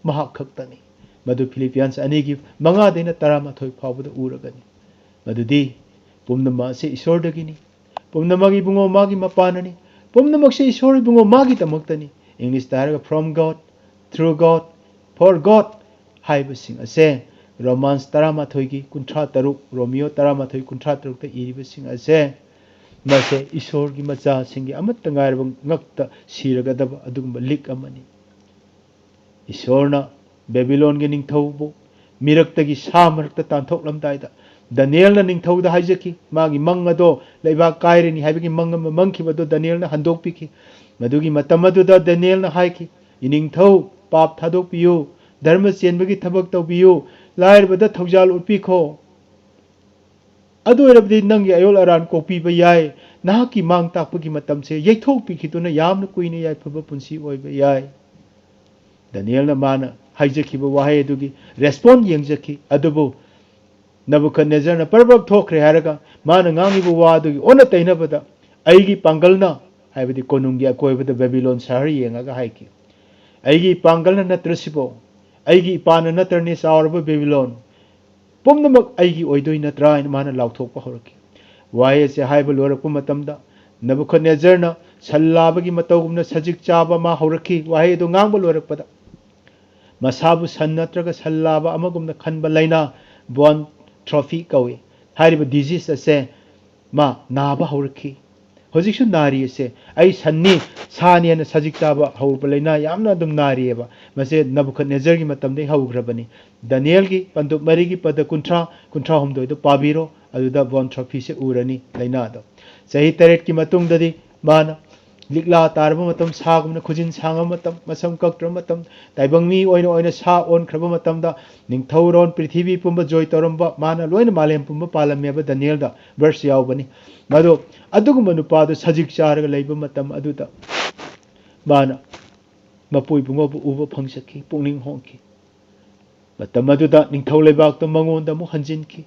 ꯃꯍꯥꯛ ꯈꯛꯇꯅꯤ꯫ ꯃꯗꯨ ꯐꯤꯂꯤꯄꯤꯌꯟꯁ ꯑꯅꯤꯒꯤ ꯃꯉꯥꯗꯩꯅ ꯇꯔꯥꯃꯥꯊꯣꯏ ꯐꯥꯎꯕꯗ ꯎꯔꯒꯅꯤ꯫ ꯃꯗꯨꯗꯤ ꯄꯨꯝꯅꯃꯛ ꯑꯁꯤ ꯏꯁꯣꯔꯗꯒꯤꯅꯤ꯫ ꯄꯨꯝꯅꯃꯛ ꯏꯕꯨꯡꯉꯣ ꯃꯥꯒꯤ ꯃꯄꯥꯅꯅꯤ꯫ ꯄꯨꯝꯅꯃꯛꯁꯦ ꯏꯁꯣꯔ ꯏꯕꯨꯡꯉꯣ ꯃꯥꯒꯤꯗꯃꯛꯇꯅꯤ꯫ ꯏꯪꯂꯤꯁꯇ ꯍꯥꯏꯔꯒ from God, through God, for God ꯍꯥꯏꯕꯁꯤꯡ ꯑꯁꯦ ꯔꯣꯃꯥꯟꯁ ꯇꯔꯥꯃꯥꯊꯣꯏꯒꯤ ꯀꯨꯟꯊ꯭ꯔꯥ ꯇꯔꯨꯛ, ꯔꯣꯃꯤꯌꯣ ꯇꯔꯥꯃꯥꯊꯣꯏ ꯀꯨꯟꯊ꯭ꯔꯥ ꯇꯔꯨꯛꯇ ꯏꯔꯤꯕꯁꯤꯡ ꯑꯁꯦ, ꯃꯁꯦ ꯏꯁꯣꯔꯒꯤ ꯃꯆꯥꯁꯤꯡꯒꯤ ꯑꯃꯠꯇ ꯉꯥꯏꯔꯕ ꯉꯛꯇ ꯁꯤꯔꯒꯗꯕ ꯑꯗꯨꯒꯨꯝꯕ ꯂꯤꯛ ꯑꯃꯅꯤ꯫ ꯏꯁꯣꯔꯅ ꯕꯦꯕꯤꯂꯣꯟꯒꯤ ꯅꯤꯡꯊꯧꯕꯨ ꯃꯤꯔꯛꯇꯒꯤ ꯁꯥ ꯃꯔꯛꯇ ꯇꯥꯟꯊꯣꯛꯂꯝꯗꯥꯏꯗ ꯗꯥꯅꯤꯌꯦꯜꯅ ꯅꯤꯡꯊꯧꯗ ꯍꯥꯏꯖꯈꯤ꯫ ꯃꯥꯒꯤ ꯃꯪ ꯑꯗꯣ, ꯂꯩꯕꯥꯛ ꯀꯥꯏꯔꯅꯤ ꯍꯥꯏꯕꯒꯤ ꯃꯪ ꯑꯃ ꯃꯪꯈꯤꯕ ꯑꯗꯣ ꯗꯥꯅꯤꯌꯦꯜꯅ ꯍꯟꯗꯣꯛꯄꯤꯈꯤ꯫ ꯃꯗꯨꯒꯤ ꯃꯇꯝ ꯑꯗꯨꯗ ꯗꯥꯅꯤꯌꯦꯜꯅ ꯍꯥꯏꯈꯤ, "ꯏꯅꯤꯡꯊꯧ, ꯄꯥꯞ ꯊꯥꯗꯣꯛꯄꯤꯌꯨ, ꯙꯔꯃ ꯆꯦꯟꯕꯒꯤ ꯊꯕꯛ ꯇꯧꯕꯤꯌꯨ, ꯂꯥꯏꯔꯕꯗ ꯊꯧꯖꯥꯜ ꯎꯠꯄꯤꯈꯣ꯫ ꯑꯗꯨ ꯑꯣꯏꯔꯕꯗꯤ ꯅꯪꯒꯤ ꯑꯌꯣꯜ ꯑꯔꯥꯟ ꯀꯣꯛꯄꯤꯕ ꯌꯥꯏ, ꯅꯍꯥꯛꯀꯤ ꯃꯥꯡ ꯇꯥꯛꯄꯒꯤ ꯃꯇꯝꯁꯦ ꯌꯩꯊꯣꯛꯄꯤꯈꯤꯗꯨꯅ ꯌꯥꯝꯅ ꯀꯨꯏꯅ ꯌꯥꯏꯐꯕ ꯄꯨꯟꯁꯤ ꯑꯣꯏꯕ ꯌꯥꯏ"꯫ ꯗꯥꯅꯤꯌꯦꯜꯅ ꯃꯥꯅ ꯍꯥꯏꯖꯈꯤꯕ ꯋꯥꯍꯩ ꯑꯗꯨꯒꯤ ꯔꯦꯁꯄꯣꯟ ꯌꯦꯡꯖꯈꯤ꯫ ꯑꯗꯨꯕꯨ ꯅꯕꯨꯈꯗꯅꯦꯖꯔꯅ ꯄꯔꯕꯞ ꯊꯣꯛꯈ꯭ꯔꯦ ꯍꯥꯏꯔꯒ ꯃꯥꯅ ꯉꯥꯡꯉꯤꯕ ꯋꯥ ꯑꯗꯨꯒꯤ ꯑꯣꯟꯅ ꯇꯩꯅꯕꯗ, "ꯑꯩꯒꯤ ꯄꯥꯡꯒꯜꯅ", ꯍꯥꯏꯕꯗꯤ ꯀꯣꯅꯨꯡꯒꯤ ꯑꯀꯣꯏꯕꯗ ꯕꯦꯕꯤꯂꯣꯟ ꯁꯍꯔ ꯌꯦꯡꯉꯒ ꯍꯥꯏꯈꯤ, "ꯑꯩꯒꯤ ꯄꯥꯡꯒꯜꯅ ꯅꯠꯇ꯭ꯔꯁꯤꯕꯣ, ꯑꯩꯒꯤ ꯏꯄꯥꯅ ꯅꯠꯇ꯭ꯔꯅꯦ ꯆꯥꯎꯔꯕ ꯕꯦꯕꯤꯂꯣꯟ? ꯄꯨꯝꯅꯃꯛ ꯑꯩꯒꯤ ꯑꯣꯏꯗꯣꯏ ꯅꯠꯇ꯭ꯔꯥ?" ꯍꯥꯏꯅ ꯃꯥꯅ ꯂꯥꯎꯊꯣꯛꯄ ꯍꯧꯔꯛꯈꯤ꯫ ꯋꯥꯍꯩ ꯑꯁꯤ ꯍꯥꯏꯕ ꯂꯣꯏꯔꯛꯄ ꯃꯇꯝꯗ ꯅꯕꯨꯈꯗꯅꯦꯖꯔꯅ ꯁꯟ ꯂꯥꯕꯒꯤ ꯃꯇꯧꯒꯨꯝꯅ ꯁꯖꯤꯛ ꯆꯥꯕ ꯑꯃ ꯍꯧꯔꯛꯈꯤ꯫ ꯋꯥꯍꯩ ꯑꯗꯨ ꯉꯥꯡꯕ ꯂꯣꯏꯔꯛꯄꯗ ꯃꯁꯥꯕꯨ ꯁꯟ ꯅꯠꯇ꯭ꯔꯒ ꯁꯟ ꯂꯥꯕ ꯑꯃꯒꯨꯝꯅ ꯈꯟꯕ ꯂꯥꯏꯅꯥ ꯕꯣꯟ ꯇ꯭ꯔꯣꯐꯤ ꯀꯧꯏ꯫ ꯍꯥꯏꯔꯤꯕ ꯗꯤꯖꯤꯁ ꯑꯁꯦ ꯃꯥ ꯅꯥꯕ ꯍꯧꯔꯛꯈꯤ꯫ ꯍꯧꯖꯤꯛꯁꯨ ꯅꯥꯔꯤ ꯑꯁꯦ꯫ "ꯑꯩ ꯁꯟꯅꯤ, ꯁꯥꯅꯤ" ꯍꯥꯏꯅ ꯁꯖꯤꯛ ꯆꯥꯕ ꯍꯧꯔꯛꯄ ꯂꯥꯏꯅꯥ ꯌꯥꯝꯅ ꯑꯗꯨꯝ ꯅꯥꯔꯤꯑꯕ꯫ ꯃꯁꯦ ꯅꯕꯨꯈꯗꯅꯦꯖꯔꯒꯤ ꯃꯇꯝꯗꯒꯤ ꯍꯧꯈ꯭ꯔꯕꯅꯤ꯫ ꯗꯥꯅꯤꯌꯦꯜꯒꯤ ꯄꯟꯗꯨꯞ ꯃꯔꯤꯒꯤ ꯄꯗ ꯀꯨꯟꯊ꯭ꯔꯥ, ꯀꯨꯟꯊ꯭ꯔꯥ ꯍꯨꯝꯗꯣꯏꯗꯣ ꯄꯥꯕꯤꯔꯣ, ꯑꯗꯨꯗ ꯕꯣꯟ ꯇ꯭ꯔꯣꯐꯤꯁꯦ ꯎꯔꯅꯤ, ꯂꯥꯏꯅꯥꯗꯣ꯫ ꯆꯍꯤ ꯇꯔꯦꯠꯀꯤ ꯃꯇꯨꯡꯗꯗꯤ ꯃꯥꯅ ꯂꯤꯛꯂꯥ ꯇꯥꯔꯕ ꯃꯇꯝ, ꯁꯥꯒꯨꯝꯅ ꯈꯨꯖꯤꯟ ꯁꯥꯡꯉꯕ ꯃꯇꯝ, ꯃꯁꯝ ꯀꯛꯇ꯭ꯔꯕ ꯃꯇꯝ, ꯇꯥꯏꯕꯪ ꯃꯤ ꯑꯣꯏꯅ ꯑꯣꯏꯅ ꯁꯥ ꯑꯣꯟꯈ꯭ꯔꯕ ꯃꯇꯝꯗ, ꯅꯤꯡꯊꯧꯔꯣꯟ ꯄ꯭ꯔꯤꯊꯤꯕꯤ ꯄꯨꯝꯕ ꯖꯣꯏ ꯇꯧꯔꯝꯕ, ꯃꯥꯅ ꯂꯣꯏꯅ ꯃꯥꯂꯦꯝ ꯄꯨꯝꯕ ꯄꯥꯜꯂꯝꯃꯦꯕ ꯗꯥꯅꯤꯌꯦꯜꯗ꯫ ꯚꯔꯁ ꯌꯥꯎꯕꯅꯤ꯫ ꯃꯗꯣ ꯑꯗꯨꯒꯨꯝꯕ ꯅꯨꯄꯥꯗꯨ ꯁꯖꯤꯛ ꯆꯥꯔꯒ ꯂꯩꯕ ꯃꯇꯝ ꯑꯗꯨꯗ ꯃꯥꯅ ꯃꯄꯨ ꯏꯕꯨꯡꯉꯣꯕꯨ ꯎꯕ ꯐꯪꯖꯈꯤ, ꯄꯨꯛꯅꯤꯡ ꯍꯣꯡꯈꯤ꯫ ꯃꯇꯝ ꯑꯗꯨꯗ ꯅꯤꯡꯊꯧ ꯂꯩꯕꯥꯛꯇꯨ ꯃꯉꯣꯟꯗ ꯑꯃꯨꯛ ꯍꯟꯖꯤꯟꯈꯤ꯫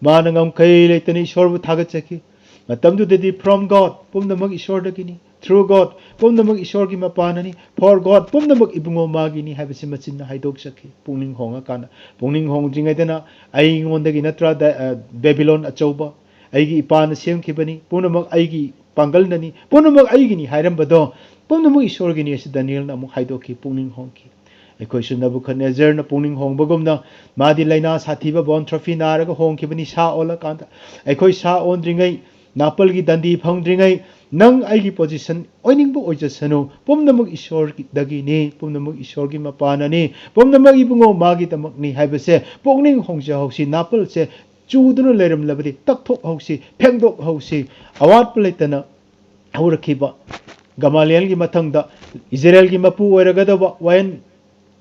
ꯃꯥꯅ ꯉꯝꯈꯩ ꯂꯩꯇꯅ ꯏꯁꯣꯔꯕꯨ ꯊꯥꯒꯠꯆꯈꯤ꯫ ꯃꯇꯝꯗꯨꯗꯗꯤ "From God", ꯄꯨꯝꯅꯃꯛ ꯏꯁꯣꯔꯗꯒꯤꯅꯤ, "Through God", ꯄꯨꯝꯅꯃꯛ ꯏꯁꯣꯔꯒꯤ ꯃꯄꯥꯟꯅꯅꯤ, "For God", ꯄꯨꯝꯅꯃꯛ ꯏꯕꯨꯡꯉꯣ ꯃꯥꯒꯤꯅꯤ ꯍꯥꯏꯕꯁꯤ ꯃꯆꯤꯟꯅ ꯍꯥꯏꯗꯣꯛꯆꯈꯤ꯫ ꯄꯨꯛꯅꯤꯡ ꯍꯣꯡꯉꯀꯥꯟꯗ, ꯄꯨꯛꯅꯤꯡ ꯍꯣꯡꯗ꯭ꯔꯤꯉꯩꯗꯅ "ꯑꯩꯉꯣꯟꯗꯒꯤ ꯅꯠꯇ꯭ꯔꯥ ꯗ-, ꯑ, ꯕꯦꯕꯤꯂꯣꯟ ꯑꯆꯧꯕ? ꯑꯩꯒꯤ ꯏꯄꯥꯅ ꯁꯦꯝꯈꯤꯕꯅꯤ, ꯄꯨꯝꯅꯃꯛ ꯑꯩꯒꯤ ꯄꯥꯡꯒꯜꯅꯅꯤ, ꯄꯨꯝꯅꯃꯛ ꯑꯩꯒꯤꯅꯤ" ꯍꯥꯏꯔꯝꯕꯗꯣ, ꯄꯨꯝꯅꯃꯛ ꯏꯁꯣꯔꯒꯤꯅꯤ ꯑꯁꯤ ꯗꯥꯅꯤꯌꯦꯜꯅ ꯑꯃꯨꯛ ꯍꯥꯏꯗꯣꯛꯈꯤ, ꯄꯨꯛꯅꯤꯡ ꯍꯣꯡꯈꯤ꯫ ꯑꯩꯈꯣꯏꯁꯨ ꯅꯕꯨꯈꯗꯅꯦꯖꯔꯅ ꯄꯨꯛꯅꯤꯡ ꯍꯣꯡꯕꯒꯨꯝꯅ, ꯃꯥꯗꯤ ꯂꯥꯏꯅꯥ ꯁꯥꯊꯤꯕ ꯕꯣꯟ ꯇ꯭ꯔꯣꯐꯤ ꯅꯥꯔꯒ ꯍꯣꯡꯈꯤꯕꯅꯤ ꯁꯥ ꯑꯣꯜꯂꯀꯥꯟꯗ꯫ ꯑꯩꯈꯣꯏ ꯁꯥ ꯑꯣꯟꯗ꯭ꯔꯤꯉꯩ, ꯅꯥꯄꯜꯒꯤ ꯗꯟꯗꯤ ꯐꯪꯗ꯭ꯔꯤꯉꯩ, ꯅꯪ ꯑꯩꯒꯤ position ꯑꯣꯏꯅꯤꯡꯕ ꯑꯣꯏꯖꯁꯅꯨ, ꯄꯨꯝꯅꯃꯛ ꯏꯁꯣꯔꯗꯒꯤꯅꯤ, ꯄꯨꯝꯅꯃꯛ ꯏꯁꯣꯔꯒꯤ ꯃꯄꯥꯅꯅꯤ, ꯄꯨꯝꯅꯃꯛ ꯏꯕꯨꯡꯉꯣ ꯃꯥꯒꯤꯗꯃꯛꯅꯤ ꯍꯥꯏꯕꯁꯦ ꯄꯨꯛꯅꯤꯡ ꯍꯣꯡꯖꯍꯧꯁꯤ꯫ ꯅꯥꯄꯜꯁꯦ ꯆꯨꯗꯨꯅ ꯂꯩꯔꯝꯂꯕꯗꯤ ꯇꯛꯊꯣꯛꯍꯧꯁꯤ, ꯐꯦꯡꯗꯣꯛꯍꯧꯁꯤ꯫ ꯑꯋꯥꯠꯄ ꯂꯩꯇꯅ ꯍꯧꯔꯛꯈꯤꯕ ꯒꯃꯥꯂꯤꯌꯦꯜꯒꯤ ꯃꯊꯪꯗ ꯏꯖꯔꯦꯜꯒꯤ ꯃꯄꯨ ꯑꯣꯏꯔꯒꯗꯕ ꯋꯥꯌꯦꯜ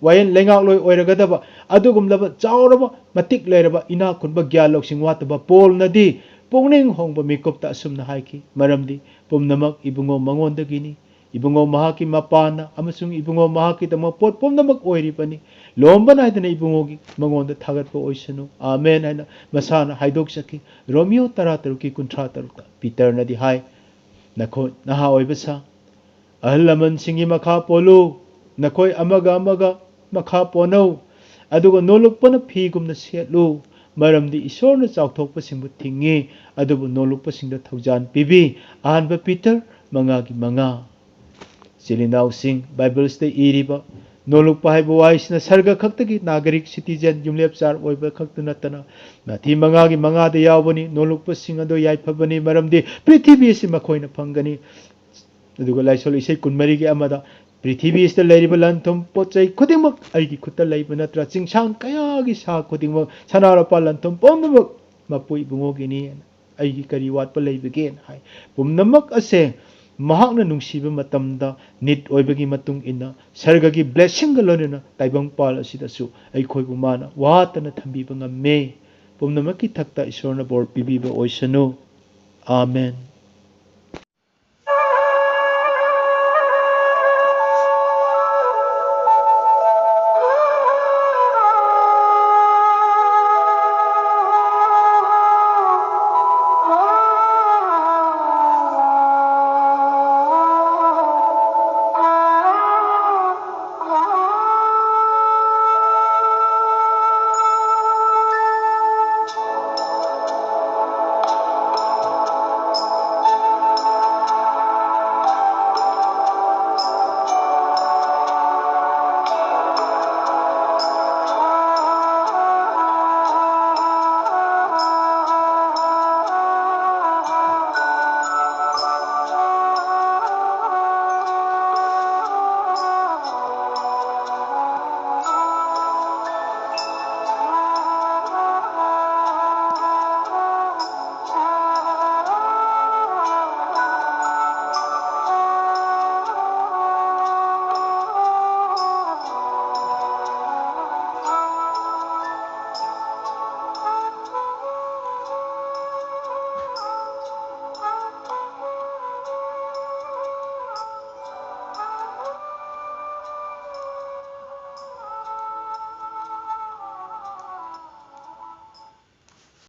ꯋꯥꯌꯦꯜ ꯂꯩꯉꯥꯛꯂꯣꯏ ꯑꯣꯏꯔꯒꯗꯕ ꯑꯗꯨꯒꯨꯝꯂꯕ ꯆꯥꯎꯔꯕ ꯃꯇꯤꯛ ꯂꯩꯔꯕ ꯏꯅꯥꯛ ꯈꯨꯟꯕ ꯒ꯭ꯌꯥꯟ ꯂꯧꯁꯤꯡ ꯋꯥꯠꯇꯕ ꯄꯣꯜꯅꯗꯤ ꯄꯨꯛꯅꯤꯡ ꯍꯣꯡꯕ ꯃꯤꯀꯨꯞꯇ ꯑꯁꯨꯝꯅ ꯍꯥꯏꯈꯤ, ꯃꯔꯝꯗꯤ ꯄꯨꯝꯅꯃꯛ ꯏꯕꯨꯡꯉꯣ ꯃꯉꯣꯟꯗꯒꯤꯅꯤ, ꯏꯕꯨꯡꯉꯣ ꯃꯍꯥꯛꯀꯤ ꯃꯄꯥꯅ ꯑꯃꯁꯨꯡ ꯏꯕꯨꯡꯉꯣ ꯃꯍꯥꯛꯀꯤꯗꯃꯛ ꯄꯣꯠ ꯄꯨꯝꯅꯃꯛ ꯑꯣꯏꯔꯤꯕꯅꯤ꯫ ꯂꯣꯝꯕ ꯅꯥꯏꯗꯅ ꯏꯕꯨꯡꯉꯣꯒꯤ ꯃꯉꯣꯟꯗ ꯊꯥꯒꯠꯄ ꯑꯣꯏꯁꯅꯨ, ꯑꯥꯃꯦꯟ ꯍꯥꯏꯅ ꯃꯁꯥꯅ ꯍꯥꯏꯗꯣꯛꯆꯈꯤ꯫ ꯔꯣꯃꯤꯌꯣ ꯇꯔꯥ ꯇꯔꯨꯛꯀꯤ ꯀꯨꯟꯊ꯭ꯔꯥ ꯇꯔꯨꯛꯇ ꯄꯤꯇꯔꯅꯗꯤ ꯍꯥꯏ, ꯅꯈꯣꯏ ꯅꯍꯥ ꯑꯣꯏꯕ ꯁꯥ, ꯑꯍꯜ ꯂꯃꯟꯁꯤꯡꯒꯤ ꯃꯈꯥ ꯄꯣꯜꯂꯨ, ꯅꯈꯣꯏ ꯑꯃꯒ ꯑꯃꯒ ꯃꯈꯥ ꯄꯣꯟꯅꯧ, ꯑꯗꯨꯒ ꯅꯣꯂꯨꯛꯄꯅ ꯐꯤꯒꯨꯝꯅ ꯁꯦꯠꯂꯨ, ꯃꯔꯝꯗꯤ ꯏꯁꯣꯔꯅ ꯆꯥꯎꯊꯣꯛꯄꯁꯤꯡꯕꯨ ꯊꯤꯡꯉꯤ, ꯑꯗꯨꯕꯨ ꯅꯣꯂꯨꯛꯄꯁꯤꯡꯗ ꯊꯧꯖꯥꯟ ꯄꯤꯕꯤ꯫ ꯑꯍꯥꯟꯕ ꯄꯤꯇꯔ ꯃꯉꯥꯒꯤ ꯃꯉꯥ꯫ ꯏꯆꯤꯜ ꯏꯅꯥꯎꯁꯤꯡ, ꯕꯥꯏꯕꯜꯁꯤꯗ ꯏꯔꯤꯕ ꯅꯣꯂꯨꯛꯄ ꯍꯥꯏꯕ ꯋꯥꯍꯩꯁꯤꯅ ꯁꯔꯒ ꯈꯛꯇꯒꯤ ꯅꯥꯒꯔꯤꯛ, citizen, ꯌꯨꯝꯂꯦꯞꯆꯥꯔ ꯑꯣꯏꯕ ꯈꯛꯇ ꯅꯠꯇꯅ ꯃꯊꯤ ꯃꯉꯥꯒꯤ ꯃꯉꯥꯗ ꯌꯥꯎꯕꯅꯤ꯫ ꯅꯣꯂꯨꯛꯄꯁꯤꯡ ꯑꯗꯣ ꯌꯥꯏꯐꯕꯅꯤ, ꯃꯔꯝꯗꯤ ꯄ꯭ꯔꯤꯊꯤꯕꯤ ꯑꯁꯤ ꯃꯈꯣꯏꯅ ꯐꯪꯒꯅꯤ꯫ ꯑꯗꯨꯒ ꯂꯥꯏꯁꯣꯜ ꯏꯁꯩ ꯀꯨꯟꯃꯔꯤꯒꯤ ꯑꯃꯗ ꯄ꯭ꯔꯤꯊꯤꯕꯤ ꯑꯁꯤꯗ ꯂꯩꯔꯤꯕ ꯂꯟ ꯊꯨꯝ, ꯄꯣꯠ ꯆꯩ ꯈꯨꯗꯤꯡꯃꯛ ꯑꯩꯒꯤ ꯈꯨꯠꯇ ꯂꯩꯕ ꯅꯠꯇ꯭ꯔꯥ? ꯆꯤꯡꯁꯥꯡ ꯀꯌꯥꯒꯤ ꯁꯥ ꯈꯨꯗꯤꯡꯃꯛ, ꯁꯅꯥ ꯂꯨꯄꯥ ꯂꯟ ꯊꯨꯝ ꯄꯨꯝꯅꯃꯛ ꯃꯄꯨ ꯏꯕꯨꯡꯉꯣꯒꯤꯅꯤ꯫ ꯑꯩꯒꯤ ꯀꯔꯤ ꯋꯥꯠꯄ ꯂꯩꯕꯒꯦꯅ ꯍꯥꯏ꯫ ꯄꯨꯝꯅꯃꯛ ꯑꯁꯦ ꯃꯍꯥꯛꯅ ꯅꯨꯡꯁꯤꯕ ꯃꯇꯝꯗ need ꯑꯣꯏꯕꯒꯤ ꯃꯇꯨꯡ ꯏꯟꯅ ꯁꯔꯒꯒꯤ blessingꯒ ꯂꯣꯏꯅꯅ ꯇꯥꯏꯕꯪꯄꯥꯜ ꯑꯁꯤꯗꯁꯨ ꯑꯩꯈꯣꯏꯕꯨ ꯃꯥꯅ ꯋꯥꯠꯇꯅ ꯊꯝꯕꯤꯕ ꯉꯝꯃꯦ꯫ ꯄꯨꯝꯅꯃꯛꯀꯤ ꯊꯛꯇ ꯏꯁꯣꯔꯅ ꯕꯣꯔ ꯄꯤꯕꯤꯕ ꯑꯣꯏꯁꯅꯨ꯫ ꯑꯥꯃꯦꯟ꯫